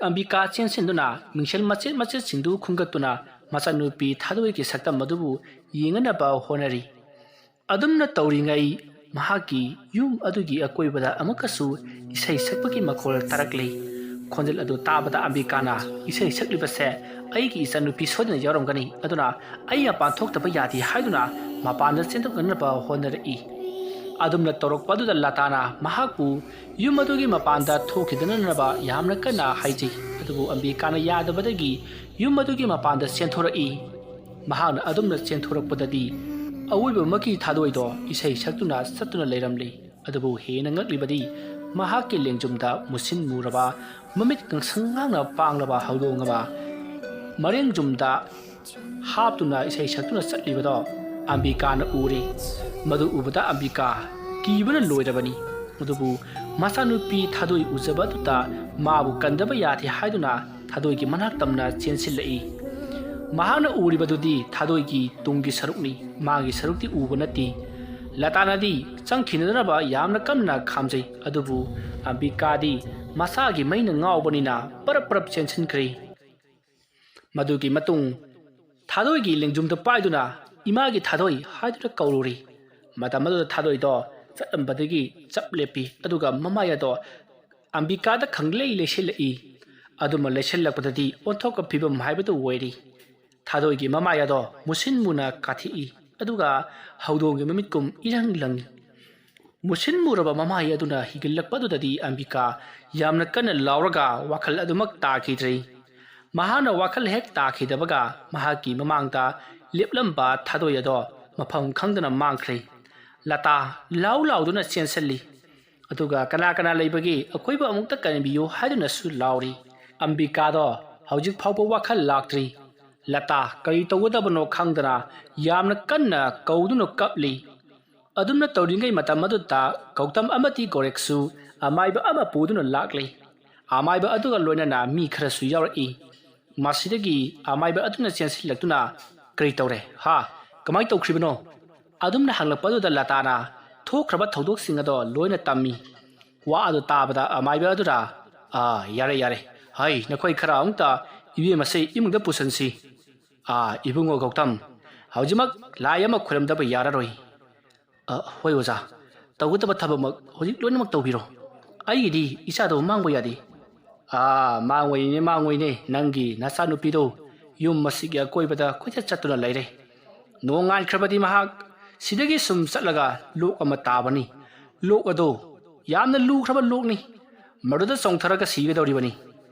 ꯑꯝꯕꯤꯀꯥ ꯆꯦꯟꯁꯤꯟꯗꯨꯅ ꯃꯤꯡꯁꯦꯜ ꯃꯆꯦꯠ ꯃꯆꯦꯠꯁꯤꯡꯗꯨ ꯈꯨꯟꯒꯠꯇꯨꯅ ꯃꯆꯥꯅꯨꯄꯤ ꯊꯥꯗꯣꯏꯒꯤ ꯁꯛꯇꯝ ꯑꯗꯨꯕꯨ ꯌꯦꯡꯅꯅꯕ ꯍꯣꯠꯅꯔꯤ꯫ ꯑꯗꯨꯝꯅ ꯇꯧꯔꯤꯉꯩ, ꯃꯍꯥꯛꯀꯤ ꯌꯨꯝ ꯑꯗꯨꯒꯤ ꯑꯀꯣꯏꯕꯗ ꯑꯃꯨꯛꯀꯁꯨ ꯏꯁꯩ ꯁꯛꯄꯒꯤ ꯃꯈꯣꯜ ꯇꯥꯔꯛꯂꯤ꯫ ꯈꯣꯟꯖꯦꯜ ꯑꯗꯨ ꯇꯥꯕꯗ ꯑꯝꯕꯤꯀꯥꯅ, "ꯏꯁꯩ ꯁꯛꯂꯤꯕꯁꯦ ꯑꯩꯒꯤ ꯏꯆꯥꯅꯨꯄꯤ ꯁꯣꯏꯗꯅ ꯌꯥꯎꯔꯝꯒꯅꯤ, ꯑꯗꯨꯅ ꯑꯩ ꯃꯄꯥꯟ ꯊꯣꯛꯇꯕ ꯌꯥꯗꯦ" ꯍꯥꯏꯗꯨꯅ ꯃꯄꯥꯟꯗ ꯆꯦꯟꯊꯣꯛꯅꯅꯕ ꯍꯣꯠꯅꯔꯛꯏ꯫ ꯑꯗꯨꯝꯅ ꯇꯧꯔꯛꯄ ꯑꯗꯨꯗ ꯂꯇꯥꯅ ꯃꯍꯥꯛꯄꯨ ꯌꯨꯝ ꯑꯗꯨꯒꯤ ꯃꯄꯥꯟꯗ ꯊꯣꯛꯈꯤꯗꯅꯅꯕ ꯌꯥꯝꯅ ꯀꯟꯅ ꯍꯥꯏꯖꯩ, ꯑꯗꯨꯕꯨ ꯑꯝꯕꯤꯀꯥꯅ ꯌꯥꯗꯕꯗꯒꯤ ꯌꯨꯝ ꯑꯗꯨꯒꯤ ꯃꯄꯥꯟꯗ ꯆꯦꯟꯊꯣꯔꯛꯏ꯫ ꯃꯍꯥꯛꯅ ꯑꯗꯨꯝꯅ ꯆꯦꯟꯊꯣꯔꯛꯄꯗꯗꯤ ꯑꯋꯣꯏꯕꯃꯛꯀꯤ ꯊꯥꯗꯣꯏꯗꯣ ꯏꯁꯩ ꯁꯛꯇꯨꯅ ꯆꯠꯇꯨꯅ ꯂꯩꯔꯝꯂꯤ꯫ ꯑꯗꯨꯕꯨ ꯍꯦꯟꯅ ꯉꯛꯂꯤꯕꯗꯤ ꯃꯍꯥꯛꯀꯤ ꯂꯦꯡꯖꯨꯝꯗ ꯃꯨꯁꯤꯟ ꯃꯨꯔꯕ, ꯃꯃꯤꯠ ꯉꯥꯡꯁꯪ ꯉꯥꯡꯅ ꯄꯥꯡꯂꯕ ꯍꯧꯗꯣꯡ ꯑꯃ ꯃꯔꯦꯡꯖꯨꯝꯗ ꯍꯥꯞꯇꯨꯅ ꯏꯁꯩ ꯁꯛꯇꯨꯅ ꯆꯠꯂꯤꯕꯗꯣ ꯑꯝꯕꯤꯀꯥꯅ ꯎꯔꯦ꯫ ꯃꯗꯨ ꯎꯕꯗ ꯑꯝꯕꯤꯀꯥ ꯀꯤꯕꯅ ꯂꯣꯏꯔꯕꯅꯤ꯫ ꯑꯗꯨꯕꯨ ꯃꯆꯥꯅꯨꯄꯤ ꯊꯥꯗꯣꯏ ꯎꯖꯕ ꯑꯗꯨꯗ ꯃꯥꯕꯨ ꯀꯟꯗꯕ ꯌꯥꯗꯦ ꯍꯥꯏꯗꯨꯅ ꯊꯥꯗꯣꯏꯒꯤ ꯃꯅꯥꯛ ꯇꯝꯅ ꯆꯦꯟꯁꯤꯜꯂꯛꯏ꯫ ꯃꯍꯥꯛꯅ ꯎꯔꯤꯕꯗꯨꯗꯤ ꯊꯥꯗꯣꯏꯒꯤ ꯇꯨꯡꯒꯤ ꯁꯔꯨꯛꯅꯤ, ꯃꯥꯒꯤ ꯁꯔꯨꯛꯇꯤ ꯎꯕ ꯅꯠꯇꯦ꯫ ꯂꯇꯥꯅꯗꯤ ꯆꯪꯈꯤꯅꯗꯅꯕ ꯌꯥꯝꯅ ꯀꯟꯅ ꯈꯥꯝꯖꯩ, ꯑꯗꯨꯕꯨ ꯑꯝꯕꯤꯀꯥꯗꯤ ꯃꯁꯥꯒꯤ ꯃꯩꯅ ꯉꯥꯎꯕꯅꯤꯅ ꯄꯔꯞ ꯄꯔꯞ ꯆꯦꯟꯁꯤꯟꯈ꯭ꯔꯦ꯫ ꯃꯗꯨꯒꯤ ꯃꯇꯨꯡ ꯊꯥꯗꯣꯏꯒꯤ ꯂꯦꯡꯖꯨꯝꯗ ꯄꯥꯏꯗꯨꯅ "ꯏꯃꯥꯒꯤ ꯊꯥꯗꯣꯏ" ꯍꯥꯏꯗꯨꯅ ꯀꯧꯔꯨꯔꯤ꯫ ꯃꯇꯝ ꯑꯗꯨꯗ ꯊꯥꯗꯣꯏꯗꯣ ꯆꯠꯂꯝꯕꯗꯒꯤ ꯆꯞ ꯂꯦꯞꯄꯤ, ꯑꯗꯨꯒ ꯃꯃꯥꯏ ꯑꯗꯣ ꯑꯝꯕꯤꯀꯥꯗ ꯈꯪꯂꯩ ꯂꯩꯁꯤꯜꯂꯛꯏ꯫ ꯑꯗꯨꯃ ꯂꯩꯁꯤꯜꯂꯛꯄꯗꯗꯤ ꯑꯣꯟꯊꯣꯛꯄ ꯐꯤꯕꯝ ꯍꯥꯏꯕꯗꯨ ꯑꯣꯏꯔꯤ꯫ ꯊꯥꯗꯣꯏꯒꯤ ꯃꯃꯥꯏ ꯑꯗꯣ ꯃꯨꯁꯤꯟ ꯃꯨꯅ ꯀꯥꯊꯦꯛꯏ, ꯑꯗꯨꯒ ꯍꯧꯗꯣꯡꯒꯤ ꯃꯃꯤꯠꯀꯨꯝ ꯏꯔꯪ ꯂꯪꯏ꯫ ꯃꯨꯁꯤꯟ ꯃꯨꯔꯕ ꯃꯃꯥꯏ ꯑꯗꯨꯅ ꯍꯤꯒꯠꯂꯛꯄꯗꯨꯗꯗꯤ ꯑꯝꯕꯤꯀꯥ ꯌꯥꯝꯅ ꯀꯟꯅ ꯂꯥꯎꯔꯒ ꯋꯥꯈꯜ ꯑꯗꯨꯃꯛ ꯇꯥꯈꯤꯗ꯭ꯔꯤ꯫ ꯃꯍꯥꯛꯅ ꯋꯥꯈꯜ ꯍꯦꯛ ꯇꯥꯈꯤꯗꯕꯒ ꯃꯍꯥꯛꯀꯤ ꯃꯃꯥꯡꯗ ꯂꯦꯞꯂꯝꯕ ꯊꯥꯗꯣꯏ ꯑꯗꯣ ꯃꯐꯝ ꯈꯪꯗꯅ ꯃꯥꯡꯈ꯭ꯔꯦ꯫ ꯂꯇꯥ ꯂꯥꯎ ꯂꯥꯎꯗꯨꯅ ꯆꯦꯟꯁꯤꯜꯂꯤ꯫ ꯑꯗꯨꯒ "ꯀꯅꯥ ꯀꯅꯥ ꯂꯩꯕꯒꯦ? ꯑꯩꯈꯣꯏꯕꯨ ꯑꯃꯨꯛꯇ ꯀꯟꯕꯤꯌꯨ" ꯍꯥꯏꯗꯨꯅꯁꯨ ꯂꯥꯎꯔꯤ꯫ ꯑꯝꯕꯤꯀꯥꯗꯣ ꯍꯧꯖꯤꯛ ꯐꯥꯎꯕ ꯋꯥꯈꯜ ꯂꯥꯛꯇ꯭ꯔꯤ꯫ ꯂꯇꯥ ꯀꯔꯤ ꯇꯧꯒꯗꯕꯅꯣ ꯈꯪꯗꯅ ꯌꯥꯝꯅ ꯀꯟꯅ ꯀꯧꯗꯨꯅ ꯀꯞꯂꯤ꯫ ꯑꯗꯨꯝꯅ ꯇꯧꯔꯤꯉꯩ ꯃꯇꯝ ꯑꯗꯨꯗ ꯒꯧꯇꯝ ꯑꯃꯗꯤ ꯒꯣꯔꯦꯛꯁꯨ ꯑꯃꯥꯏꯕ ꯑꯃ ꯄꯨꯗꯨꯅ ꯂꯥꯛꯂꯤ꯫ ꯑꯃꯥꯏꯕ ꯑꯗꯨꯒ ꯂꯣꯏꯅꯅ ꯃꯤ ꯈꯔꯁꯨ ꯌꯥꯎꯔꯛꯏ꯫ ꯃꯁꯤꯗꯒꯤ ꯑꯃꯥꯏꯕ ꯑꯗꯨꯅ ꯆꯦꯟꯁꯤꯜꯂꯛꯇꯨꯅ "ꯀꯔꯤ ꯇꯧꯔꯦ? ꯍꯥ? ꯀꯃꯥꯏ ꯇꯧꯈ꯭ꯔꯤꯕꯅꯣ?" ꯑꯗꯨꯝꯅ ꯍꯪꯂꯛꯄ ꯑꯗꯨꯗ ꯂꯇꯥꯅ ꯊꯣꯛꯈ꯭ꯔꯕ ꯊꯧꯗꯣꯛꯁꯤꯡ ꯑꯗꯣ ꯂꯣꯏꯅ ꯇꯝꯃꯤ꯫ ꯋꯥ ꯑꯗꯨ ꯇꯥꯕꯗ ꯑꯃꯥꯏꯕ ꯑꯗꯨꯅ, "ꯑꯥ, ꯌꯥꯔꯦ, ꯌꯥꯔꯦ꯫ ꯍꯩ, ꯅꯈꯣꯏ ꯈꯔ ꯑꯃꯨꯛꯇ ꯏꯕꯦꯝ ꯑꯁꯤ ꯏꯃꯨꯡꯗ ꯄꯨꯁꯤꯟꯁꯤ꯫ ꯑꯥ, ꯏꯕꯨꯡꯉꯣ ꯒꯧꯇꯝ, ꯍꯧꯖꯤꯛꯃꯛ ꯂꯥꯏ ꯑꯃ ꯈꯣꯏꯔꯝꯗꯕ ꯌꯥꯔꯔꯣꯏ꯫" "ꯑ, ꯍꯣꯏ ꯑꯣꯖꯥ, ꯇꯧꯒꯗꯕ ꯊꯕꯛꯃꯛ ꯍꯧꯖꯤꯛ ꯂꯣꯏꯅꯃꯛ ꯇꯧꯕꯤꯔꯣ꯫ ꯑꯩꯒꯤꯗꯤ ꯏꯆꯥꯗꯣ ꯃꯥꯡꯕ ꯌꯥꯗꯦ꯫" "ꯑꯥ, ꯃꯥꯡꯉꯣꯏꯅꯦ, ꯃꯥꯡꯉꯣꯏꯅꯦ, ꯅꯪꯒꯤ ꯅꯆꯥꯅꯨꯄꯤꯗꯣ ꯌꯨꯝ ꯑꯁꯤꯒꯤ ꯑꯀꯣꯏꯕꯗ ꯀꯣꯏꯆꯠ ꯆꯠꯇꯨꯅ ꯂꯩꯔꯦ꯫ ꯅꯣꯡꯉꯥꯟꯈ꯭ꯔꯕꯗꯤ ꯃꯍꯥꯛ ꯁꯤꯗꯒꯤ ꯁꯨꯝ ꯆꯠꯂꯒ ꯂꯣꯛ ꯑꯃ ꯇꯥꯕꯅꯤ꯫ ꯂꯣꯛ ꯑꯗꯣ ꯌꯥꯝꯅ ꯂꯨꯈ꯭ꯔꯕ ꯂꯣꯛꯅꯤ꯫ ꯃꯗꯨꯗ ꯆꯣꯡꯊꯔꯒ ꯁꯤꯒꯗꯧꯔꯤꯕꯅꯤ꯫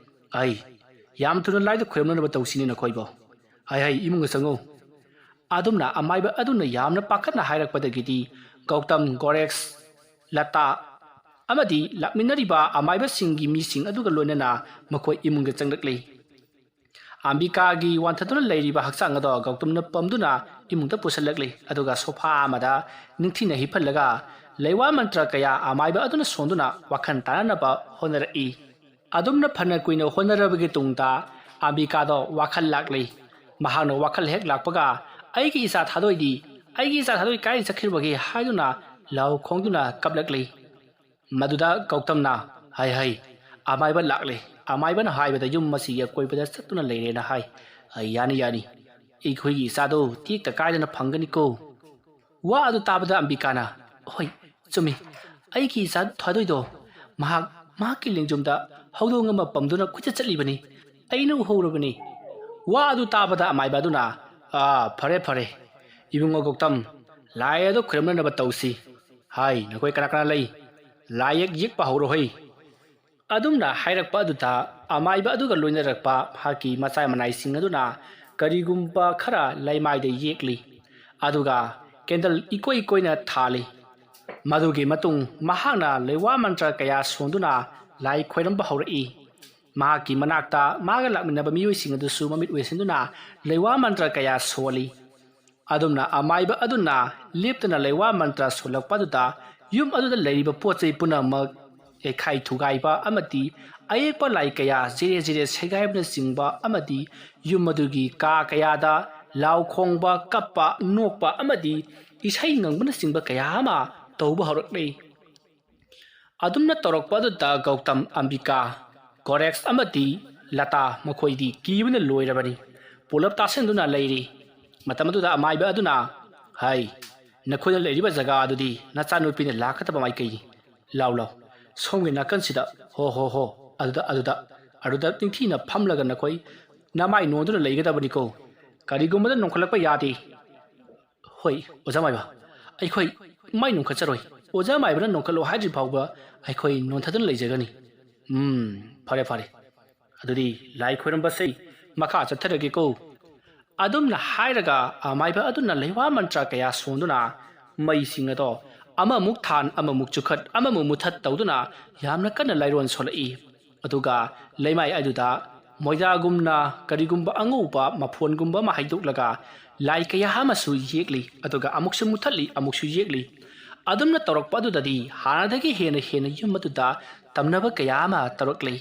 ꯑꯩ, ꯌꯥꯝ ꯊꯨꯅ ꯂꯥꯏꯗ ꯈꯣꯏꯔꯝꯅꯅꯕ ꯇꯧꯁꯤꯅꯦ ꯅꯈꯣꯏꯕꯣ꯫ ꯍꯥꯏ ꯍꯥꯏ, ꯏꯃꯨꯡꯗ ꯆꯪꯉꯨ꯫" ꯑꯗꯨꯝꯅ ꯑꯃꯥꯏꯕ ꯑꯗꯨꯅ ꯌꯥꯝꯅ ꯄꯥꯈꯠꯅ ꯍꯥꯏꯔꯛꯄꯗꯒꯤꯗꯤ ꯒꯧꯇꯝ, ꯒꯣꯔꯦꯛꯁ, ꯂꯇꯥ ꯑꯃꯗꯤ ꯂꯥꯛꯃꯤꯟꯅꯔꯤꯕ ꯑꯃꯥꯏꯕꯁꯤꯡꯒꯤ ꯃꯤꯁꯤꯡ ꯑꯗꯨꯒ ꯂꯣꯏꯅꯅ ꯃꯈꯣꯏ ꯏꯃꯨꯡꯗ ꯆꯪꯂꯛꯂꯤ꯫ ꯑꯝꯕꯤꯀꯥꯒꯤ ꯋꯥꯟꯊꯗꯨꯅ ꯂꯩꯔꯤꯕ ꯍꯛꯆꯥꯡ ꯑꯗꯣ ꯒꯧꯇꯝꯅ ꯄꯝꯗꯨꯅ ꯏꯃꯨꯡꯗ ꯄꯨꯁꯤꯜꯂꯛꯂꯤ꯫ ꯑꯗꯨꯒ ꯁꯣꯐꯥ ꯑꯃꯗ ꯅꯤꯡꯊꯤꯅ ꯍꯤꯞꯍꯜꯂꯒ ꯂꯩꯋꯥ ꯃꯟꯇ꯭ꯔ ꯀꯌꯥ ꯑꯃꯥꯏꯕ ꯑꯗꯨꯅ ꯁꯣꯟꯗꯨꯅ ꯋꯥꯈꯜ ꯇꯥꯅꯅꯕ ꯍꯣꯠꯅꯔꯛꯏ꯫ ꯑꯗꯨꯝꯅ ꯐꯅ ꯀꯨꯏꯅ ꯍꯣꯠꯅꯔꯕꯒꯤ ꯇꯨꯡꯗ ꯑꯝꯕꯤꯀꯥꯗꯣ ꯋꯥꯈꯜ ꯂꯥꯛꯂꯤ꯫ ꯃꯍꯥꯛꯅ ꯋꯥꯈꯜ ꯍꯦꯛ ꯂꯥꯛꯄꯒ, "ꯑꯩꯒꯤ ꯏꯆꯥ ꯊꯥꯗꯣꯏꯗꯤ, ꯑꯩꯒꯤ ꯏꯆꯥ ꯊꯥꯗꯣꯏ ꯀꯥꯏꯗ ꯆꯠꯈ꯭ꯔꯤꯕꯒꯦ?" ꯍꯥꯏꯗꯨꯅ ꯂꯥꯎ ꯈꯣꯡꯗꯨꯅ ꯀꯞꯂꯛꯂꯤ꯫ ꯃꯗꯨꯗ ꯒꯧꯇꯝꯅ, "ꯍꯥꯏ ꯍꯥꯏ, ꯑꯃꯥꯏꯕ ꯂꯥꯛꯂꯦ꯫ ꯑꯃꯥꯏꯕꯅ ꯍꯥꯏꯕꯗ ꯌꯨꯝ ꯑꯁꯤꯒꯤ ꯑꯀꯣꯏꯕꯗ ꯆꯠꯇꯨꯅ ꯂꯩꯔꯦꯅ ꯍꯥꯏ꯫ ꯑ, ꯌꯥꯅꯤ, ꯌꯥꯅꯤ꯫ ꯑꯩꯈꯣꯏꯒꯤ ꯏꯆꯥꯗꯣ ꯇꯦꯛꯇ ꯀꯥꯏꯗꯅ ꯐꯪꯒꯅꯤꯀꯣ꯫" ꯋꯥ ꯑꯗꯨ ꯇꯥꯕꯗ ꯑꯝꯕꯤꯀꯥꯅ, "ꯍꯣꯏ, ꯆꯨꯝꯃꯤ꯫ ꯑꯩꯒꯤ ꯏꯆꯥ ꯊꯥꯗꯣꯏꯗꯣ ꯃꯍꯥꯛ ꯃꯍꯥꯛꯀꯤ ꯂꯦꯡꯖꯨꯝꯗ ꯍꯧꯗꯣꯡ ꯑꯃ ꯄꯝꯗꯨꯅ ꯀꯣꯏꯆꯠ ꯆꯠꯂꯤꯕꯅꯤ꯫ ꯑꯩꯅ ꯎꯍꯧꯔꯕꯅꯤ꯫" ꯋꯥ ꯑꯗꯨ ꯇꯥꯕꯗ ꯑꯃꯥꯏꯕ ꯑꯗꯨꯅ, "ꯑꯥ, ꯐꯔꯦ, ꯐꯔꯦ꯫ ꯏꯕꯨꯡꯉꯣ ꯒꯧꯇꯝ, ꯂꯥꯏ ꯑꯗꯨ ꯈꯨꯔꯨꯝꯅꯅꯕ ꯇꯧꯁꯤ꯫ "ꯍꯥꯏ, ꯅꯈꯣꯏ ꯀꯅꯥ ꯀꯅꯥ ꯂꯩ? ꯂꯥꯏ ꯌꯦꯛ ꯌꯦꯛꯄ ꯍꯧꯔꯣ ꯍꯩ!" ꯑꯗꯨꯝꯅ ꯍꯥꯏꯔꯛꯄ ꯑꯗꯨꯗ ꯑꯃꯥꯏꯕ ꯑꯗꯨꯒ ꯂꯣꯏꯅꯔꯛꯄ ꯃꯍꯥꯛꯀꯤ ꯃꯆꯥ ꯃꯅꯥꯏꯁꯤꯡ ꯑꯗꯨꯅ ꯀꯔꯤꯒꯨꯝꯕ ꯈꯔ ꯂꯩꯃꯥꯏꯗ ꯌꯦꯛꯂꯤ꯫ ꯑꯗꯨꯒ ꯀꯦꯟꯗꯜ ꯏꯀꯣꯏ ꯀꯣꯏꯅ ꯊꯥꯜꯂꯤ꯫ ꯃꯗꯨꯒꯤ ꯃꯇꯨꯡ ꯃꯍꯥꯛꯅ ꯂꯩꯋꯥ ꯃꯟꯇ꯭ꯔ ꯀꯌꯥ ꯁꯣꯟꯗꯨꯅ ꯂꯥꯏ ꯈꯣꯏꯔꯝꯕ ꯍꯧꯔꯛꯏ꯫ ꯃꯍꯥꯛꯀꯤ ꯃꯅꯥꯛꯇ ꯃꯥꯒ ꯂꯥꯛꯃꯤꯟꯅꯕ ꯃꯤꯑꯣꯏꯁꯤꯡ ꯑꯗꯨꯁꯨ ꯃꯃꯤꯠ ꯑꯣꯏꯁꯤꯟꯗꯨꯅ ꯂꯩꯋꯥ ꯃꯟꯇ꯭ꯔ ꯀꯌꯥ ꯁꯣꯜꯂꯤ꯫ ꯑꯗꯨꯝꯅ ꯑꯃꯥꯏꯕ ꯑꯗꯨꯅ ꯂꯦꯞꯇꯅ ꯂꯩꯋꯥ ꯃꯟꯇ꯭ꯔ ꯁꯣꯜꯂꯛꯄ ꯑꯗꯨꯗ ꯌꯨꯝ ꯑꯗꯨꯗ ꯂꯩꯔꯤꯕ ꯄꯣꯠ ꯆꯩ ꯄꯨꯝꯅꯃꯛ ꯌꯩꯈꯥꯏ ꯊꯨꯒꯥꯏꯕ ꯑꯃꯗꯤ ꯑꯌꯦꯛꯄ ꯂꯥꯏ ꯀꯌꯥ ꯖꯤꯔꯦ ꯖꯤꯔꯦ ꯁꯦꯒꯥꯏꯕꯅꯆꯤꯡꯕ ꯑꯃꯗꯤ ꯌꯨꯝ ꯑꯗꯨꯒꯤ ꯀꯥ ꯀꯌꯥꯗ ꯂꯥꯎ ꯈꯣꯡꯕ, ꯀꯞꯄ, ꯅꯣꯛꯄ ꯑꯃꯗꯤ ꯏꯁꯩ ꯉꯪꯕꯅꯆꯤꯡꯕ ꯀꯌꯥ ꯑꯃ ꯇꯧꯕ ꯍꯧꯔꯛꯂꯤ꯫ ꯑꯗꯨꯝꯅ ꯇꯧꯔꯛꯄ ꯑꯗꯨꯗ ꯒꯧꯇꯝ, ꯑꯝꯕꯤꯀꯥ, ꯒꯣꯔꯦꯛꯁ ꯑꯃꯗꯤ ꯂꯇꯥ ꯃꯈꯣꯏꯗꯤ ꯀꯤꯕꯅ ꯂꯣꯏꯔꯕꯅꯤ꯫ ꯄꯨꯂꯞ ꯇꯥꯁꯤꯟꯗꯨꯅ ꯂꯩꯔꯤ꯫ ꯃꯇꯝ ꯑꯗꯨꯗ ꯑꯃꯥꯏꯕ ꯑꯗꯨꯅ, "ꯍꯥꯏ, ꯅꯈꯣꯏꯅ ꯂꯩꯔꯤꯕ ꯖꯒꯥ ꯑꯗꯨꯗꯤ ꯅꯆꯥꯅꯨꯄꯤꯅ ꯂꯥꯛꯀꯗꯕ ꯃꯥꯏꯀꯩꯅꯤ꯫ ꯂꯥꯎ, ꯂꯥꯎ, ꯁꯣꯝꯒꯤ ꯅꯥꯀꯟꯁꯤꯗ, ꯍꯣ, ꯍꯣ, ꯍꯣ, ꯑꯗꯨꯗ, ꯑꯗꯨꯗ, ꯑꯗꯨꯗ ꯅꯤꯡꯊꯤꯅ ꯐꯝꯂꯒ ꯅꯈꯣꯏ ꯅꯃꯥꯏ ꯅꯣꯟꯗꯨꯅ ꯂꯩꯒꯗꯕꯅꯤꯀꯣ꯫ ꯀꯔꯤꯒꯨꯝꯕꯗ ꯅꯣꯡꯈꯠꯂꯛꯄ ꯌꯥꯗꯦ꯫" "ꯍꯣꯏ, ꯑꯣꯖꯥ ꯃꯥꯏꯕ, ꯑꯩꯈꯣꯏ ꯃꯥꯏ ꯅꯣꯟꯈꯠꯆꯔꯣꯏ꯫ ꯑꯣꯖꯥ ꯃꯥꯏꯕꯅ ꯅꯣꯟꯈꯠꯂꯣ ꯍꯥꯏꯗ꯭ꯔꯤ ꯐꯥꯎꯕ ꯑꯩꯈꯣꯏ ꯅꯣꯟꯊꯗꯨꯅ ꯂꯩꯖꯒꯅꯤ꯫" "ꯎꯝ, ꯐꯔꯦ, ꯐꯔꯦ꯫ ꯑꯗꯨꯗꯤ ꯂꯥꯏ ꯈꯣꯏꯔꯝꯕꯁꯦ ꯃꯈꯥ ꯆꯠꯊꯔꯒꯦꯀꯣ꯫" ꯑꯗꯨꯝꯅ ꯍꯥꯏꯔꯒ ꯑꯃꯥꯏꯕ ꯑꯗꯨꯅ ꯂꯩꯋꯥ ꯃꯟꯇ꯭ꯔ ꯀꯌꯥ ꯁꯣꯟꯗꯨꯅ ꯃꯩꯁꯤꯡ ꯑꯗꯣ ꯑꯃꯃꯨꯛ ꯊꯥꯟ, ꯑꯃꯃꯨꯛ ꯆꯨꯈꯠ, ꯑꯃꯃꯨꯛ ꯃꯨꯊꯠ ꯇꯧꯗꯨꯅ ꯌꯥꯝꯅ ꯀꯟꯅ ꯂꯥꯏꯔꯣꯟ ꯁꯣꯜꯂꯛꯏ꯫ ꯑꯗꯨꯒ ꯂꯩꯃꯥꯏ ꯑꯗꯨꯗ ꯃꯣꯏꯗꯥꯒꯨꯝꯅ ꯀꯔꯤꯒꯨꯝꯕ ꯑꯉꯧꯕ ꯃꯐꯣꯟꯒꯨꯝꯕ ꯑꯃ ꯍꯩꯗꯣꯛꯂꯒ ꯂꯥꯏ ꯀꯌꯥ ꯑꯃꯁꯨ ꯌꯦꯛꯂꯤ, ꯑꯗꯨꯒ ꯑꯃꯨꯛꯁꯨ ꯃꯨꯊꯠꯂꯤ, ꯑꯃꯨꯛꯁꯨ ꯌꯦꯛꯂꯤ꯫ ꯑꯗꯨꯝꯅ ꯇꯧꯔꯛꯄ ꯑꯗꯨꯗꯗꯤ ꯍꯥꯟꯅꯗꯒꯤ ꯍꯦꯟꯅ ꯍꯦꯟꯅ ꯌꯨꯝ ꯑꯗꯨꯗ ꯇꯝꯅꯕ ꯀꯌꯥ ꯑꯃ ꯇꯧꯔꯛꯂꯤ꯫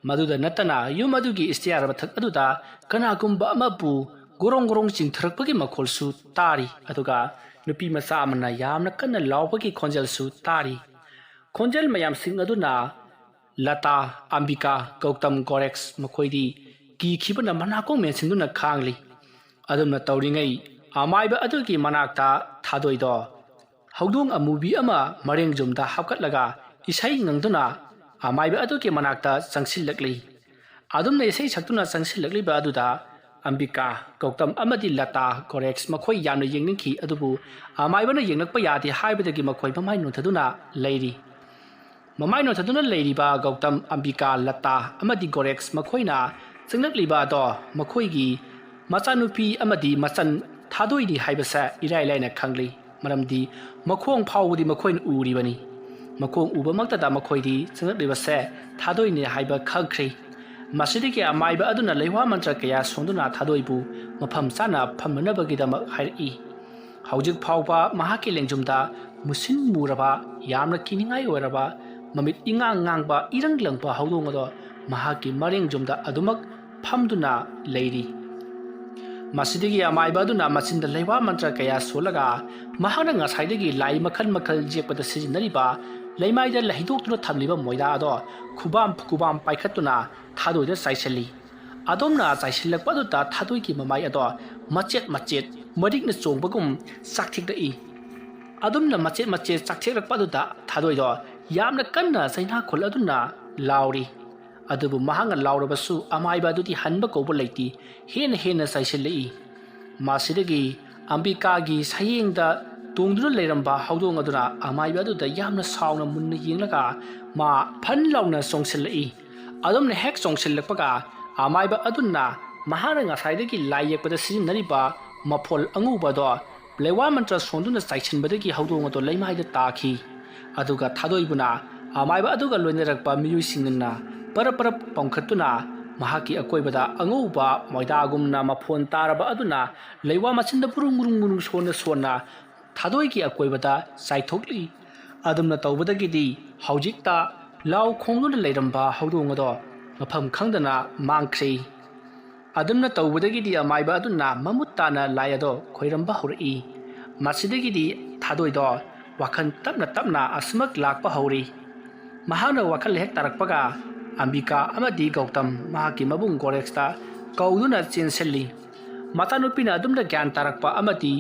ꯃꯗꯨꯗ ꯅꯠꯇꯅ ꯌꯨꯝ ꯑꯗꯨꯒꯤ ꯏꯁꯇꯤꯌꯥꯔ ꯃꯊꯛ ꯑꯗꯨꯗ ꯀꯅꯥꯒꯨꯝꯕ ꯑꯃꯕꯨ ꯒꯣꯔꯣꯡ ꯒꯣꯔꯣꯡ ꯆꯤꯡꯊꯔꯛꯄꯒꯤ ꯃꯈꯣꯜꯁꯨ ꯇꯥꯔꯤ, ꯑꯗꯨꯒ ꯅꯨꯄꯤ ꯃꯆꯥ ꯑꯃꯅ ꯌꯥꯝꯅ ꯀꯟꯅ ꯂꯥꯎꯕꯒꯤ ꯈꯣꯟꯖꯦꯜꯁꯨ ꯇꯥꯔꯤ꯫ ꯈꯣꯟꯖꯦꯜ ꯃꯌꯥꯝꯁꯤꯡ ꯑꯗꯨꯅ ꯂꯇꯥ, ꯑꯝꯕꯤꯀꯥ, ꯒꯧꯇꯝ, ꯒꯣꯔꯦꯛꯁ ꯃꯈꯣꯏꯗꯤ ꯀꯤꯈꯤꯕꯅ ꯃꯅꯥꯀꯣꯡ ꯃꯦꯟꯁꯤꯟꯗꯨꯅ ꯈꯥꯡꯂꯤ꯫ ꯑꯗꯨꯝꯅ ꯇꯧꯔꯤꯉꯩ ꯑꯃꯥꯏꯕ ꯑꯗꯨꯒꯤ ꯃꯅꯥꯛꯇ ꯊꯥꯗꯣꯏꯗꯣ ꯍꯧꯗꯣꯡ ꯑꯃꯨꯕꯤ ꯑꯃ ꯃꯔꯦꯡꯖꯨꯝꯗ ꯍꯥꯞꯀꯠꯂꯒ ꯏꯁꯩ ꯉꯪꯗꯨꯅ ꯑꯃꯥꯏꯕ ꯑꯗꯨꯒꯤ ꯃꯅꯥꯛꯇ ꯆꯪꯁꯤꯜꯂꯛꯂꯤ꯫ ꯑꯗꯨꯝꯅ ꯏꯁꯩ ꯁꯛꯇꯨꯅ ꯆꯪꯁꯤꯜꯂꯛꯂꯤꯕ ꯑꯗꯨꯗ ꯑꯝꯕꯤꯀꯥ, ꯒꯧꯇꯝ ꯑꯃꯗꯤ ꯂꯇꯥ, ꯒꯣꯔꯦꯛꯁ ꯃꯈꯣꯏ ꯌꯥꯝꯅ ꯌꯦꯡꯅꯤꯡꯈꯤ, ꯑꯗꯨꯕꯨ ꯑꯃꯥꯏꯕꯅ ꯌꯦꯡꯂꯛꯄ ꯌꯥꯗꯦ ꯍꯥꯏꯕꯗꯒꯤ ꯃꯈꯣꯏ ꯃꯃꯥꯏ ꯅꯣꯟꯊꯗꯨꯅ ꯂꯩꯔꯤ꯫ ꯃꯃꯥꯏ ꯅꯣꯟꯊꯗꯨꯅ ꯂꯩꯔꯤꯕ ꯒꯧꯇꯝ, ꯑꯝꯕꯤꯀꯥ, ꯂꯇꯥ ꯑꯃꯗꯤ ꯒꯣꯔꯦꯛꯁ ꯃꯈꯣꯏꯅ ꯆꯪꯂꯛꯂꯤꯕ ꯑꯗꯣ ꯃꯈꯣꯏꯒꯤ ꯃꯆꯥꯅꯨꯄꯤ ꯑꯃꯗꯤ ꯃꯆꯟ ꯊꯥꯗꯣꯏꯅꯤ ꯍꯥꯏꯕꯁꯦ ꯏꯔꯥꯏ ꯂꯥꯏꯅ ꯈꯪꯂꯤ꯫ ꯃꯔꯝꯗꯤ ꯃꯈꯣꯡ ꯐꯥꯎꯕꯗꯤ ꯃꯈꯣꯏꯅ ꯎꯔꯤꯕꯅꯤ꯫ ꯃꯈꯣꯡ ꯎꯕꯃꯛꯇꯗ ꯃꯈꯣꯏꯗꯤ ꯆꯪꯂꯛꯂꯤꯕꯁꯦ ꯊꯥꯗꯣꯏꯅꯤ ꯍꯥꯏꯕ ꯈꯪꯈ꯭ꯔꯦ꯫ ꯃꯁꯤꯗꯒꯤ ꯑꯃꯥꯏꯕ ꯑꯗꯨꯅ ꯂꯩꯋꯥ ꯃꯟꯇ꯭ꯔ ꯀꯌꯥ ꯁꯣꯟꯗꯨꯅ ꯊꯥꯗꯣꯏꯕꯨ ꯃꯐꯝ ꯆꯥꯅ ꯐꯝꯅꯅꯕꯒꯤꯗꯃꯛ ꯍꯥꯏꯔꯛꯏ꯫ ꯍꯧꯖꯤꯛ ꯐꯥꯎꯕ ꯃꯍꯥꯛꯀꯤ ꯂꯦꯡꯖꯨꯝꯗ ꯃꯨꯁꯤꯟ ꯃꯨꯔꯕ, ꯌꯥꯝꯅ ꯀꯤꯅꯤꯡꯉꯥꯏ ꯑꯣꯏꯔꯕ, ꯃꯃꯤꯠ ꯏꯉꯥꯡ ꯉꯥꯡꯕ, ꯏꯔꯪ ꯂꯪꯕ ꯍꯧꯗꯣꯡ ꯑꯗꯣ ꯃꯍꯥꯛꯀꯤ ꯃꯔꯦꯡꯖꯨꯝꯗ ꯑꯗꯨꯃꯛ ꯐꯝꯗꯨꯅ ꯂꯩꯔꯤ꯫ ꯃꯁꯤꯗꯒꯤ ꯑꯃꯥꯏꯕ ꯑꯗꯨꯅ ꯃꯆꯤꯟꯗ ꯂꯩꯋꯥ ꯃꯟꯇ꯭ꯔ ꯀꯌꯥ ꯁꯣꯜꯂꯒ ꯃꯍꯥꯛꯅ ꯉꯁꯥꯏꯗꯒꯤ ꯂꯥꯏ ꯃꯈꯜ ꯃꯈꯜ ꯌꯦꯛꯄꯗ ꯁꯤꯖꯤꯟꯅꯔꯤꯕ ꯂꯩꯃꯥꯏꯗ ꯍꯩꯗꯣꯛꯇꯨꯅ ꯊꯝꯂꯤꯕ ꯃꯣꯏꯗꯥ ꯑꯗꯣ ꯈꯨꯕꯥꯝ ꯈꯨꯕꯥꯝ ꯄꯥꯏꯈꯠꯇꯨꯅ ꯊꯥꯗꯣꯏꯗ ꯆꯥꯏꯁꯤꯜꯂꯤ꯫ ꯑꯗꯣꯝꯅ ꯆꯥꯏꯁꯤꯜꯂꯛꯄ ꯑꯗꯨꯗ ꯊꯥꯗꯣꯏꯒꯤ ꯃꯃꯥꯏ ꯑꯗꯣ ꯃꯆꯦꯠ ꯃꯆꯦꯠ ꯃꯔꯤꯛꯅ ꯆꯣꯡꯕꯒꯨꯝ ꯆꯥꯛꯊꯦꯛꯂꯛꯏ꯫ ꯑꯗꯣꯝꯅ ꯃꯆꯦꯠ ꯃꯆꯦꯠ ꯆꯥꯛꯊꯦꯛꯂꯛꯄ ꯑꯗꯨꯗ ꯊꯥꯗꯣꯏꯗꯣ ꯌꯥꯝꯅ ꯀꯟꯅ ꯆꯩꯅꯥ ꯈꯣꯜꯂꯗꯨꯅ ꯂꯥꯎꯔꯤ꯫ ꯑꯗꯨꯕꯨ ꯃꯍꯥꯛꯅ ꯂꯥꯎꯔꯕꯁꯨ ꯑꯃꯥꯏꯕ ꯑꯗꯨꯗꯤ ꯍꯟꯕ ꯀꯧꯕ ꯂꯩꯇꯦ, ꯍꯦꯟꯅ ꯍꯦꯟꯅ ꯆꯥꯏꯁꯤꯜꯂꯛꯏ꯫ ꯃꯁꯤꯗꯒꯤ ꯑꯝꯕꯤꯀꯥꯒꯤ ꯁꯌꯦꯡꯗ ꯇꯣꯡꯗꯨꯅ ꯂꯩꯔꯝꯕ ꯍꯧꯗꯣꯡ ꯑꯗꯨꯅ ꯑꯃꯥꯏꯕ ꯑꯗꯨꯗ ꯌꯥꯝꯅ ꯁꯥꯎꯅ ꯃꯨꯟꯅ ꯌꯦꯡꯂꯒ ꯃꯥ ꯐꯟ ꯂꯥꯎꯅ ꯆꯣꯡꯁꯤꯜꯂꯛꯏ꯫ ꯑꯗꯨꯝꯅ ꯍꯦꯛ ꯆꯣꯡꯁꯤꯜꯂꯛꯄꯒ ꯑꯃꯥꯏꯕ ꯑꯗꯨꯅ ꯃꯍꯥꯛꯅ ꯉꯁꯥꯏꯗꯒꯤ ꯂꯥꯏ ꯌꯦꯛꯄꯗ ꯁꯤꯖꯤꯟꯅꯔꯤꯕ ꯃꯐꯣꯜ ꯑꯉꯧꯕ ꯑꯗꯣ ꯂꯩꯋꯥ ꯃꯟꯇ꯭ꯔ ꯁꯣꯟꯗꯨꯅ ꯆꯥꯏꯁꯤꯟꯕꯗꯒꯤ ꯍꯧꯗꯣꯡ ꯑꯗꯣ ꯂꯩꯃꯥꯏꯗ ꯇꯥꯈꯤ꯫ ꯑꯗꯨꯒ ꯊꯥꯗꯣꯏꯕꯨꯅ ꯑꯃꯥꯏꯕ ꯑꯗꯨꯒ ꯂꯣꯏꯅꯔꯛꯄ ꯃꯤꯑꯣꯏꯁꯤꯡꯅ ꯄꯔꯞ ꯄꯔꯞ ꯄꯣꯡꯈꯠꯇꯨꯅ ꯃꯍꯥꯛꯀꯤ ꯑꯀꯣꯏꯕꯗ ꯑꯉꯧꯕ ꯃꯣꯏꯗꯥꯒꯨꯝꯅ ꯃꯐꯣꯟ ꯇꯥꯔꯕ ꯑꯗꯨꯅ ꯂꯩꯋꯥ ꯃꯆꯤꯟꯗ ꯕꯨꯔꯨꯡ ꯕꯨꯔꯨꯡ ꯕꯨꯔꯨꯡ ꯁꯣꯟꯅ ꯁꯣꯟꯅ ꯊꯥꯗꯣꯏꯒꯤ ꯑꯀꯣꯏꯕꯗ ꯆꯥꯏꯊꯣꯛꯂꯤ꯫ ꯑꯗꯨꯝꯅ ꯇꯧꯕꯗꯒꯤꯗꯤ ꯍꯧꯖꯤꯛꯇ ꯂꯥꯎ ꯈꯣꯡꯗꯨꯅ ꯂꯩꯔꯝꯕ ꯍꯧꯗꯣꯡ ꯑꯗꯣ ꯃꯐꯝ ꯈꯪꯗꯅ ꯃꯥꯡꯈ꯭ꯔꯦ꯫ ꯑꯗꯨꯝꯅ ꯇꯧꯕꯗꯒꯤꯗꯤ ꯑꯃꯥꯏꯕ ꯑꯗꯨꯅ ꯃꯃꯨꯠ ꯇꯥꯅ ꯂꯥꯏ ꯑꯗꯣ ꯈꯣꯏꯔꯝꯕ ꯍꯧꯔꯛꯏ꯫ ꯃꯁꯤꯗꯒꯤꯗꯤ ꯊꯥꯗꯣꯏꯗꯣ ꯋꯥꯈꯜ ꯇꯞꯅ ꯇꯞꯅ ꯑꯁꯨꯃꯛ ꯂꯥꯛꯄ ꯍꯧꯔꯤ꯫ ꯃꯍꯥꯛꯅ ꯋꯥꯈꯜ ꯍꯦꯛ ꯇꯥꯔꯛꯄꯒ ꯑꯝꯕꯤꯀꯥ ꯑꯃꯗꯤ ꯒꯧꯇꯝ ꯃꯍꯥꯛꯀꯤ ꯃꯕꯨꯡ ꯒꯣꯔꯦꯛꯁꯇ ꯀꯧꯗꯨꯅ ꯆꯦꯟꯁꯤꯜꯂꯤ꯫ ꯃꯆꯥꯅꯨꯄꯤꯅ ꯑꯗꯨꯝꯅ ꯒ꯭ꯌꯥꯟ ꯇꯥꯔꯛꯄ ꯑꯃꯗꯤ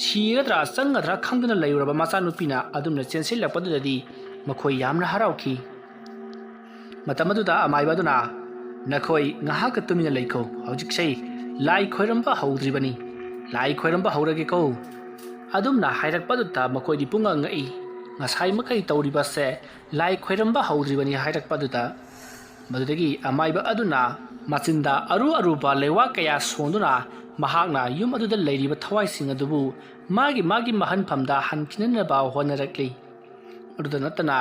ꯁꯤꯒꯗ꯭ꯔꯥ ꯆꯪꯒꯗ꯭ꯔꯥ ꯈꯪꯗꯅ ꯂꯩꯔꯨꯔꯕ ꯃꯆꯥꯅꯨꯄꯤꯅ ꯑꯗꯨꯝꯅ ꯆꯦꯟꯁꯤꯜꯂꯛꯄꯗꯨꯗꯗꯤ ꯃꯈꯣꯏ ꯌꯥꯝꯅ ꯍꯔꯥꯎꯈꯤ꯫ ꯃꯇꯝ ꯑꯗꯨꯗ ꯑꯃꯥꯏꯕ ꯑꯗꯨꯅ, "ꯅꯈꯣꯏ ꯉꯥꯏꯍꯥꯛꯀ ꯇꯨꯃꯤꯟꯅ ꯂꯩꯈꯣ, ꯍꯧꯖꯤꯛꯁꯦ "ꯂꯥꯏ ꯈꯣꯏꯔꯝꯕ ꯍꯧꯗ꯭ꯔꯤꯕꯅꯤ, ꯂꯥꯏ ꯈꯣꯏꯔꯝꯕ ꯍꯧꯔꯒꯦꯀꯣ" ꯑꯗꯨꯝꯅ ꯍꯥꯏꯔꯛꯄꯗꯨꯗ ꯃꯈꯣꯏꯗꯤ ꯄꯨꯡꯉꯛ ꯉꯛꯏ꯫ ꯉꯁꯥꯏ ꯃꯈꯩ ꯇꯧꯔꯤꯕꯁꯦ ꯂꯥꯏ ꯈꯣꯏꯔꯝꯕ ꯍꯧꯗ꯭ꯔꯤꯕꯅꯤ ꯍꯥꯏꯔꯛꯄꯗꯨꯗ꯫ ꯃꯗꯨꯗꯒꯤ ꯑꯃꯥꯏꯕ ꯑꯗꯨꯅ ꯃꯆꯤꯟꯗ ꯑꯔꯨ ꯑꯔꯨꯕ ꯂꯩꯋꯥ ꯀꯌꯥ ꯁꯣꯟꯗꯨꯅ ꯃꯍꯥꯛꯅ ꯌꯨꯝ ꯑꯗꯨꯗ ꯂꯩꯔꯤꯕ ꯊꯋꯥꯏꯁꯤꯡ ꯑꯗꯨꯕꯨ ꯃꯥꯒꯤ ꯃꯥꯒꯤ ꯃꯍꯟꯐꯝꯗ ꯍꯟꯈꯤꯅꯅꯕ ꯍꯣꯠꯅꯔꯛꯂꯤ꯫ ꯑꯗꯨꯗ ꯅꯠꯇꯅ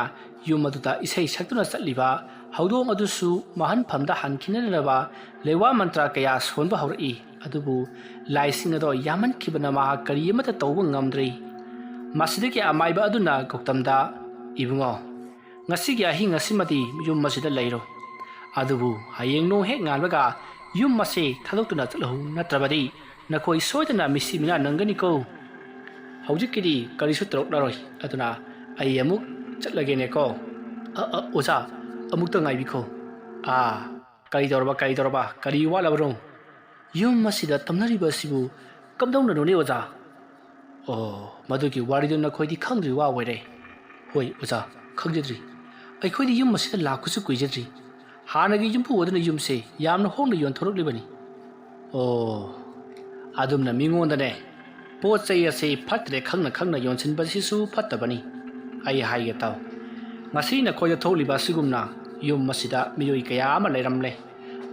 ꯌꯨꯝ ꯑꯗꯨꯗ ꯏꯁꯩ ꯁꯛꯇꯨꯅ ꯆꯠꯂꯤꯕ ꯍꯧꯗꯣꯡ ꯑꯗꯨꯁꯨ ꯃꯍꯟꯐꯝꯗ ꯍꯟꯈꯤꯅꯅꯕ ꯂꯩꯋꯥ ꯃꯟꯇ꯭ꯔ ꯀꯌꯥ ꯁꯣꯟꯕ ꯍꯧꯔꯛꯏ꯫ ꯑꯗꯨꯕꯨ ꯂꯥꯏꯁꯤꯡ ꯑꯗꯣ ꯌꯥꯝꯃꯟꯈꯤꯕꯅ ꯃꯍꯥꯛ ꯀꯔꯤ ꯑꯃꯠꯇ ꯇꯧꯕ ꯉꯝꯗ꯭ꯔꯦ꯫ ꯃꯁꯤꯗꯒꯤ ꯑꯃꯥꯏꯕ ꯑꯗꯨꯅ ꯒꯧꯇꯝꯗ, "ꯏꯕꯨꯡꯉꯣ, ꯉꯁꯤꯒꯤ ꯑꯍꯤꯡ ꯑꯁꯤꯃꯗꯤ ꯌꯨꯝ ꯑꯁꯤꯗ ꯂꯩꯔꯣ꯫ ꯑꯗꯨꯕꯨ ꯍꯌꯦꯡ ꯅꯣꯡ ꯍꯦꯛ ꯉꯥꯟꯕꯒ ꯌꯨꯝ ꯑꯁꯤ ꯊꯥꯗꯣꯛꯇꯨꯅ ꯆꯠꯂꯨ, ꯅꯠꯇ꯭ꯔꯕꯗꯤ ꯅꯈꯣꯏ ꯁꯣꯏꯗꯅ ꯃꯤꯁꯤ ꯃꯤꯅꯥ ꯅꯪꯒꯅꯤꯀꯣ꯫ ꯍꯧꯖꯤꯛꯀꯤꯗꯤ ꯀꯔꯤꯁꯨ ꯇꯧꯔꯛꯂꯔꯣꯏ꯫ ꯑꯗꯨꯅ ꯑꯩ ꯑꯃꯨꯛ ꯆꯠꯂꯒꯦꯅꯦꯀꯣ꯫" "ꯑ, ꯑ, ꯑꯣꯖꯥ, ꯑꯃꯨꯛꯇ ꯉꯥꯏꯕꯤꯈꯣ꯫" "ꯑꯥ, ꯀꯔꯤ ꯇꯧꯔꯕ, ꯀꯔꯤ ꯇꯧꯔꯕ, ꯀꯔꯤ ꯋꯥꯠꯂꯕꯅꯣ?" "ꯌꯨꯝ ꯑꯁꯤꯗ ꯇꯝꯅꯔꯤꯕ ꯑꯁꯤꯕꯨ ꯀꯝꯗꯧꯅꯅꯣꯅꯦ, ꯑꯣꯖꯥ?" "ꯑꯣ, ꯃꯗꯨꯒꯤ ꯋꯥꯔꯤꯗꯨ ꯅꯈꯣꯏꯗꯤ ꯈꯪꯗ꯭ꯔꯤ ꯋꯥ ꯑꯣꯏꯔꯦ꯫" "ꯍꯣꯏ, ꯑꯣꯖꯥ, ꯈꯪꯖꯗ꯭ꯔꯤ꯫ ꯑꯩꯈꯣꯏꯗꯤ ꯌꯨꯝ ꯑꯁꯤꯗ ꯂꯥꯛꯄꯁꯨ ꯀꯨꯏꯖꯗ꯭ꯔꯤ꯫ ꯍꯥꯟꯅꯒꯤ ꯌꯨꯝꯕꯨ ꯑꯗꯨꯅ ꯌꯨꯝꯁꯦ ꯌꯥꯝꯅ ꯍꯣꯡꯅ ꯌꯣꯟꯊꯣꯔꯛꯂꯤꯕꯅꯤ꯫" "ꯑꯣ, ꯑꯗꯨꯝꯅ ꯃꯤꯉꯣꯟꯗꯅꯦ ꯄꯣꯠ ꯆꯩ ꯑꯁꯤ ꯐꯠꯇ꯭ꯔꯦ ꯈꯪꯅ ꯈꯪꯅ ꯌꯣꯟꯁꯤꯟꯕꯁꯤꯁꯨ ꯐꯠꯇꯕꯅꯤ꯫ ꯑꯩ ꯍꯥꯏꯒꯦ ꯇꯥꯎ, ꯉꯁꯤ ꯅꯈꯣꯏꯗ ꯊꯣꯛꯂꯤꯕ ꯑꯁꯤꯒꯨꯝꯅ ꯌꯨꯝ ꯑꯁꯤꯗ ꯃꯤꯑꯣꯏ ꯀꯌꯥ ꯑꯃ ꯂꯩꯔꯝꯂꯦ꯫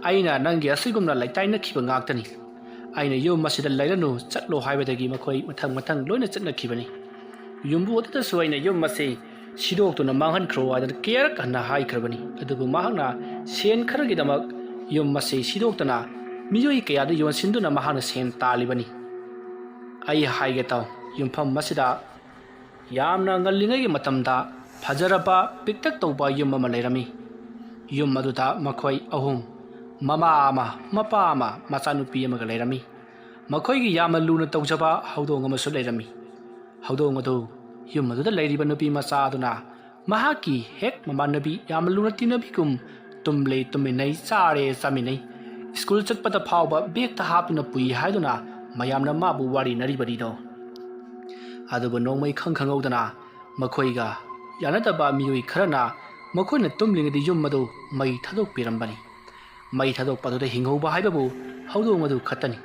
ꯑꯩꯅ ꯅꯪꯒꯤ ꯑꯁꯤꯒꯨꯝꯅ ꯂꯩꯇꯥꯏꯅꯈꯤꯕ ꯉꯥꯛꯇꯅꯤ꯫ ꯑꯩꯅ ꯌꯨꯝ ꯑꯁꯤꯗ ꯂꯩꯔꯅꯨ, ꯆꯠꯂꯣ ꯍꯥꯏꯕꯗꯒꯤ ꯃꯈꯣꯏ ꯃꯊꯪ ꯃꯊꯪ ꯂꯣꯏꯅ ꯆꯠꯅꯈꯤꯕꯅꯤ꯫ ꯌꯨꯝꯕꯨ ꯑꯗꯨꯗꯁꯨ ꯑꯩꯅ ꯌꯨꯝ ꯑꯁꯤ ꯁꯤꯗꯣꯛꯇꯨꯅ ꯃꯥꯡꯍꯟꯈ꯭ꯔꯣ ꯍꯥꯏꯗꯅ ꯀꯌꯥꯔꯛ ꯍꯟꯅ ꯍꯥꯏꯈ꯭ꯔꯕꯅꯤ꯫ ꯑꯗꯨꯕꯨ ꯃꯍꯥꯛꯅ ꯁꯦꯟ ꯈꯔꯒꯤꯗꯃꯛ ꯌꯨꯝ ꯑꯁꯤ ꯁꯤꯗꯣꯛꯇꯅ ꯃꯤꯑꯣꯏ ꯀꯌꯥꯗ ꯌꯣꯟꯁꯤꯟꯗꯨꯅ ꯃꯍꯥꯛꯅ ꯁꯦꯟ ꯇꯥꯜꯂꯤꯕꯅꯤ꯫ ꯑꯩ ꯍꯥꯏꯒꯦ ꯇꯥꯎ, ꯌꯨꯝꯐꯝ ꯑꯁꯤꯗ ꯌꯥꯝꯅ ꯉꯜꯂꯤꯉꯩꯒꯤ ꯃꯇꯝꯗ ꯐꯖꯔꯕ ꯄꯤꯛꯇꯛ ꯇꯧꯕ ꯌꯨꯝ ꯑꯃ ꯂꯩꯔꯝꯃꯤ꯫ ꯌꯨꯝ ꯑꯗꯨꯗ ꯃꯈꯣꯏ ꯑꯍꯨꯝ, ꯃꯃꯥ ꯑꯃ, ꯃꯄꯥ ꯑꯃ, ꯃꯆꯥꯅꯨꯄꯤ ꯑꯃꯒ ꯂꯩꯔꯝꯃꯤ꯫ ꯃꯈꯣꯏꯒꯤ ꯌꯥꯝꯅ ꯂꯨꯅ ꯇꯧꯖꯕ ꯍꯧꯗꯣꯡ ꯑꯃꯁꯨ ꯂꯩꯔꯝꯃꯤ꯫ ꯍꯧꯗꯣꯡ ꯑꯗꯨ ꯌꯨꯝ ꯑꯗꯨꯗ ꯂꯩꯔꯤꯕ ꯅꯨꯄꯤ ꯃꯆꯥ ꯑꯗꯨꯅ ꯃꯍꯥꯛꯀꯤ ꯍꯦꯛ ꯃꯃꯥꯟꯅꯕꯤ, ꯌꯥꯝꯅ ꯂꯨꯅ ꯇꯤꯟꯅꯕꯤꯒꯨꯝ ꯇꯨꯝꯂꯦ ꯇꯨꯝꯃꯤꯟꯅꯩ, ꯆꯥꯔꯦ ꯆꯥꯃꯤꯟꯅꯩ, ꯁ꯭ꯀꯨꯜ ꯆꯠꯄꯗ ꯐꯥꯎꯕ ꯕꯦꯒꯇ ꯍꯥꯞꯇꯨꯅ ꯄꯨꯏ ꯍꯥꯏꯗꯨꯅ ꯃꯌꯥꯝꯅ ꯃꯥꯕꯨ ꯋꯥꯔꯤꯅꯔꯤꯕꯅꯤꯗꯣ꯫ ꯑꯗꯨꯕꯨ ꯅꯣꯡꯃꯩ ꯈꯪ ꯈꯪꯍꯧꯗꯅ ꯃꯈꯣꯏꯒ ꯌꯥꯅꯗꯕ ꯃꯤꯑꯣꯏ ꯈꯔꯅ ꯃꯈꯣꯏꯅ ꯇꯨꯝꯂꯤꯉꯩꯗ ꯌꯨꯝ ꯑꯗꯨ ꯃꯩ ꯊꯥꯗꯣꯛꯄꯤꯔꯝꯕꯅꯤ꯫ ꯃꯩ ꯊꯥꯗꯣꯛꯄ ꯑꯗꯨꯗ ꯍꯤꯡꯍꯧꯕ ꯍꯥꯏꯕꯕꯨ ꯍꯧꯗꯣꯡ ꯑꯗꯨ ꯈꯛꯇꯅꯤ꯫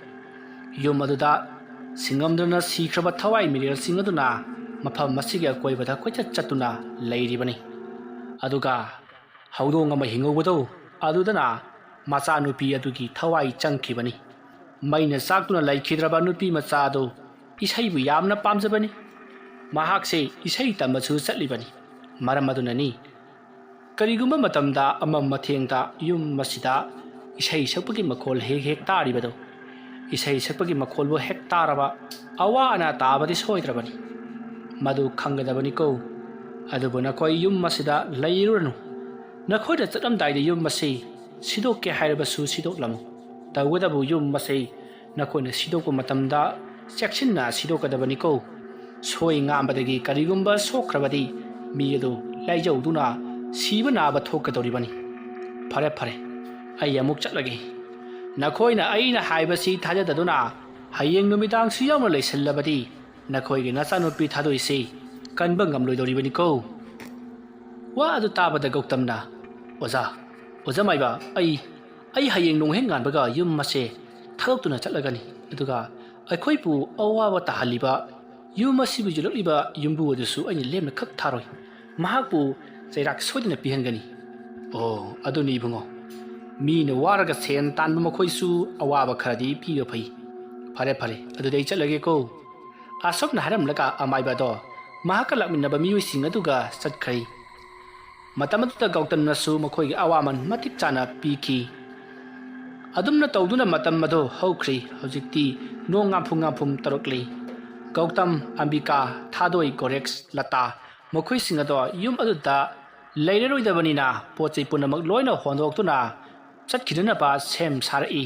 ꯌꯨꯝ ꯑꯗꯨꯗ ꯁꯤꯡꯉꯝꯗꯅ ꯁꯤꯈ꯭ꯔꯕ ꯊꯋꯥꯏ ꯃꯤꯔꯦꯜꯁꯤꯡ ꯑꯗꯨꯅ ꯃꯐꯝ ꯑꯁꯤꯒꯤ ꯑꯀꯣꯏꯕꯗ ꯀꯣꯏꯆꯠ ꯆꯠꯇꯨꯅ ꯂꯩꯔꯤꯕꯅꯤ꯫ ꯑꯗꯨꯒ ꯍꯧꯗꯣꯡ ꯑꯃ ꯍꯤꯡꯍꯧꯕꯗꯣ, ꯑꯗꯨꯗꯅ ꯃꯆꯥꯅꯨꯄꯤ ꯑꯗꯨꯒꯤ ꯊꯋꯥꯏ ꯆꯪꯈꯤꯕꯅꯤ꯫ ꯃꯩꯅ ꯆꯥꯛꯇꯨꯅ ꯂꯩꯈꯤꯗ꯭ꯔꯕ ꯅꯨꯄꯤ ꯃꯆꯥ ꯑꯗꯨ ꯏꯁꯩꯕꯨ ꯌꯥꯝꯅ ꯄꯥꯝꯖꯕꯅꯤ꯫ ꯃꯍꯥꯛꯁꯦ ꯏꯁꯩ ꯇꯝꯕꯁꯨ ꯆꯠꯂꯤꯕꯅꯤ꯫ ꯃꯔꯝ ꯑꯗꯨꯅꯅꯤ, ꯀꯔꯤꯒꯨꯝꯕ ꯃꯇꯝꯗ ꯑꯃꯝ ꯑꯊꯦꯡꯗ ꯌꯨꯝ ꯑꯁꯤꯗ ꯏꯁꯩ ꯁꯛꯄꯒꯤ ꯃꯈꯣꯜ ꯍꯦꯛ ꯍꯦꯛ ꯇꯥꯔꯤꯕꯗꯨ꯫ ꯏꯁꯩ ꯁꯛꯄꯒꯤ ꯃꯈꯣꯜꯕꯨ ꯍꯦꯛ ꯇꯥꯔꯕ, ꯑꯋꯥ ꯑꯅꯥ ꯇꯥꯕꯗꯤ ꯁꯣꯏꯗ꯭ꯔꯕꯅꯤ꯫ ꯃꯗꯨ ꯈꯪꯒꯗꯕꯅꯤꯀꯣ꯫ ꯑꯗꯨꯕꯨ ꯅꯈꯣꯏ ꯌꯨꯝ ꯑꯁꯤꯗ ꯂꯩꯔꯨꯔꯅꯨ꯫ ꯅꯈꯣꯏꯅ ꯆꯠꯂꯝꯗꯥꯏꯗ ꯌꯨꯝ ꯑꯁꯤ ꯁꯤꯗꯣꯛꯀꯦ ꯍꯥꯏꯔꯕꯁꯨ ꯁꯤꯗꯣꯛꯂꯝꯃꯨ꯫ ꯇꯧꯕꯇꯕꯨ ꯌꯨꯝ ꯑꯁꯤ ꯅꯈꯣꯏꯅ ꯁꯤꯗꯣꯛꯄ ꯃꯇꯝꯗ ꯆꯦꯛꯁꯤꯟꯅ ꯁꯤꯗꯣꯛꯀꯗꯕꯅꯤꯀꯣ꯫ ꯁꯣꯏ ꯉꯥꯝꯕꯗꯒꯤ ꯀꯔꯤꯒꯨꯝꯕ ꯁꯣꯛꯈ꯭ꯔꯕꯗꯤ ꯃꯤ ꯑꯗꯨ ꯂꯥꯏꯖꯧꯗꯨꯅ ꯁꯤꯕ ꯅꯥꯕ ꯊꯣꯛꯀꯗꯧꯔꯤꯕꯅꯤ꯫ ꯐꯔꯦ, ꯐꯔꯦ, ꯑꯩ ꯑꯃꯨꯛ ꯆꯠꯂꯒꯦ꯫ ꯅꯈꯣꯏꯅ ꯑꯩꯅ ꯍꯥꯏꯕꯁꯤ ꯊꯥꯖꯗꯗꯨꯅ ꯍꯌꯦꯡ ꯅꯨꯃꯤꯗꯥꯡꯁꯨ ꯌꯥꯎꯅ ꯂꯩꯁꯤꯜꯂꯕꯗꯤ ꯅꯈꯣꯏꯒꯤ ꯅꯆꯥꯅꯨꯄꯤ ꯊꯥꯗꯣꯏꯁꯤ ꯀꯟꯕ ꯉꯝꯂꯣꯏꯗꯧꯔꯤꯕꯅꯤꯀꯣ꯫ ꯋꯥ ꯑꯗꯨ ꯇꯥꯕꯗ ꯒꯧꯇꯝꯅ, "ꯑꯣꯖꯥ, ꯑꯣꯖꯥ ꯃꯥꯏꯕ, ꯑꯩ, ꯑꯩ ꯍꯌꯦꯡ ꯅꯣꯡ ꯍꯦꯛ ꯉꯥꯟꯕꯒ ꯌꯨꯝ ꯑꯁꯦ ꯊꯥꯗꯣꯛꯇꯨꯅ ꯆꯠꯂꯒꯅꯤ꯫ ꯑꯗꯨꯒ ꯑꯩꯈꯣꯏꯕꯨ ꯑꯋꯥꯕ ꯇꯥꯍꯜꯂꯤꯕ ꯌꯨꯝ ꯑꯁꯤꯕꯨ ꯌꯣꯜꯂꯛꯂꯤꯕ ꯌꯨꯝꯕꯨ ꯑꯗꯨꯁꯨ ꯑꯩꯅ ꯂꯦꯝꯅ ꯈꯛ ꯊꯥꯔꯣꯏ꯫ ꯃꯍꯥꯛꯄꯨ ꯆꯩꯔꯥꯛ ꯁꯣꯏꯗꯅ ꯄꯤꯍꯟꯒꯅꯤ"꯫ ꯑꯣ, ꯑꯗꯨꯅꯤ ꯏꯕꯨꯡꯉꯣ꯫ ꯃꯤꯅ ꯋꯥꯔꯒ ꯁꯦꯟ ꯇꯥꯟꯕ ꯃꯈꯣꯏꯁꯨ ꯑꯋꯥꯕ ꯈꯔꯗꯤ ꯄꯤꯕ ꯐꯩ꯫ ꯐꯔꯦ, ꯐꯔꯦ, ꯑꯗꯨꯗꯤ ꯑꯩ ꯆꯠꯂꯒꯦꯀꯣ꯫ ꯑꯁꯨꯝꯅ ꯍꯥꯏꯔꯝꯂꯒ ꯑꯃꯥꯏꯕ ꯑꯗꯣ ꯃꯍꯥꯛꯀ ꯂꯥꯛꯃꯤꯟꯅꯕ ꯃꯤꯑꯣꯏꯁꯤꯡ ꯑꯗꯨꯒ ꯆꯠꯈ꯭ꯔꯦ꯫ ꯃꯇꯝ ꯑꯗꯨꯗ ꯒꯧꯇꯝꯅꯁꯨ ꯃꯈꯣꯏꯒꯤ ꯑꯋꯥꯃꯟ ꯃꯇꯤꯛ ꯆꯥꯅ ꯄꯤꯈꯤ꯫ ꯑꯗꯨꯝꯅ ꯇꯧꯗꯨꯅ ꯃꯇꯝ ꯑꯗꯨ ꯍꯧꯈ꯭ꯔꯤ꯫ ꯍꯧꯖꯤꯛꯇꯤ ꯅꯣꯡ ꯉꯥꯝꯐꯨ ꯉꯥꯝꯐꯨꯝ ꯇꯧꯔꯛꯂꯤ꯫ ꯒꯧꯇꯝ, ꯑꯝꯕꯤꯀꯥ, ꯊꯥꯗꯣꯏ, ꯒꯣꯔꯦꯛꯁ, ꯂꯇꯥ, ꯃꯈꯣꯏꯁꯤꯡ ꯑꯗꯣ ꯌꯨꯝ ꯑꯗꯨꯗ ꯂꯩꯔꯔꯣꯏꯗꯕꯅꯤꯅ ꯄꯣꯠ ꯆꯩ ꯄꯨꯝꯅꯃꯛ ꯂꯣꯏꯅ ꯍꯣꯟꯗꯣꯛꯇꯨꯅ ꯆꯠꯈꯤꯅꯅꯕ ꯁꯦꯝ ꯁꯥꯔꯛꯏ꯫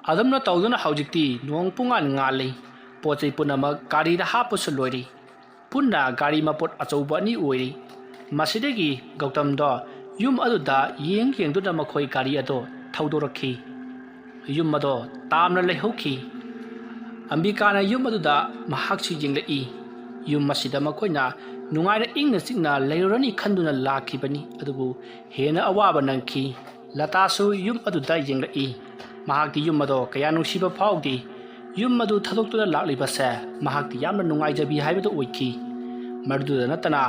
ꯑꯗꯨꯝꯅ ꯇꯧꯗꯨꯅ ꯍꯧꯖꯤꯛꯇꯤ ꯅꯣꯡ ꯄꯨꯡꯉꯥꯟ ꯉꯥꯜꯂꯤ꯫ ꯄꯣꯠ ꯆꯩ ꯄꯨꯝꯅꯃꯛ ꯒꯥꯔꯤꯗ ꯍꯥꯞꯄꯁꯨ ꯂꯣꯏꯔꯤ꯫ ꯄꯨꯟꯅ ꯒꯥꯔꯤ ꯃꯄꯣꯠ ꯑꯆꯧꯕ ꯑꯅꯤ ꯑꯣꯏꯔꯤ꯫ ꯃꯁꯤꯗꯒꯤ ꯒꯧꯇꯝꯗꯣ ꯌꯨꯝ ꯑꯗꯨꯗ ꯌꯦꯡ ꯌꯦꯡꯗꯨꯅ ꯃꯈꯣꯏ ꯒꯥꯔꯤ ꯑꯗꯣ ꯊꯧꯗꯣꯔꯛꯈꯤ꯫ ꯌꯨꯝ ꯑꯗꯣ ꯇꯥꯝꯅ ꯂꯩꯍꯧꯈꯤ꯫ ꯑꯝꯕꯤꯀꯥꯅ ꯌꯨꯝ ꯑꯗꯨꯗ ꯃꯍꯥꯛꯁꯨ ꯌꯦꯡꯂꯛꯏ꯫ ꯌꯨꯝ ꯑꯁꯤꯗ ꯃꯈꯣꯏꯅ ꯅꯨꯡꯉꯥꯏꯅ ꯏꯪꯅ ꯆꯤꯛꯅ ꯂꯩꯔꯨꯔꯅꯤ ꯈꯟꯗꯨꯅ ꯂꯥꯛꯈꯤꯕꯅꯤ, ꯑꯗꯨꯕꯨ ꯍꯦꯟꯅ ꯑꯋꯥꯕ ꯅꯪꯈꯤ꯫ ꯂꯇꯥꯁꯨ ꯌꯨꯝ ꯑꯗꯨꯗ ꯌꯦꯡꯂꯛꯏ꯫ ꯃꯍꯥꯛꯇꯤ ꯌꯨꯝ ꯑꯗꯣ ꯀꯌꯥ ꯅꯨꯡꯁꯤꯕ ꯐꯥꯎꯗꯦ꯫ ꯌꯨꯝ ꯑꯗꯨ ꯊꯥꯗꯣꯛꯇꯨꯅ ꯂꯥꯛꯂꯤꯕꯁꯦ ꯃꯍꯥꯛꯇꯤ ꯌꯥꯝꯅ ꯅꯨꯡꯉꯥꯏꯖꯕꯤ ꯍꯥꯏꯕꯗꯨ ꯑꯣꯏꯈꯤ꯫ ꯃꯗꯨꯗ ꯅꯠꯇꯅ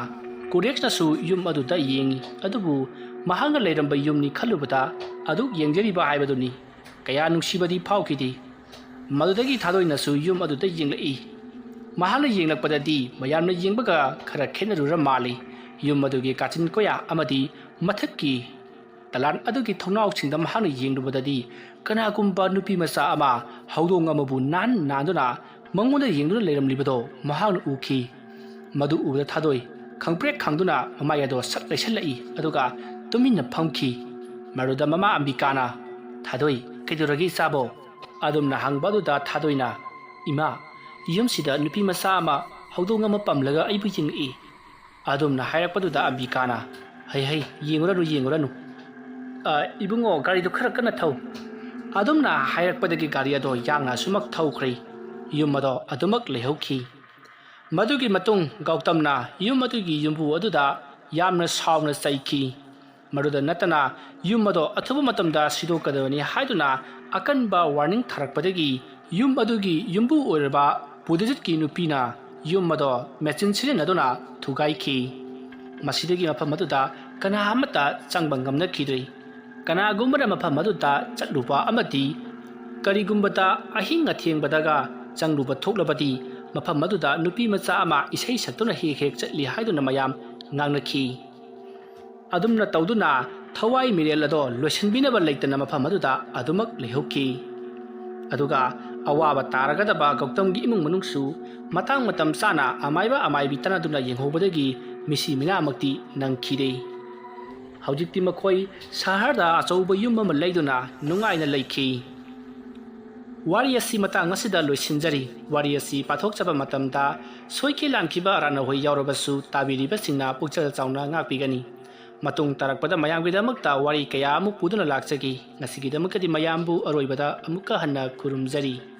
ꯀꯨꯔꯦꯛꯁꯅꯁꯨ ꯌꯨꯝ ꯑꯗꯨꯗ ꯌꯦꯡꯉꯤ, ꯑꯗꯨꯕꯨ ꯃꯍꯥꯛꯅ ꯂꯩꯔꯝꯕ ꯌꯨꯝꯅꯤ ꯈꯜꯂꯨꯕꯗ ꯑꯗꯨꯛ ꯌꯦꯡꯖꯔꯤꯕ ꯍꯥꯏꯕꯗꯨꯅꯤ꯫ ꯀꯌꯥ ꯅꯨꯡꯁꯤꯕꯗꯤ ꯐꯥꯎꯈꯤꯗꯦ꯫ ꯃꯗꯨꯗꯒꯤ ꯊꯥꯗꯣꯏꯅꯁꯨ ꯌꯨꯝ ꯑꯗꯨꯗ ꯌꯦꯡꯂꯛꯏ꯫ ꯃꯍꯥꯛꯅ ꯌꯦꯡꯂꯛꯄꯗꯗꯤ ꯃꯌꯥꯝꯅ ꯌꯦꯡꯕꯒ ꯈꯔ ꯈꯦꯠꯅꯔꯨꯔ ꯃꯥꯜꯂꯤ꯫ ꯌꯨꯝ ꯑꯗꯨꯒꯤ ꯀꯥꯆꯤꯟ ꯀꯣꯌꯥ ꯑꯃꯗꯤ ꯃꯊꯛꯀꯤ ꯗꯂꯥꯟ ꯑꯗꯨꯒꯤ ꯊꯣꯡꯅꯥꯎꯁꯤꯡꯗ ꯃꯍꯥꯛꯅ ꯌꯦꯡꯂꯨꯕꯗꯗꯤ ꯀꯅꯥꯒꯨꯝꯕ ꯅꯨꯄꯤ ꯃꯆꯥ ꯑꯃ ꯍꯧꯗꯣꯡ ꯑꯃꯕꯨ ꯅꯥꯟ ꯅꯥꯟꯗꯨꯅ ꯃꯉꯣꯟꯗ ꯌꯦꯡꯗꯨꯅ ꯂꯩꯔꯝꯂꯤꯕꯗꯣ ꯃꯍꯥꯛꯅ ꯎꯈꯤ꯫ ꯃꯗꯨ ꯎꯕꯗ ꯊꯥꯗꯣꯏ ꯈꯪꯄ꯭ꯔꯦꯛ ꯈꯪꯗꯨꯅ ꯃꯃꯥꯏ ꯑꯗꯣ ꯁꯠ ꯂꯩꯁꯜꯂꯛꯏ, ꯑꯗꯨꯒ ꯇꯨꯃꯤꯟꯅ ꯐꯝꯈꯤ꯫ ꯃꯗꯨꯗ ꯃꯃꯥ ꯑꯝꯕꯤꯀꯥꯅ, "ꯊꯥꯗꯣꯏ, ꯀꯩꯗꯧꯔꯒꯦ ꯏꯆꯥꯕꯣ?" ꯑꯗꯨꯝꯅ ꯍꯪꯕ ꯑꯗꯨꯗ ꯊꯥꯗꯣꯏꯅ, "ꯏꯃꯥ, ꯌꯨꯝꯁꯤꯗ ꯅꯨꯄꯤ ꯃꯆꯥ ꯑꯃ ꯍꯧꯗꯣꯡ ꯑꯃ ꯄꯝꯂꯒ ꯑꯩꯕꯨ ꯌꯦꯡꯉꯛꯏ"꯫ ꯑꯗꯨꯝꯅ ꯍꯥꯏꯔꯛꯄꯗꯨꯗ ꯑꯝꯕꯤꯀꯥꯅ, "ꯍꯩ ꯍꯩ, ꯌꯦꯡꯉꯨꯔꯅꯨ, ꯌꯦꯡꯉꯨꯔꯅꯨ꯫ ꯑ, ꯏꯕꯨꯡꯉꯣ, ꯒꯥꯔꯤꯗꯨ ꯈꯔ ꯀꯟꯅ ꯊꯧ"꯫ ꯑꯗꯨꯝꯅ ꯍꯥꯏꯔꯛꯄꯗꯒꯤ ꯒꯥꯔꯤ ꯑꯗꯣ ꯌꯥꯡꯅ ꯑꯁꯨꯃꯛ ꯊꯧꯈ꯭ꯔꯦ꯫ ꯌꯨꯝ ꯑꯗꯣ ꯑꯗꯨꯃꯛ ꯂꯩꯍꯧꯈꯤ꯫ ꯃꯗꯨꯒꯤ ꯃꯇꯨꯡ ꯒꯧꯇꯝꯅ ꯌꯨꯝ ꯑꯗꯨꯒꯤ ꯌꯨꯝꯕꯨ ꯑꯗꯨꯗ ꯌꯥꯝꯅ ꯁꯥꯎꯅ ꯆꯩꯈꯤ꯫ ꯃꯗꯨꯗ ꯅꯠꯇꯅ ꯌꯨꯝ ꯑꯗꯣ ꯑꯊꯨꯕ ꯃꯇꯝꯗ ꯁꯤꯗꯣꯛꯀꯗꯕꯅꯤ ꯍꯥꯏꯗꯨꯅ ꯑꯀꯟꯕ ꯋꯥꯔꯅꯤꯡ ꯊꯥꯔꯛꯄꯗꯒꯤ ꯌꯨꯝ ꯑꯗꯨꯒꯤ ꯌꯨꯝꯕꯨ ꯑꯣꯏꯔꯕ ꯄꯨꯗꯖꯤꯠꯀꯤ ꯅꯨꯄꯤꯅ ꯌꯨꯝ ꯑꯗꯣ ꯃꯦꯆꯤꯟ ꯁꯤꯖꯤꯟꯅꯗꯨꯅ ꯊꯨꯒꯥꯏꯈꯤ꯫ ꯃꯁꯤꯗꯒꯤ ꯃꯐꯝ ꯑꯗꯨꯗ ꯀꯅꯥ ꯑꯃꯠꯇ ꯆꯪꯕ ꯉꯝꯅꯈꯤꯗ꯭ꯔꯦ꯫ ꯀꯅꯥꯒꯨꯝꯕꯅ ꯃꯐꯝ ꯑꯗꯨꯗ ꯆꯠꯂꯨꯕ ꯑꯃꯗꯤ ꯀꯔꯤꯒꯨꯝꯕꯗ ꯑꯍꯤꯡ ꯑꯊꯦꯡꯕꯗꯒ ꯆꯪꯂꯨꯕ ꯊꯣꯛꯂꯕꯗꯤ ꯃꯐꯝ ꯑꯗꯨꯗ ꯅꯨꯄꯤ ꯃꯆꯥ ꯑꯃ ꯏꯁꯩ ꯁꯛꯇꯨꯅ ꯍꯦꯛ ꯍꯦꯛ ꯆꯠꯂꯤ ꯍꯥꯏꯗꯨꯅ ꯃꯌꯥꯝ ꯉꯥꯡꯅꯈꯤ꯫ ꯑꯗꯨꯝꯅ ꯇꯧꯗꯨꯅ ꯊꯋꯥꯏ ꯃꯤꯔꯦꯜ ꯑꯗꯣ ꯂꯣꯏꯁꯤꯟꯕꯤꯅꯕ ꯂꯩꯇꯅ ꯃꯐꯝ ꯑꯗꯨꯗ ꯑꯗꯨꯃꯛ ꯂꯩꯍꯧꯈꯤ꯫ ꯑꯗꯨꯒ ꯑꯋꯥꯕ ꯇꯥꯔꯒꯗꯕ ꯒꯧꯇꯝꯒꯤ ꯏꯃꯨꯡ ꯃꯅꯨꯡꯁꯨ ꯃꯇꯥꯡ ꯃꯇꯝ ꯆꯥꯅ ꯑꯃꯥꯏꯕ ꯑꯃꯥꯏꯕꯤ ꯇꯥꯟꯅꯗꯨꯅ ꯌꯦꯡꯍꯧꯕꯗꯒꯤ ꯃꯤꯁꯤ ꯃꯤꯅꯥꯃꯛꯇꯤ ꯅꯪꯈꯤꯗꯦ꯫ ꯍꯧꯖꯤꯛꯇꯤ ꯃꯈꯣꯏ ꯁꯍꯔꯗ ꯑꯆꯧꯕ ꯌꯨꯝ ꯑꯃ ꯂꯩꯗꯨꯅ ꯅꯨꯡꯉꯥꯏꯅ ꯂꯩꯈꯤ꯫ ꯋꯥꯔꯤ ꯑꯁꯤ ꯃꯇꯥꯡ ꯑꯁꯤꯗ ꯂꯣꯏꯁꯤꯟꯖꯔꯤ꯫ ꯋꯥꯔꯤ ꯑꯁꯤ ꯄꯥꯊꯣꯛꯆꯕ ꯃꯇꯝꯗ ꯁꯣꯏꯈꯤ ꯂꯥꯟꯈꯤꯕ ꯑꯔꯥꯟꯅꯍꯣꯏ ꯌꯥꯎꯔꯕꯁꯨ ꯇꯥꯕꯤꯔꯤꯕꯁꯤꯡꯅ ꯄꯨꯛꯆꯦꯜ ꯆꯥꯎꯅ ꯉꯥꯛꯄꯤꯒꯅꯤ꯫ ꯃꯇꯨꯡ ꯇꯥꯔꯛꯄꯗ ꯃꯌꯥꯝꯒꯤꯗꯃꯛꯇ ꯋꯥꯔꯤ ꯀꯌꯥ ꯑꯃꯨꯛ ꯄꯨꯗꯨꯅ ꯂꯥꯛꯆꯒꯦ꯫ ꯉꯁꯤꯒꯤꯗꯃꯛꯇꯗꯤ ꯃꯌꯥꯝꯕꯨ ꯑꯔꯣꯏꯕꯗ ꯑꯃꯨꯛꯀ ꯍꯟꯅ ꯈꯨꯔꯨꯝꯖꯔꯤ꯫